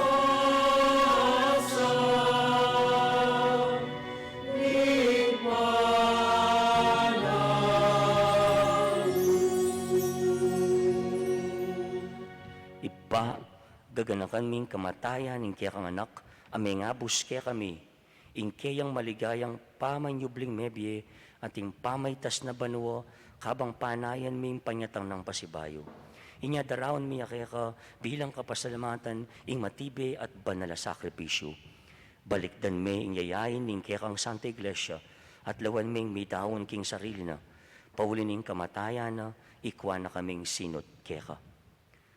ning panaun. Ibpa, gaganakan mi ing kamatayan ning kekang Anak, a mengabus kekami, ing keyang maligayang pamanyubling mebie, at ing pamaitas na banua, kabang panayan mi ing panyatang nang pasibayu. Inya daraun mi ya keka bilang kapasalamatan ing matibe at banal a sakripisyu. Balikdan me ing yayain ning kekang Santa Iglesia, at lawan meng midaun king sarili na, pauli ning kamatayan na, ikua na kaming sinut keka.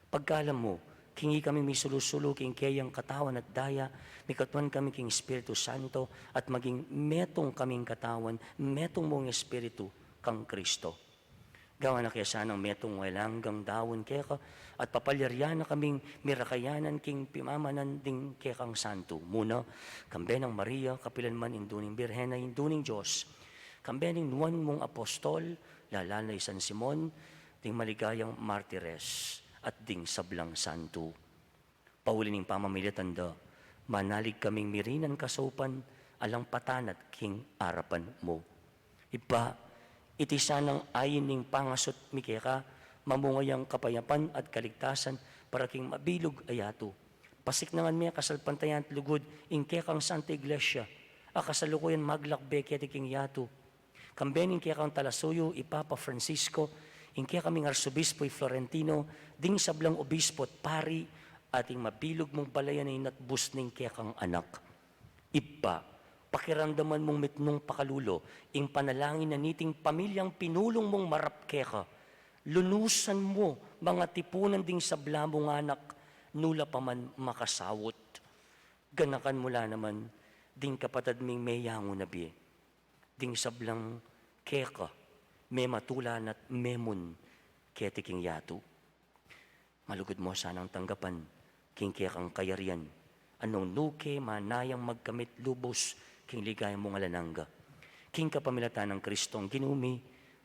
Pagkalam mu, king ikami misulu-sulu king keyang katawan at daya, mikatuan kami king Espiritu Santo, at maging metung kaming katawan, metung mung Espiritu kang Kristo. Gawan na ke sanang metung alang anggang daun keka, at papalyarian na kaming mirakayanan king pimamanan ding kekang santu. Muna, kambe nang Maria, kapilan man Indu ning Birhen a Indu ning Dios, kambe ning nuan mung apostol, lalu na i San Simon, ding maligayang martires, at ding sablang santu. Pauli ning pamamilatan da, manalig kaming mirinan kasaupan alang patanat king arapan mu. Ibpa, iti sanang ain ning pangasut mi keka, mamunga yang kapayapan at kaligtasan para king mabilug a yatu. Pasiknangan me kasalpantayanan at lugud ing kekang Santa Iglesia, a kasalukuyan maglakbe keti king yatu. Kambe ning kekang talasuyu, i Papa Francisco, ing kekaming arsobispo i Florentino, ding sablang obispo at pari, at ing mabilug mung balayan a inatbus ning kekang Anak. Ibpa, pakiramdaman mung mitmung pakalulu ing panalangin na niting pamilyang pinulung mung marap keka. Lunusan mu mang atipunan ding sabla mung anak, nu la pa man makasaut. Ganakan mu la naman ding kapatad ming meyangu na bie, ding sablang keka, mematula na't memun keti king yatu. Malugud mu sanang tanggapan king kekang kayarian, a nung nu ke manayang magkamit lubus king ligaya mung alang angga. king kapamilatan nang Kristong Ginu mi,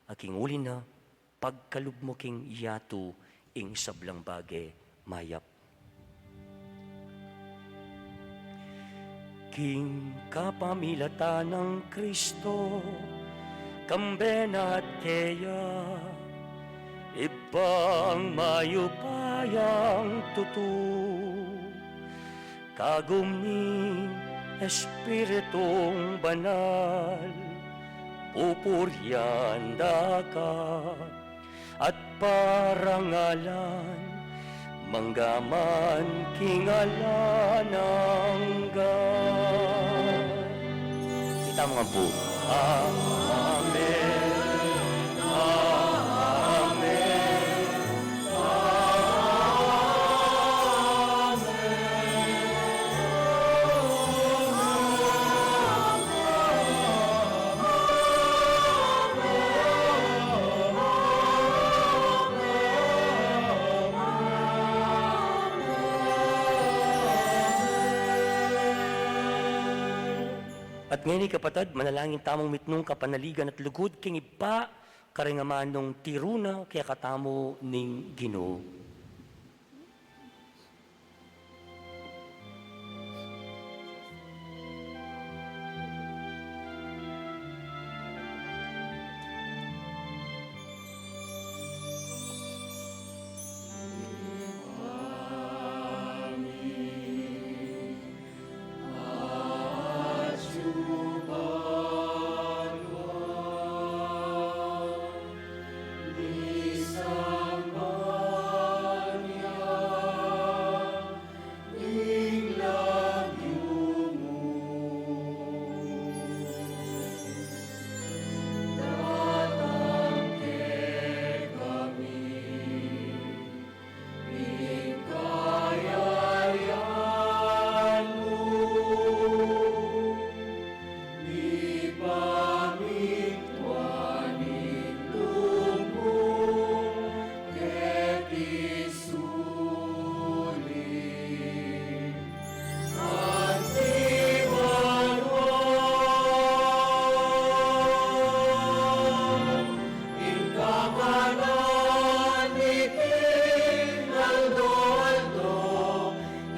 a king uli na, pagkalub mu king yatu ing sablang bage mayap. King kapamilatan nang Kristo, kambe na at keya, Ibpang mayupayang tutu, kagum ning Espiritung Banal, pupurian da ka at parangalan, mangga man king alang angga. Kita mo nga po. Amen. Amen. At ngeni, kapatad, manalangin tamung mitmung kapanaligan at lugud king Ibpa, karing amanung tiru na kekatamu ning Ginu.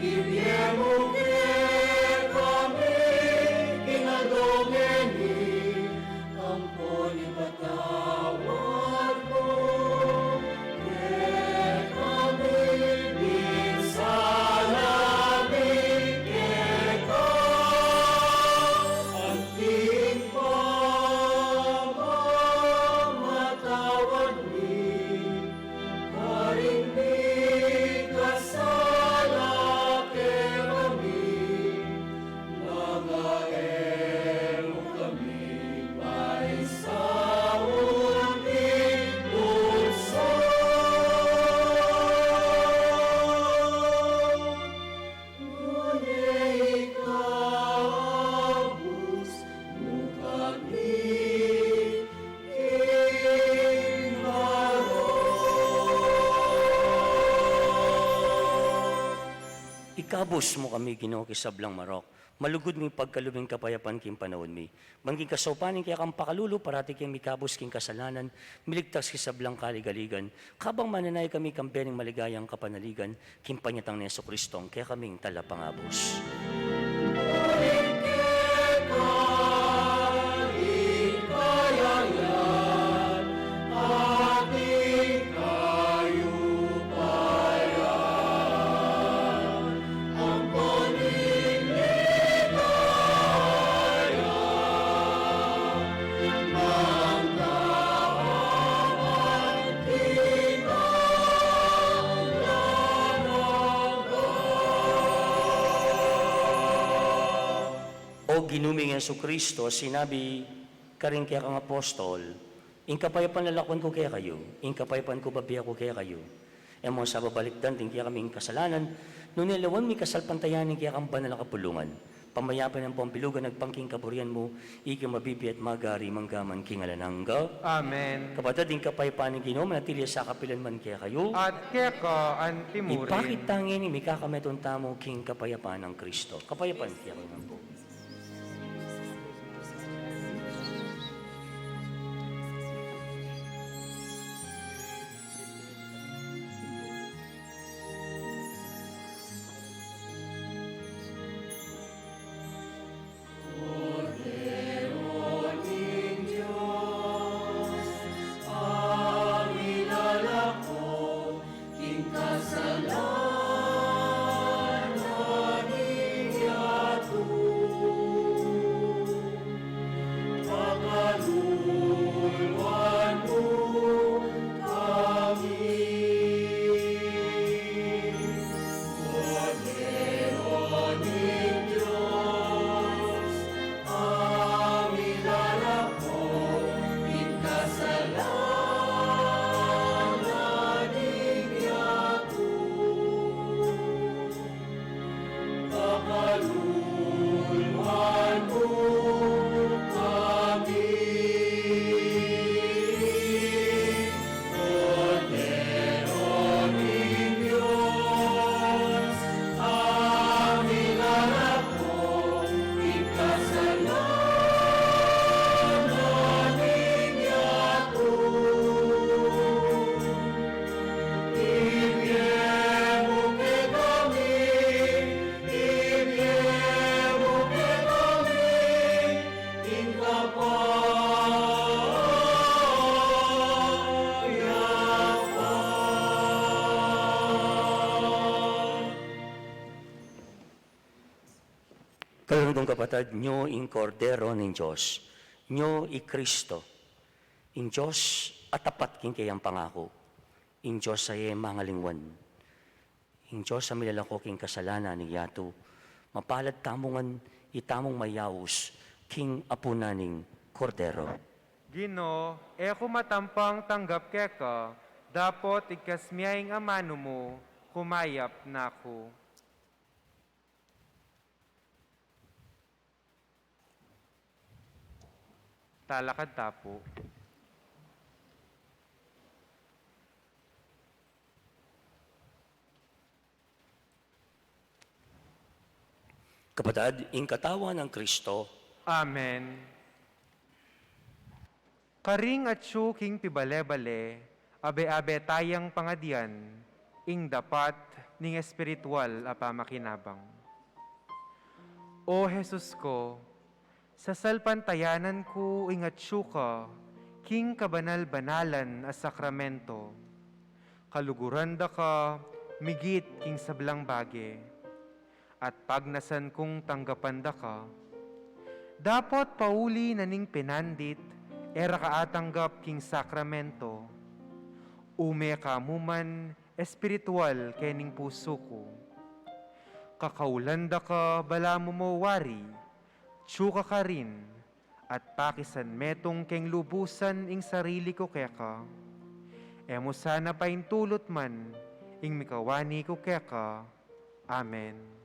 Ibie mu kekami king aldo ngeni, ampon ipatawad mu kekami ding sala mi keka, anti ing pamamatawad mi karing mikasala kekami, manga e mu kami paisaul king tuksu, nune ikabus mu kami king marok. Ikabus mu kami, Ginu, king sablang marok. Malugud ming pagkalub ing kapayapan king panaun mi. Ban king kasaupan ning kekang pakalulu, parati kaming mikabus king kasalanan, miligtas king sablang kaligaligan, kabang mananayan kami kambe ning maligayang kapanaligan, king panyatang nang Jesucristo, a kekaming Talapangabus. O Ginu ming Jesucristo, sinabi karing kekang apostol, ing kapayapan lalakwan ku kekayu, ing kapayapan ku bibie ku kekayu. E mu sa babalikdan ding kekaming kasalanan, nune lawan mu ing kasalpantayanan ning kekang banal a kapulungan. Pamayapan ampon bilugan agpang king kaburian mu, ika mabibie at magari mangga man king alang angga. Amen. Kapatad, ing kapayapan ning Ginu manatili ya sa kapilan man kekayu. At keka anti murin. Ipakit ta ngeni ing mikakametung tamu king kapayapan nang Kristo. Kapayapan kekayu ngan pu. Kapatad, nyo ing Kordero ning Dios, nyo i Kristo. Ing Dios a tapat king kayang pangaku, ing Dios a e mangalingwan. Ing Dios a milalako king kasalanan ning yatu, mapalad tamu ngan itamung mayaus king apunan ning Kordero. Ginu, e ku matampang tanggap keka, dapot igkas mu ing amanu mu, kumayap na ku. Talakad ta pu. Kapatad, ing katawan nang Kristo. Amen. Karing atsu king pibale-bale, abe-abe tayang pangadian ing dapat ning espiritual a pamakinabang. O Jesus ko, sasalpantayanan ku ing atsu ka king kabanal-banalan a sakramento. Kaluguran da ka migit king sablang bage, at pagnasan kung tanggapan da ka. Dapot pauli na ning pinandit, e ra ka atanggap king sakramento. Ume ka mu man espiritual kening pusu ku. Kakaulan da ka balamu mo wari, atsu ka karin, at pakisan metung keng lubusan ing sarili ku keka. E mu sana paintulut man ing mikawani ku keka. Amen.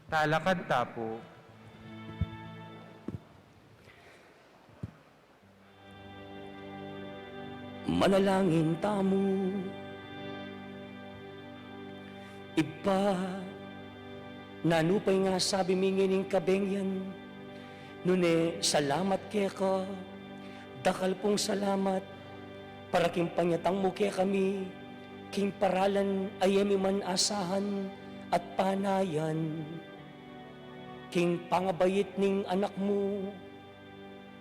Talakad ta pu. Manalangin tamu. Ibpa, nanu pa ing asabi mi ngening kabengi yan, nune salamat keka, dakal pung salamat, para king panyatang mu kekami, king paralan a e mi man asahan at panayan, king pangabait ning Anak mu,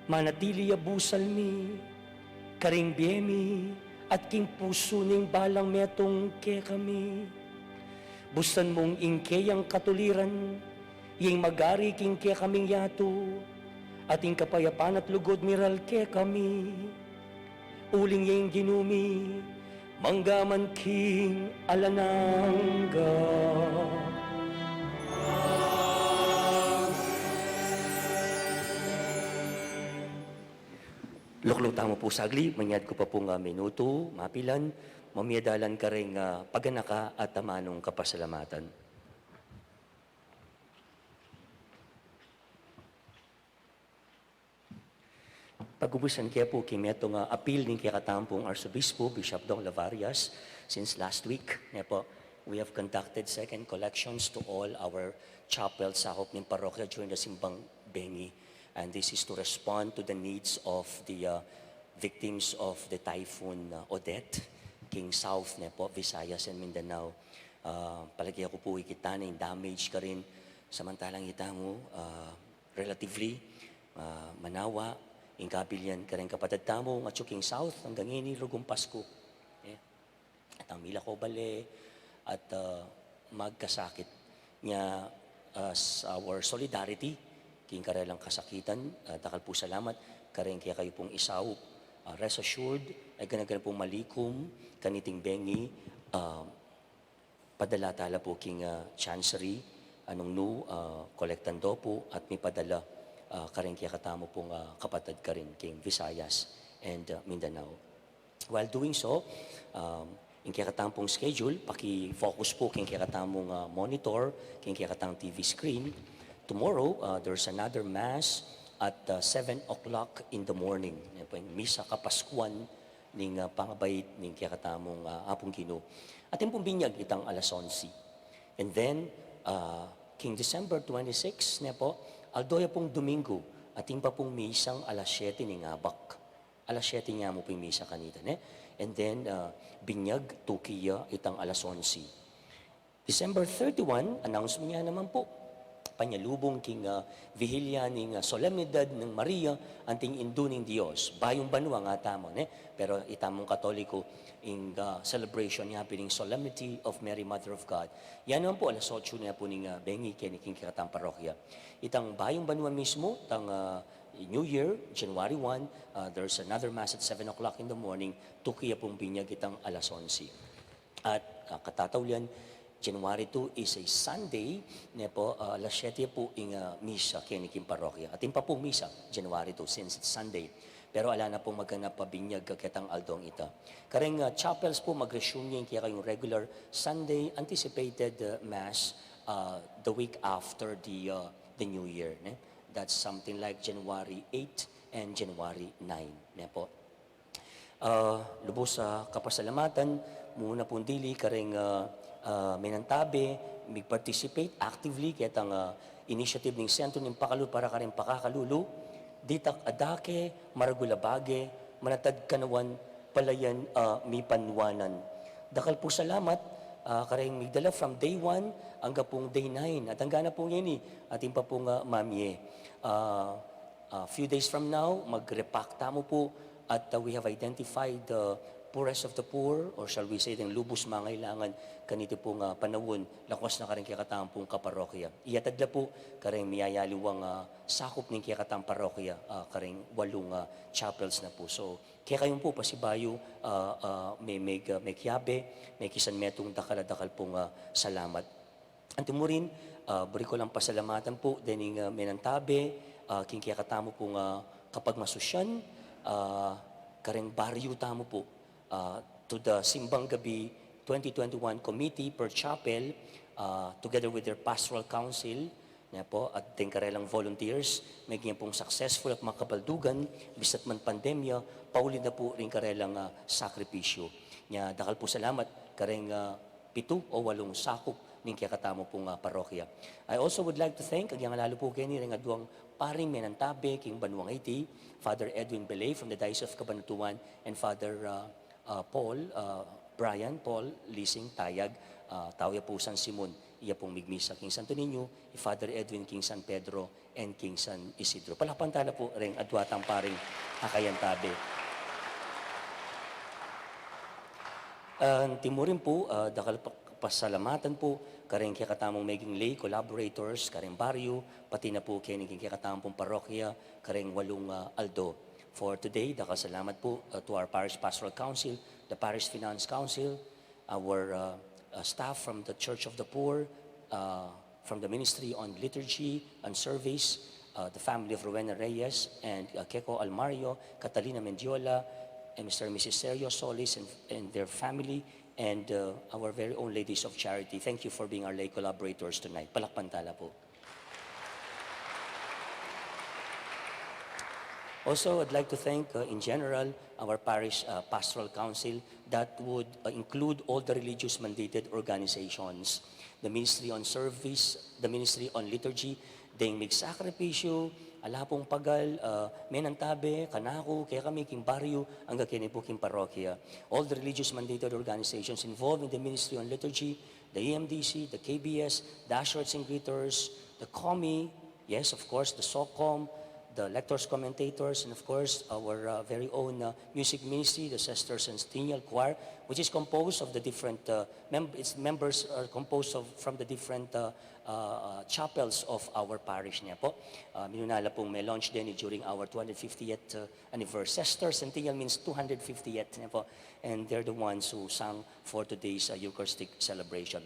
manatili ya busal mi, karing bie mi, at king pusu ning balang metung kekami. Bustan mung ing keyang katuliran, ing magari king kekaming yatu, at ing kapayapan at lugud miral kekami. Uling ing Ginu mi, mangga man king alang angga. Lukluk tamu pu sagli, manyad ku pa pung, ah, minutu, mapilan, mamiadalan karing, ah, paganaka at amanung kapasalamatan. Pag-ubusan ke pu king metung a apil ning kekatamung Arsobispo, Bishop Dong Lavarias, since last week, ne pu, we have conducted second collections to all our chapels, sakop ning parokya during the simbang bengi. And this is to respond to the needs of the, uh, victims of the Typhoon, uh, Odette, king South, ne pu, Visayas and Mindanao. Uh, palage ku pu ikit na ing damage karin, samantalang itamu, uh, relatively, ah, manawa, ing kabil yan kareng kapatad tamu, atyu king South, anggang ini, rugum Pasku. Eh, at ang milako bale, at, ah, magkasakit. Nya, as our solidarity, king karelang kasakitan, ah, dakal pu salamat, kareng kekayu pung isaup, ah, rest assured, e gana-gana pung malikum, kaniting bengi, ah, padala tala pu king, ah, Chancery, a nung nu, ah, kolektan do pu at mipadala, ah, kareng kekatamu pung, ah, kapatad karin king Visayas and, ah, Mindanao. While doing so, um, ing kekatamu pung schedule, paki-focus pu king kekatamung, ah, monitor, king kekatang T V screen. Tomorrow, ah, there's another mass at, ah, seven o'clock in the morning. Yan pu ing misa kapaskuan ning, ah, pangabait ning kekatamung, ah, Apung Ginu. Atin pung binyag itang alas onse. And then, ah, king December twenty-six, ne pu, aldo ya pung Domingo, atin pa pung misang alas siyete ning abak. Alas siyete ne mu pu ing misa kanita, ne? And then, ah, binyag tuki ya itang alas onse. December thirty-one, announce mi ne naman pu. Panyalubung king, ah, Vigilia ning, ah, Solemnidad nang Maria, anting Indu ning Dios. Bayung banua nga tamu, ne? Pero itamung Katoliko, ing, ah, celebration ne pu ning Solemnity of Mary, Mother of God. Yan naman pu, alas otso ne pu ning, ah, bengi keni king kekatang parokya. Itang bayung banua mismu, itang, ah, New Year, January one, ah, there's another mass at seven o'clock in the morning, tuki ya pung binyag itang alas onse. At, ah, katataulian, January two is a Sunday, ne pu, ah, alas siyete pu ing, ah, misa keni king parokya. Atin pa pung misa, January two, since it's Sunday. Pero ala na pung maganap a binyag ketang aldong ita. Kareng, ah, chapels pu, mag-resume ne ing kekayung regular Sunday anticipated, ah, Mass, ah, the week after the, ah, the New Year, ne? That's something like January eight and January nine, ne pu. Ah, lubus a kapasalamatan, muna pung dili kareng, ah, ah, menantabe, mig-participate actively ketang, ah, initiative ning Sentro ning Pakalulu para kareng Pakakalulu, ditak a dake, maragul a bage, manatad kanawan, palayan, ah, mipanwanan. Dakal pung salamat, ah, kareng migdala from day one angga pung day nine. At angga na pu ngeni, atin pa pung, ah, mamie. Ah, A few days from now, mag-repack tamu pu at, uh, we have identified the poorest of the poor, or shall we say, deng lubus mangailangan kaniti pung, uh, panaun, lakwas na karing kekatamung kaparokya. Iyatad la pu karing miyayaliwang, uh, sakup ning kekatamung parokya, uh, karing walung, uh, chapels na pu. So, kekayu pu pasibayu, uh, uh, me-, meg-, uh, mekiabe, mekisan metung dakal a dakal pung, uh, salamat. Anti murin, ah, buri ku lang pasalamatan pu dening, ah, menantabe, ah, king kekatamu pung, ah, kapagmasusyan, ah, kareng baryu tamu pu, ah, to the Simbang Gabi twenty twenty-one committee per chapel, ah, together with their pastoral council, ne po, at deng karelang volunteers, meging pung successful at makabaldugan, bista't man pandemya, pauli na pu ring karelang, ah, sakripisyu. Nya, dakal pu salamat kareng, ah, pitu o walung sakup ning kekatamung pung, ah, parokya. I also would like to thank, agyang lalu pu keni, reng aduang paring menantabe king banuang iti, Father Edwin Belay from the Diocese of Cabanatuan and Father, ah, ah, Paul, ah, Brian Paul Lising Tayag, ah, tau ya pu San Simon, iya pung migmisa king Santo Niño, i Father Edwin king San Pedro, and king San Isidro. Palakpan tala pu reng adua tang paring akayantabe. Ah, antimurin pu, ah, dakal pa-, pasalamatan pu kareng kekatamung meging lay collaborators kareng baryu, pati na pu keni king kekatamung pung parokya kareng walung, ah, aldo. For today, dakal salamat pu, ah, to our Parish Pastoral Council, the Parish Finance Council, our, uh, uh, staff from the Church of the Poor, uh, from the Ministry on Liturgy and Service, uh, the family of Rowena Reyes and, uh, Keko Almario, Catalina Mendiola, and Mister and Missus Sergio Solis and, and their family, and, uh, our very own Ladies of Charity. Thank you for being our lay collaborators tonight. Palakpan tala pu. Also, I'd like to thank, uh, in general, our parish, uh, pastoral council that would, uh, include all the religious mandated organizations, the Ministry on Service, the Ministry on Liturgy, deng migsakripisyu, ala pung pagal, uh, menantabe, kanaku, kekami king baryu, angga keni pu king parokya. All the religious mandated organizations involved in the Ministry on Liturgy, the E M D C, the K B S, the Ushers and Greeters, the COMI, yes, of course, the SOCCOM, the lectors, commentators, and of course, our, uh, very own, uh, music ministry, the Sister Centennial Choir, which is composed of the different, uh, mem-, its members are composed of, from the different, uh, uh, uh, chapels of our parish, ne po. Uh, minuna la pung me-launch deni during our two hundred fiftieth, uh, anniversary. Sister Centennial means two hundred fiftieth, ne po. And they're the ones who sang for today's, uh, Eucharistic celebration.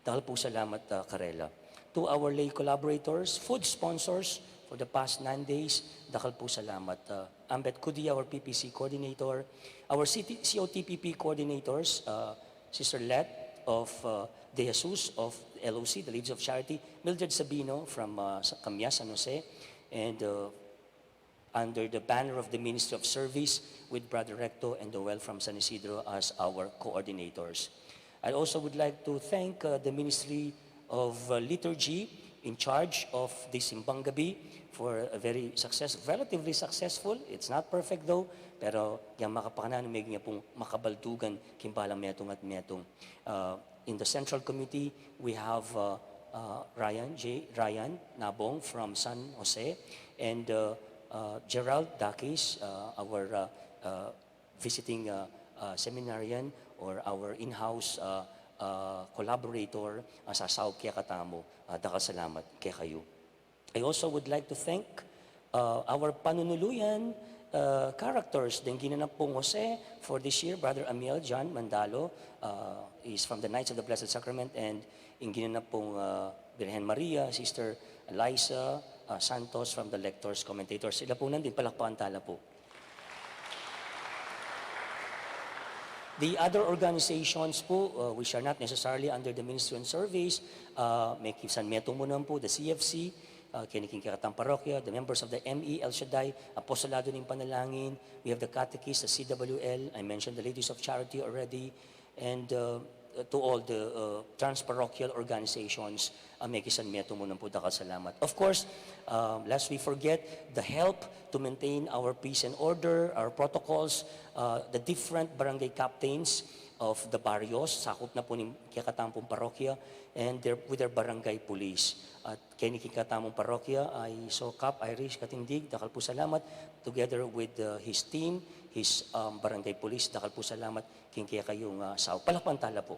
Dakal pung salamat, uh, karela. To our lay collaborators, food sponsors for the past nine days, dakal pung salamat. Uh, Ambet Cudi, our P P C coordinator, our C T, C O T P P coordinators, uh, Sister Let of, uh, De Jesus of L O C, the Ladies of Charity, Mildred Sabino from, uh, Sa-, Camia, San Jose, and, uh, under the banner of the Ministry of Service with Brother Recto and Noel from San Isidro as our coordinators. I also would like to thank, uh, the Ministry of, uh, Liturgy in charge of this Simbang Gabi for a very success-, relatively successful. It's not perfect though, pero yang makapakananu meging ya pung makabaldugan king balang metung at metung. Uh, in the Central Committee, we have, uh, uh, Ryan J, Ryan Nabong from San Jose, and, uh, uh, Gerald Dakis, uh, our, uh, uh, visiting, uh, uh, seminarian or our in-house, uh, uh, collaborator, uh, sa saup kekatamu. Uh, dakal salamat kekayu. I also would like to thank, uh, our panunuluyan, uh, characters deng ginanap pung Jose for this year, Brother Amiel John Mandalo, uh, is from the Knights of the Blessed Sacrament, and ing ginanap pung, uh, Birhen Maria, Sister Liza, uh, Santos from the Lectors, Commentators. Sila pu nandin, palakpakan tala pu. The other organizations pu, uh, which are not necessarily under the Ministry on Service, uh, mekisan metung mu naman pu, the C F C, uh, keni king kekatang parokya, the members of the M E El Shaddai, Apostolado ning Panalangin, we have the Catechist, the C W L, I mentioned the Ladies of Charity already, and, uh, to all the, uh, transparochial organizations, uh, mekisan metung mu naman pu, dakal salamat. Of course, uh, lest we forget, the help to maintain our peace and order, our protocols, uh, the different barangay captains of the barrios, sakup na pu ning kekatamung parokya, and their, with their barangay police. At keni king kekatamung parokya, I saw Kap Irish Katindig, dakal pu salamat, together with, uh, his team, his, um, barangay police, dakal pu salamat king kekayung, uh, saup. Palakpakan tala pu.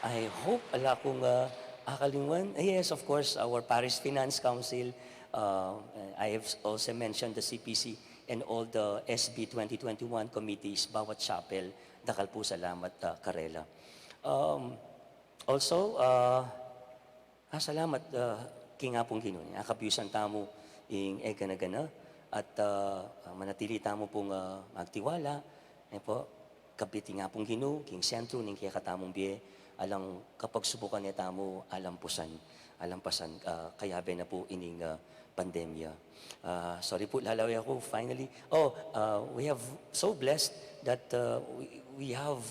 I hope ala kung, uh, akalingwan. Yes, of course, our Parish Finance Council, uh, I have also mentioned the C P C and all the S B twenty twenty-one committees, bawat chapel, dakal pu salamat, uh, karela. Um, also, uh, ah, salamat, uh, king Apung Ginu, akabyusan tamu ing egana-gana, at, uh, manatili tamu pung, uh, magtiwala, ne po, kabit ing Apung Ginu king sentru ning kekatamung bie, alang kapagsubukan ne tamu alampusan, alampasan, ah, kayabe na pu ining, ah, pandemya. Ah, sorry pu, lalawe aku finally. Oh, ah, we have so blessed that, ah, we, we have,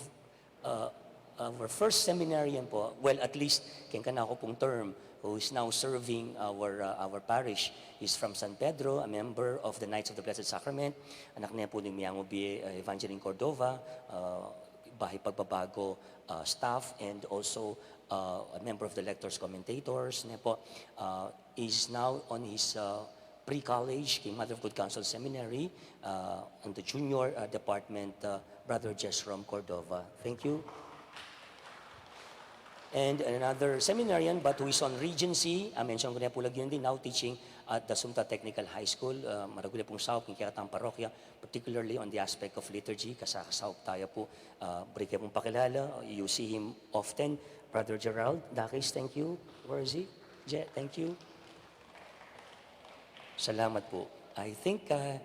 ah, our first seminarian pu, well, at least keng kanaku pung term, who is now serving our, ah, our parish, is from San Pedro, a member of the Knights of the Blessed Sacrament. Anak ne pu ning Miangu Bie, ah, Evangeline Cordova, ah, Bahay Pagbabago, ah, staff, and also, ah, a member of the Lectors Commentators, ne pu, ah, is now on his, ah, pre-college king Mother of Good Counsel Seminary, ah, on the junior, ah, department, ah, Brother Jesrom Cordova. Thank you. And another seminarian, but who is on regency, ah, mention ku ne pu lagyu, now teaching at the Assumpta Technical High School. Ah, maragul ya pung saup king kekatang parokya, particularly on the aspect of liturgy, kasakasaup taya pu. Ah, buri ke pung pakilala, you see him often. Brother Gerald Dakis, thank you. Where is he? Je, thank you. Salamat pu. I think, uh,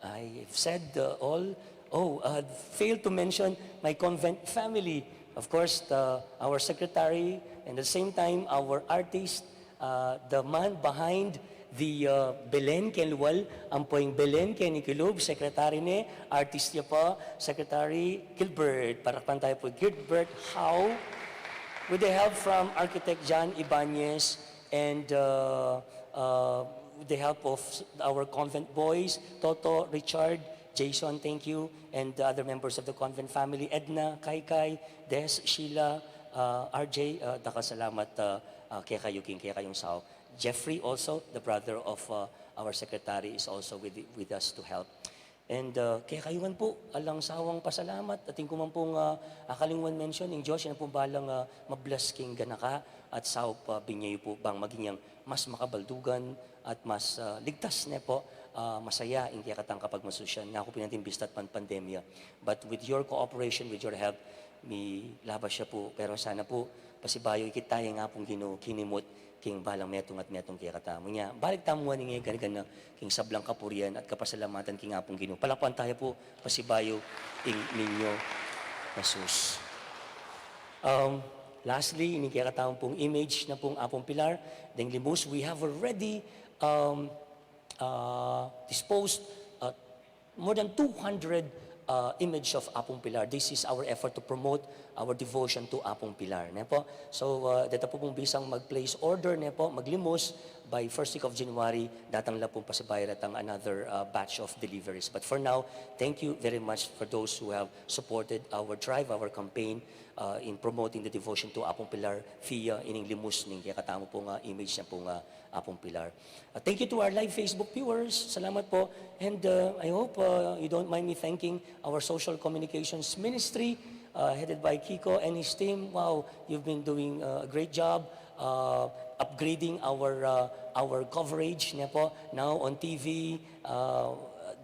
I've said, uh, all. Oh, uh, failed to mention my convent family. Of course, the, our secretary, and at the same time, our artist, uh, the man behind the, uh, Belen keng lual, ampo ing Belen keni kilub, secretary ne, artist ya pa, Secretary Gilbert. Palakpakan taya pu Gilbert Howe, with the help from Architect John Ibanez, and, uh, uh, with the help of our convent boys, Toto, Richard, Jason, thank you, and the other members of the convent family, Edna, Kaikai, Des, Sheila, uh, R J, uh, dakal salamat, uh, uh, kekayu king kekayung saup. Jeffrey also, the brother of, uh, our secretary, is also with, with us to help. And, uh, kekayu ngan pu, alang sawang pasalamat, atin ku man pung, uh, akalingwan mention, ing Dios ya na pung balang, uh, ma-bless king ganaka at saup, uh, binye yu pu bang maging yang mas makabaldugan at mas, uh, ligtas ne pu, uh, masaya ing kekatang kapagmasusyan. Ngaku pin atin bistat man pandemya. But with your cooperation, with your help, milabas ya pu. Pero sana pu, pasibayu ikit taya ing Apung Ginu, kinimut, king balang metung at metung kekatamu. Nya, balik tamu ngan ing e gana-gana king sablang kapurian at kapasalamatan king Apung Ginu. Palakpakan taya pu, pasibayu ing Niño Jesus. Um, lastly, ining kekatamu pung image na pung Apung Pilar, deng limus, we have already, um, uh, disposed, uh, more than two hundred, uh, image of Apung Pilar. This is our effort to promote our devotion to Apung Pilar, ne pu? So, uh, deta pu pung bisang mag-place order, ne pu, maglimus, by first week of January, datang la pung pasibayu retang another, uh, batch of deliveries. But for now, thank you very much for those who have supported our drive, our campaign, uh, in promoting the devotion to Apung Pilar via ining limus ning kekatamu pung, uh, image na pung, uh, Apung Pilar. Uh, thank you to our live Facebook viewers. Salamat pu. And, uh, I hope, uh, you don't mind me thanking our social communications ministry, uh, headed by Kiko and his team. Wow, you've been doing, uh, a great job, uh, upgrading our, uh, our coverage, ne pu, now on T V. Uh,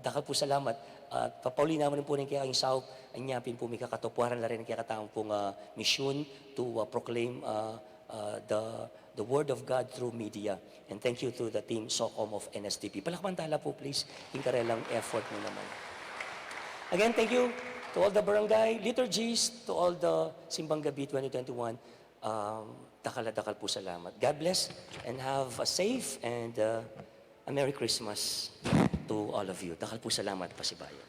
dakal pu salamat. At papauli namu pu ning kekayung saup, anya pin pu mikakatuparan la rin ing kekatamu pung, uh, misyun to, uh, proclaim, uh, uh, the, the word of God through media. And thank you to the team SOCOM of N S T P. Palakpakan tala pu, please, ing karelang effort mu naman. Again, thank you to all the barangay liturgies, to all the Simbang Gabi twenty twenty-one. Um, dakal a dakal pu salamat. God bless and have a safe and, uh, a Merry Christmas to all of you. Dakal pu salamat, pasibayu.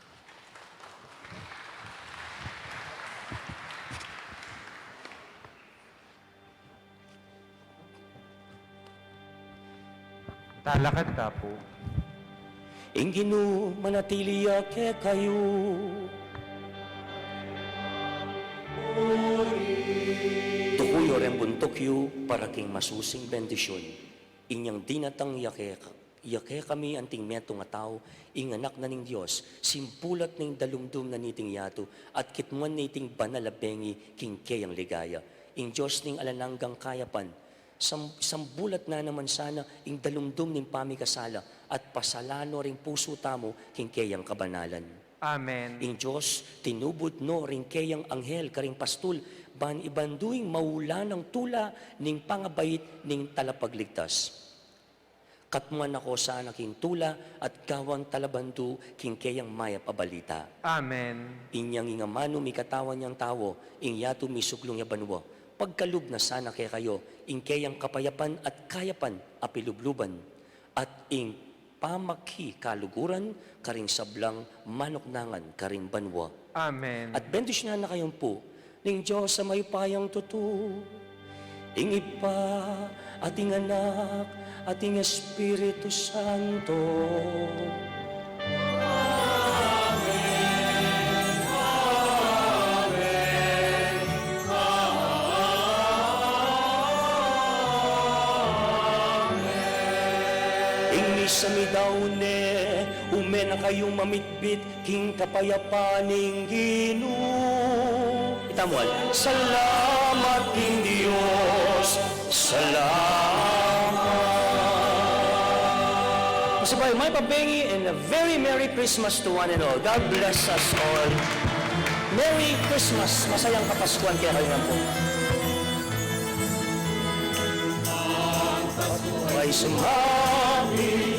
Talakad ta pu. Ing Ginu manatili ya kekayu. Tuku yu reng buntuk yu para king masusing bendisyun. Inyang dinatang ya keka-, ya kekami anting metung a tau, ing Anak na ning Dios, simbulat ning dalumdum na niting yatu, at kitmuan niting banal a bengi king keyang ligaya. Ing Dios ning alang anggang kayapan, sam-, sambulat na naman sana ing dalumdum ning pamikasala, at pasalan no ring pusu tamu king keyang kabanalan. Amen. Ing Dios tinubud no ring keyang anghel karing pastul, ban ibandu ing maulan a tula ning pangabait ning Talapagligtas. Katmuan na ko sana king tula at gawan talabandu king keyang mayap a balita. Amen. Inyang ing amanu mikatawan yang tau, ing yatu misuglung ya banua. Pagkalub na sana kekayu ing keyang kapayapan at kayapan a pilubluban, at ing pamakikaluguran karing sablang manuknangan karing banua. Amen. At bendisyunan na kayu pu ning Dios a mayupayang tutu, ing Ibpa, at ing Anak, at ing Espiritu Santo. Ing misa midaun ne, ume na kayu mamitbit king kapayapan ning Ginu. Ita mu, salamat king Dios, salamat. Masubay, mayap a bengi and a very Merry Christmas to one and all. God bless us all. Merry Christmas. Masayang Kapaskuhan kekayu ngan pu. May sumabi,